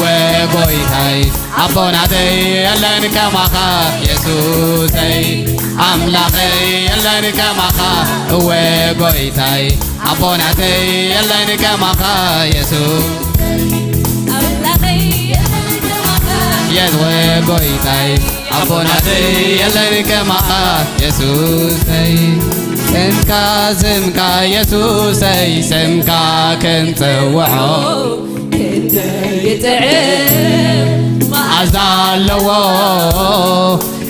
ወጎይታይ ኣቦናተይ የለን ከማኻ የሱሰይ ኣምላኸይ የለን ከማኻ እወ ጎይታይ ኣቦናተይ የለን ከማኻ የሱስ የዝወ ጎይታይ ኣቦናተይ የለን ከማኻ የሱሰይ ስምካ ስምካ የሱሰይ ስምካ ክንጽውዖ ክንደይ ይጥዕም መዓዛ ኣለዎ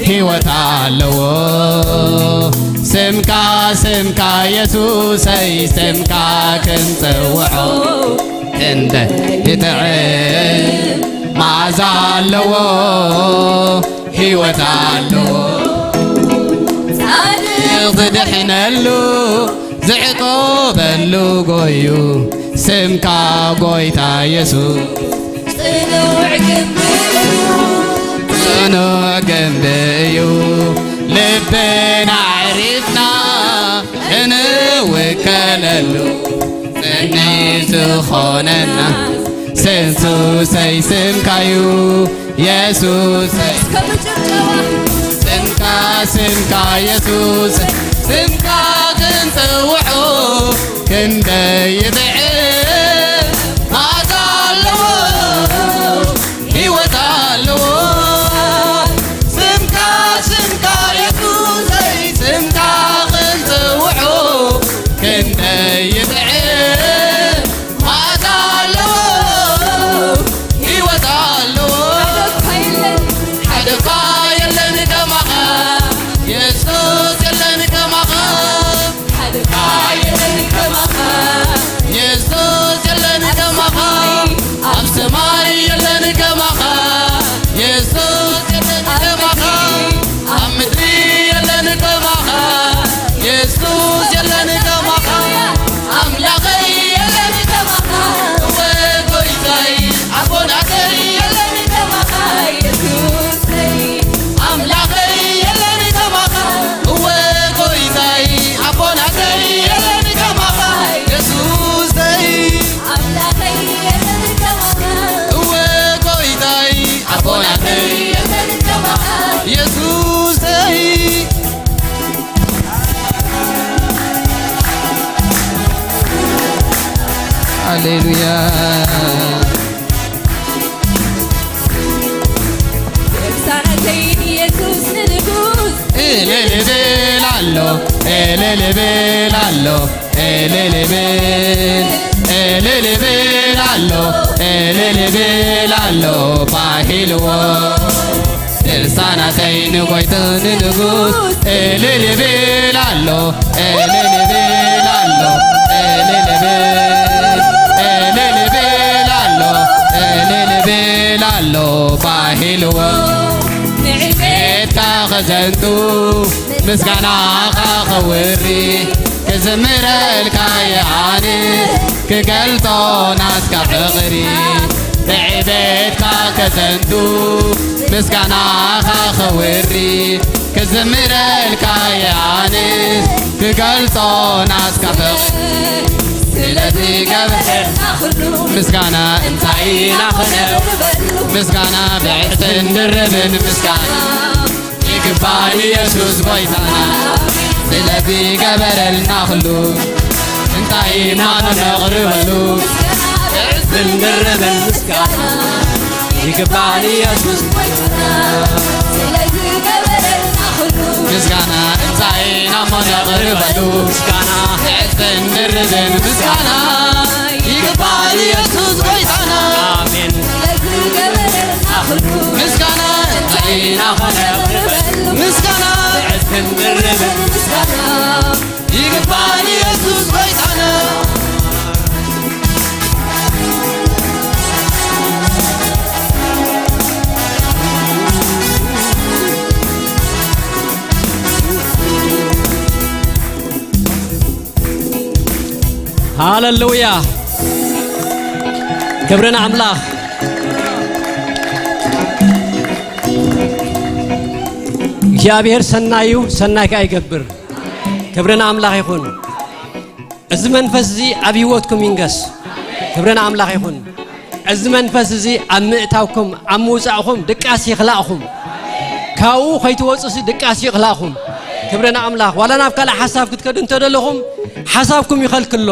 ህይወት ኣለዎ ስምካ ስምካ የሱሰይ ስምካ ክንጽውዖ እንደ ይጥዕም መዓዛ ኣለዎ ህይወት ኣለዎ ጻድቕ ዝድሕነሉ ዝዕቆበሉ ጎዩ ስምካ ጎይታ የሱስ ጽኑዕ ግንቢ እዩ። ጽኑዕ ግንቢ እዩ። ልብና ኣዕሪፍና እንውከለሉ ጽንዕ ዝኾነና የሱሰይ ስምካዩ። የሱሰይ እስከ ብጭብጨባ ስምካ ስምካ የሱስ ስምካ ክንጽውዖ ክንደይ ይጥዕም መዓዛ ኣለዎ ህይወት ኣለዎ ስምካ ስምካ የሱሰይ ስምካ ክንጽውዖ ክንደይ ይጥዕም መዓዛ ኣለዎ ህይወት ኣለዎ ሓደ እኳ የለን ከማኻ የሱስ የለን ከማኻ ሓደ እኳ የለን ከማኻ የሱስ የለን ከማኻ ኣብ ሰማይ የለን ከማኻ የሱስ የለን ከማኻ ኣብ ምድሪ የለን ከማኻ የሱስ የለን ከማኻ ኣምላኸይ የለን ከማኻ እወ ጎይታይ ኣቦናተይ የለን ከማኻ የሱሰይ ኣምላኸይ የለን ከማኻ እወ ጎይታይ ኣቦናተይ የለን ከማኻ የሱሰይ ኣምላኸይ የለን ከማኻ እወ ጎይታይ ኣቦናተይ የለን ከማኻ የሱሰይ ሃሌሉያ ቅሳነተይ የሱስ ንንጉስ እልል እብል ኣሎ እልል እብል ኣሎ እልል እብል እልል እብል ኣሎ እልል እብል ኣሎ ባሂልዎ ድርሳናተይ ንጎይታ ንንጉስ እልል ይብል ኣሎ እልል ይብል ኣሎ እልል ይብል እልል ይብል ኣሎ እልል ይብል ኣሎ ባሂልዎ ንዕቤትካ ከዘንቱ ምስጋናኻ ከውሪ ክዝምረልካ የኣነ ክገልጦ ናትካ ፍቕሪ ንዕቤትካ ከዘንቱ ምስጋናኻ ከውሪ ክዝምረልካ የኣነ ክገልጦ ናትካ ፍቕሪ ስለዚ ገበርና ኩሉ ምስጋና እንታይ ኢና ክነብር ምስጋና ብዕጽፍን ድርብን ምስጋና ይግባእ ኢየሱስ ጎይታና ስለዚ ገበረልና ኩሉ እንታይ ኢና ክነቕርበሉ ብዕጽፍን ድርብን ምስጋና ይግባእ ኢየሱስ ጎይታና ስለዚ ገበረልና ኩሉ ምስጋና እንታይ ኢና ክነቕርበሉ ምስጋና ብዕጽፍን ድርብን ምስጋና ይግባእ ኢየሱስ ጎይታና ኣሜን ስለዚ ገበረልና ኩሉ ምስጋና እንታይ ኢና ክነቕርበሉ ምስጋና ብዕጽፍን ድርብን ምስጋና ይግባእ ኢየሱስ ጎይታና ሃሌሉያ ክብሪ ንኣምላኽ እግዚኣብሔር ሰናይ እዩ ሰናይ ከኣ ይገብር ክብሪ ንኣምላኽ ይኹን እዚ መንፈስ እዚ ኣብ ህይወትኩም ይንገስ ክብሪ ንኣምላኽ ይኹን እዚ መንፈስ እዚ ኣብ ምእታውኩም ኣብ ምውፃእኹም ድቃስ ይኽላእኹም ካብኡ ከይትወፁሲ ድቃስ ይኽላእኹም ክብሪ ንኣምላኽ ዋላ ናብ ካልእ ሓሳብ ክትከዱ እንተደለኹም ሓሳብኩም ይኸልክሎ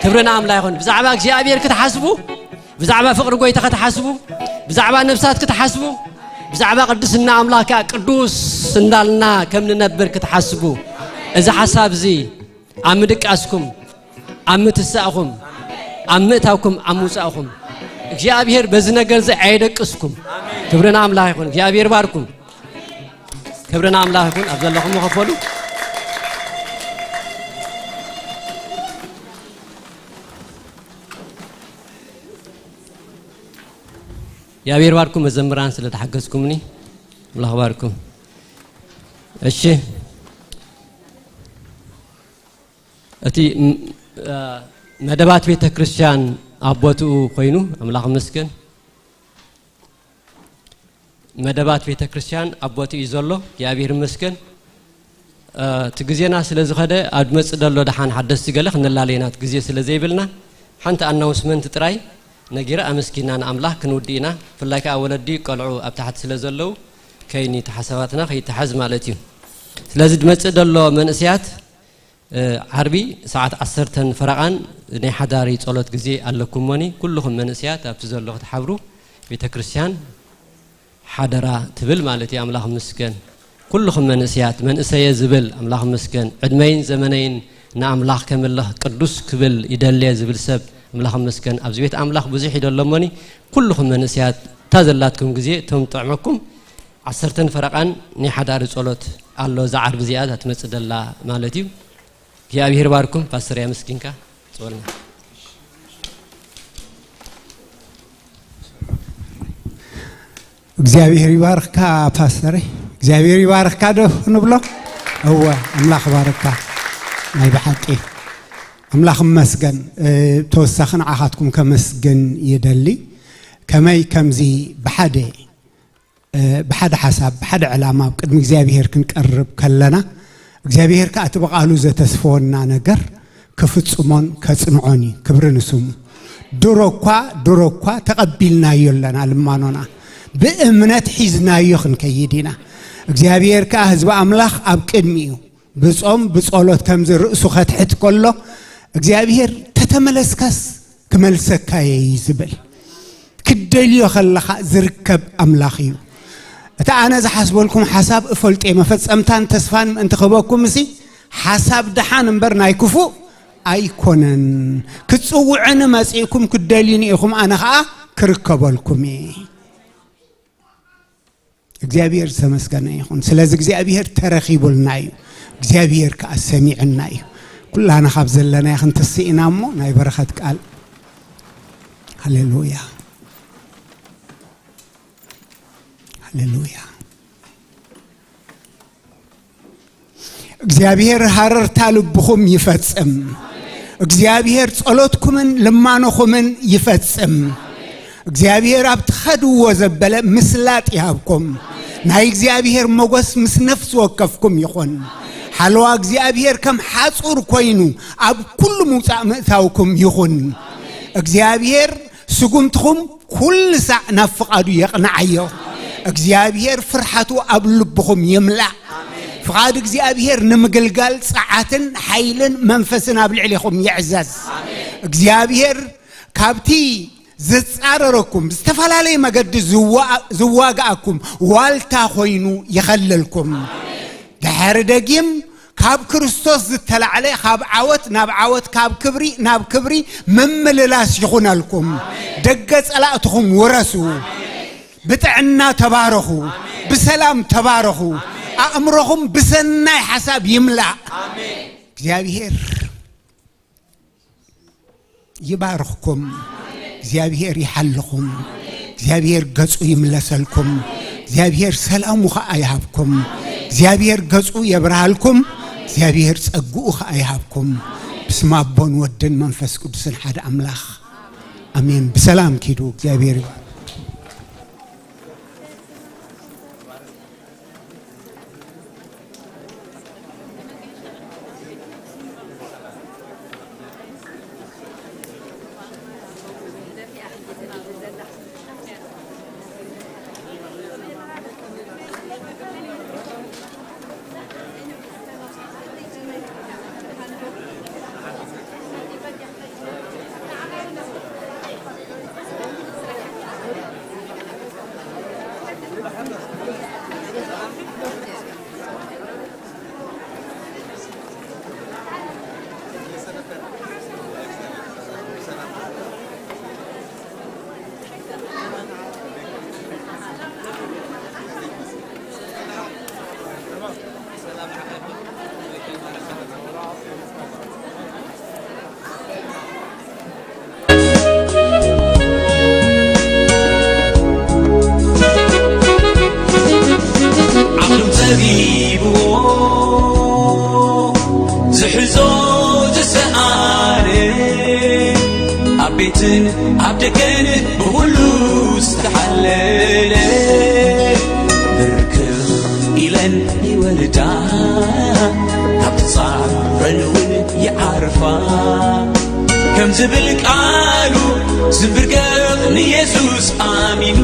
ክብሪ ንኣምላኽ ይኹን ብዛዕባ እግዚኣብሔር ክትሓስቡ ብዛዕባ ፍቕሪ ጎይታ ክትሓስቡ ብዛዕባ ነብሳት ክትሓስቡ ብዛዕባ ቅድስና ኣምላኽ ከዓ ቅዱስ እንዳልና ከም ንነብር ክትሓስቡ እዚ ሓሳብ እዚ ኣብ ምድቃስኩም ኣብ ምትሳእኹም ኣብ ምእታውኩም ኣብ ምውፃእኹም እግዚኣብሔር በዚ ነገር እዚ ኣየደቅስኩም ክብሪ ንኣምላኽ ይኹን እግዚኣብሔር ባርኩም ክብሪ ንኣምላኽ ይኹን ኣብ ዘለኹም መኸፈሉ እግዚኣብሔር ባርኩም መዘምራን ስለ ተሓገዝኩምኒ ኣምላኽ ባርኩም እሺ እቲ መደባት ቤተ ክርስቲያን ኣብ ቦትኡ ኮይኑ፣ ኣምላኽ ይመስገን። መደባት ቤተ ክርስቲያን ኣብ ቦትኡ እዩ ዘሎ፣ እግዚኣብሔር ይመስገን። እ፣ እቲ ግዜና ስለ ዝኸደ፣ ኣብ ድመጽእ ደሎ ደሓን ሓደስቲ ገለ ክንላለየና እቲ ግዜ ስለ ዘይብልና፣ ሓንቲ ኣናውንስመንት ጥራይ ነጊረ ኣመስጊና ንኣምላኽ ክንውድእ ኢና። ብፍላይ ከኣ ወለዲ ቆልዑ ኣብ ታሕቲ ስለ ዘለዉ፣ ከይኒ ተሓሳባትና ከይተሓዝ ማለት እዩ። ስለዚ ድመጽእ ደሎ መንእስያት፣ እ፣ ዓርቢ ሰዓት ዓሰርተን ፈረቓን ናይ ሓዳሪ ጸሎት ግዜ ኣለኩም እሞኒ፣ ኩልኹም መንእስያት ኣብቲ ዘሎ ክትሓብሩ ቤተ ክርስቲያን ሓደራ ትብል ማለት እዩ። ኣምላኽ ይመስገን። ኩልኹም መንእስያት፣ መንእሰየ ዝብል ኣምላኽ ይመስገን። ዕድመይን ዘመነይን ንኣምላኽ ከምልኽ ቅዱስ ክብል ይደልየ ዝብል ሰብ ኣምላኽ ይመስገን። ኣብዚ ቤት ኣምላኽ ብዙሕ ይደሎ እሞኒ፣ ኩልኹም መንእስያት እታ ዘላትኩም ግዜ እቶም ጥዕመኩም ዓሰርተን ፈረቓን ናይ ሓዳሪ ጸሎት ኣሎ። እዛ ዓርቢ እዚኣ እዛ ትመጽእ ደላ ማለት እዩ። እግዚኣብሔር ይባርኩም። ፓስተር፣ ኣመስጊንካ ጽወልና። እግዚኣብሔር ይባርኽካ ፓስተረይ። እግዚኣብሔር ይባርኽካ ዶ ንብሎ? እወ፣ ኣምላኽ ይባርኽካ። ናይ ብሓቂ ኣምላኽ ይመስገን። እ፣ ተወሳኺ ንዓኻትኩም ከመስግን ይደሊ። ከመይ ከምዚ ብሓደ፣ እ፣ ብሓደ ሓሳብ፣ ብሓደ ዕላማ ኣብ ቅድሚ እግዚኣብሔር ክንቀርብ ከለና፣ እግዚኣብሔር ከኣ እቲ ብቓሉ ዘተስፈወና ነገር ክፍጽሞን ከጽንዖን እዩ። ክብሪ ንስሙ። ድሮ እኳ፣ ድሮ እኳ ተቐቢልናዮ ኣለና ልማኖና። ብእምነት ሒዝናዮ ክንከይድ ኢና። እግዚኣብሔር ከኣ ህዝቢ ኣምላኽ ኣብ ቅድሚኡ ብጾም ብጸሎት ከምዚ ርእሱ ከትሕት ከሎ፣ እግዚኣብሔር ተተመለስካስ ክመልሰካ እየ እዩ ዝብል። ክትደልዮ ከለኻ ዝርከብ ኣምላኽ እዩ። እቲ ኣነ ዝሓስበልኩም ሓሳብ እፈልጦ እየ፣ መፈጸምታን ተስፋን ምእንቲ ክህበኩም እሲ ሓሳብ ደሓን እምበር ናይ ክፉእ ኣይኮነን። ክትጽውዑኒ መጺእኩም ክትደልዩኒ ኢኹም፣ ኣነ ኸኣ ክርከበልኩም እየ። እግዚኣብሔር ዝተመስገነ ይኹን። ስለዚ እግዚኣብሔር ተረኺቡልና እዩ። እግዚኣብሔር ከኣ ሰሚዑና እዩ። ኩላና ካብ ዘለናዮ ክንትስእ ኢና እሞ ናይ በረኸት ቃል። ሃሌሉያ። ሃሌሉያ። እግዚኣብሔር ሃረርታ ልብኹም ይፈጽም። እግዚኣብሔር ጸሎትኩምን ልማኖኹምን ይፈጽም። እግዚኣብሔር ኣብ ትኸድዎ ዘበለ ምስላጥ ይሃብኩም። ናይ እግዚኣብሔር ሞገስ ምስ ነፍሲ ወከፍኩም ይኹን። ሓለዋ እግዚኣብሔር ከም ሓጹር ኮይኑ ኣብ ኩሉ ምውጻእ ምእታውኩም ይኹን። እግዚኣብሔር ስጉምትኹም ኩሉ ሳዕ ናብ ፍቓዱ የቕንዓዮ። እግዚኣብሔር ፍርሓቱ ኣብ ልብኹም ይምላእ። ፍቓድ እግዚኣብሔር ንምግልጋል ጸዓትን ሓይልን መንፈስን ኣብ ልዕሌኹም ይዕዘዝ። እግዚኣብሔር ካብቲ ዝጻረረኩም ብዝተፈላለየ መገዲ ዝዋ-፣ ዝዋግኣኩም ዋልታ ኮይኑ ይኸልልኩም። ድሕሪ ደጊም ካብ ክርስቶስ ዝተላዕለ ካብ ዓወት ናብ ዓወት፣ ካብ ክብሪ ናብ ክብሪ ምምልላስ ይኹነልኩም። ደገ ጸላእትኹም ውረሱ። ብጥዕና ተባረኹ። ብሰላም ተባረኹ። ኣእምሮኹም ብሰናይ ሓሳብ ይምላእ። እግዚኣብሔር ይባርኽኩም። እግዚኣብሔር ይሓልኹም። እግዚኣብሔር ገጹ ይምለሰልኩም። እግዚኣብሔር ሰላሙ ኸኣ ይሃብኩም። እግዚኣብሔር ገጹ የብርሃልኩም። እግዚኣብሔር ጸግኡ ኸኣ ይሃብኩም። ብስም ኣቦን ወድን መንፈስ ቅዱስን ሓደ ኣምላኽ ኣሜን። ብሰላም ኪዱ። እግዚኣብሔር ይባርክ። ብኹሉ ዝተሓለለ ብርክኽ ኢለን ይወልዳ፣ ካብ ጻረን እውን ይዓርፋ። ከም ዝብል ቃሉ ዝንብርከኽ ንየሱስ ኣሚኑ፣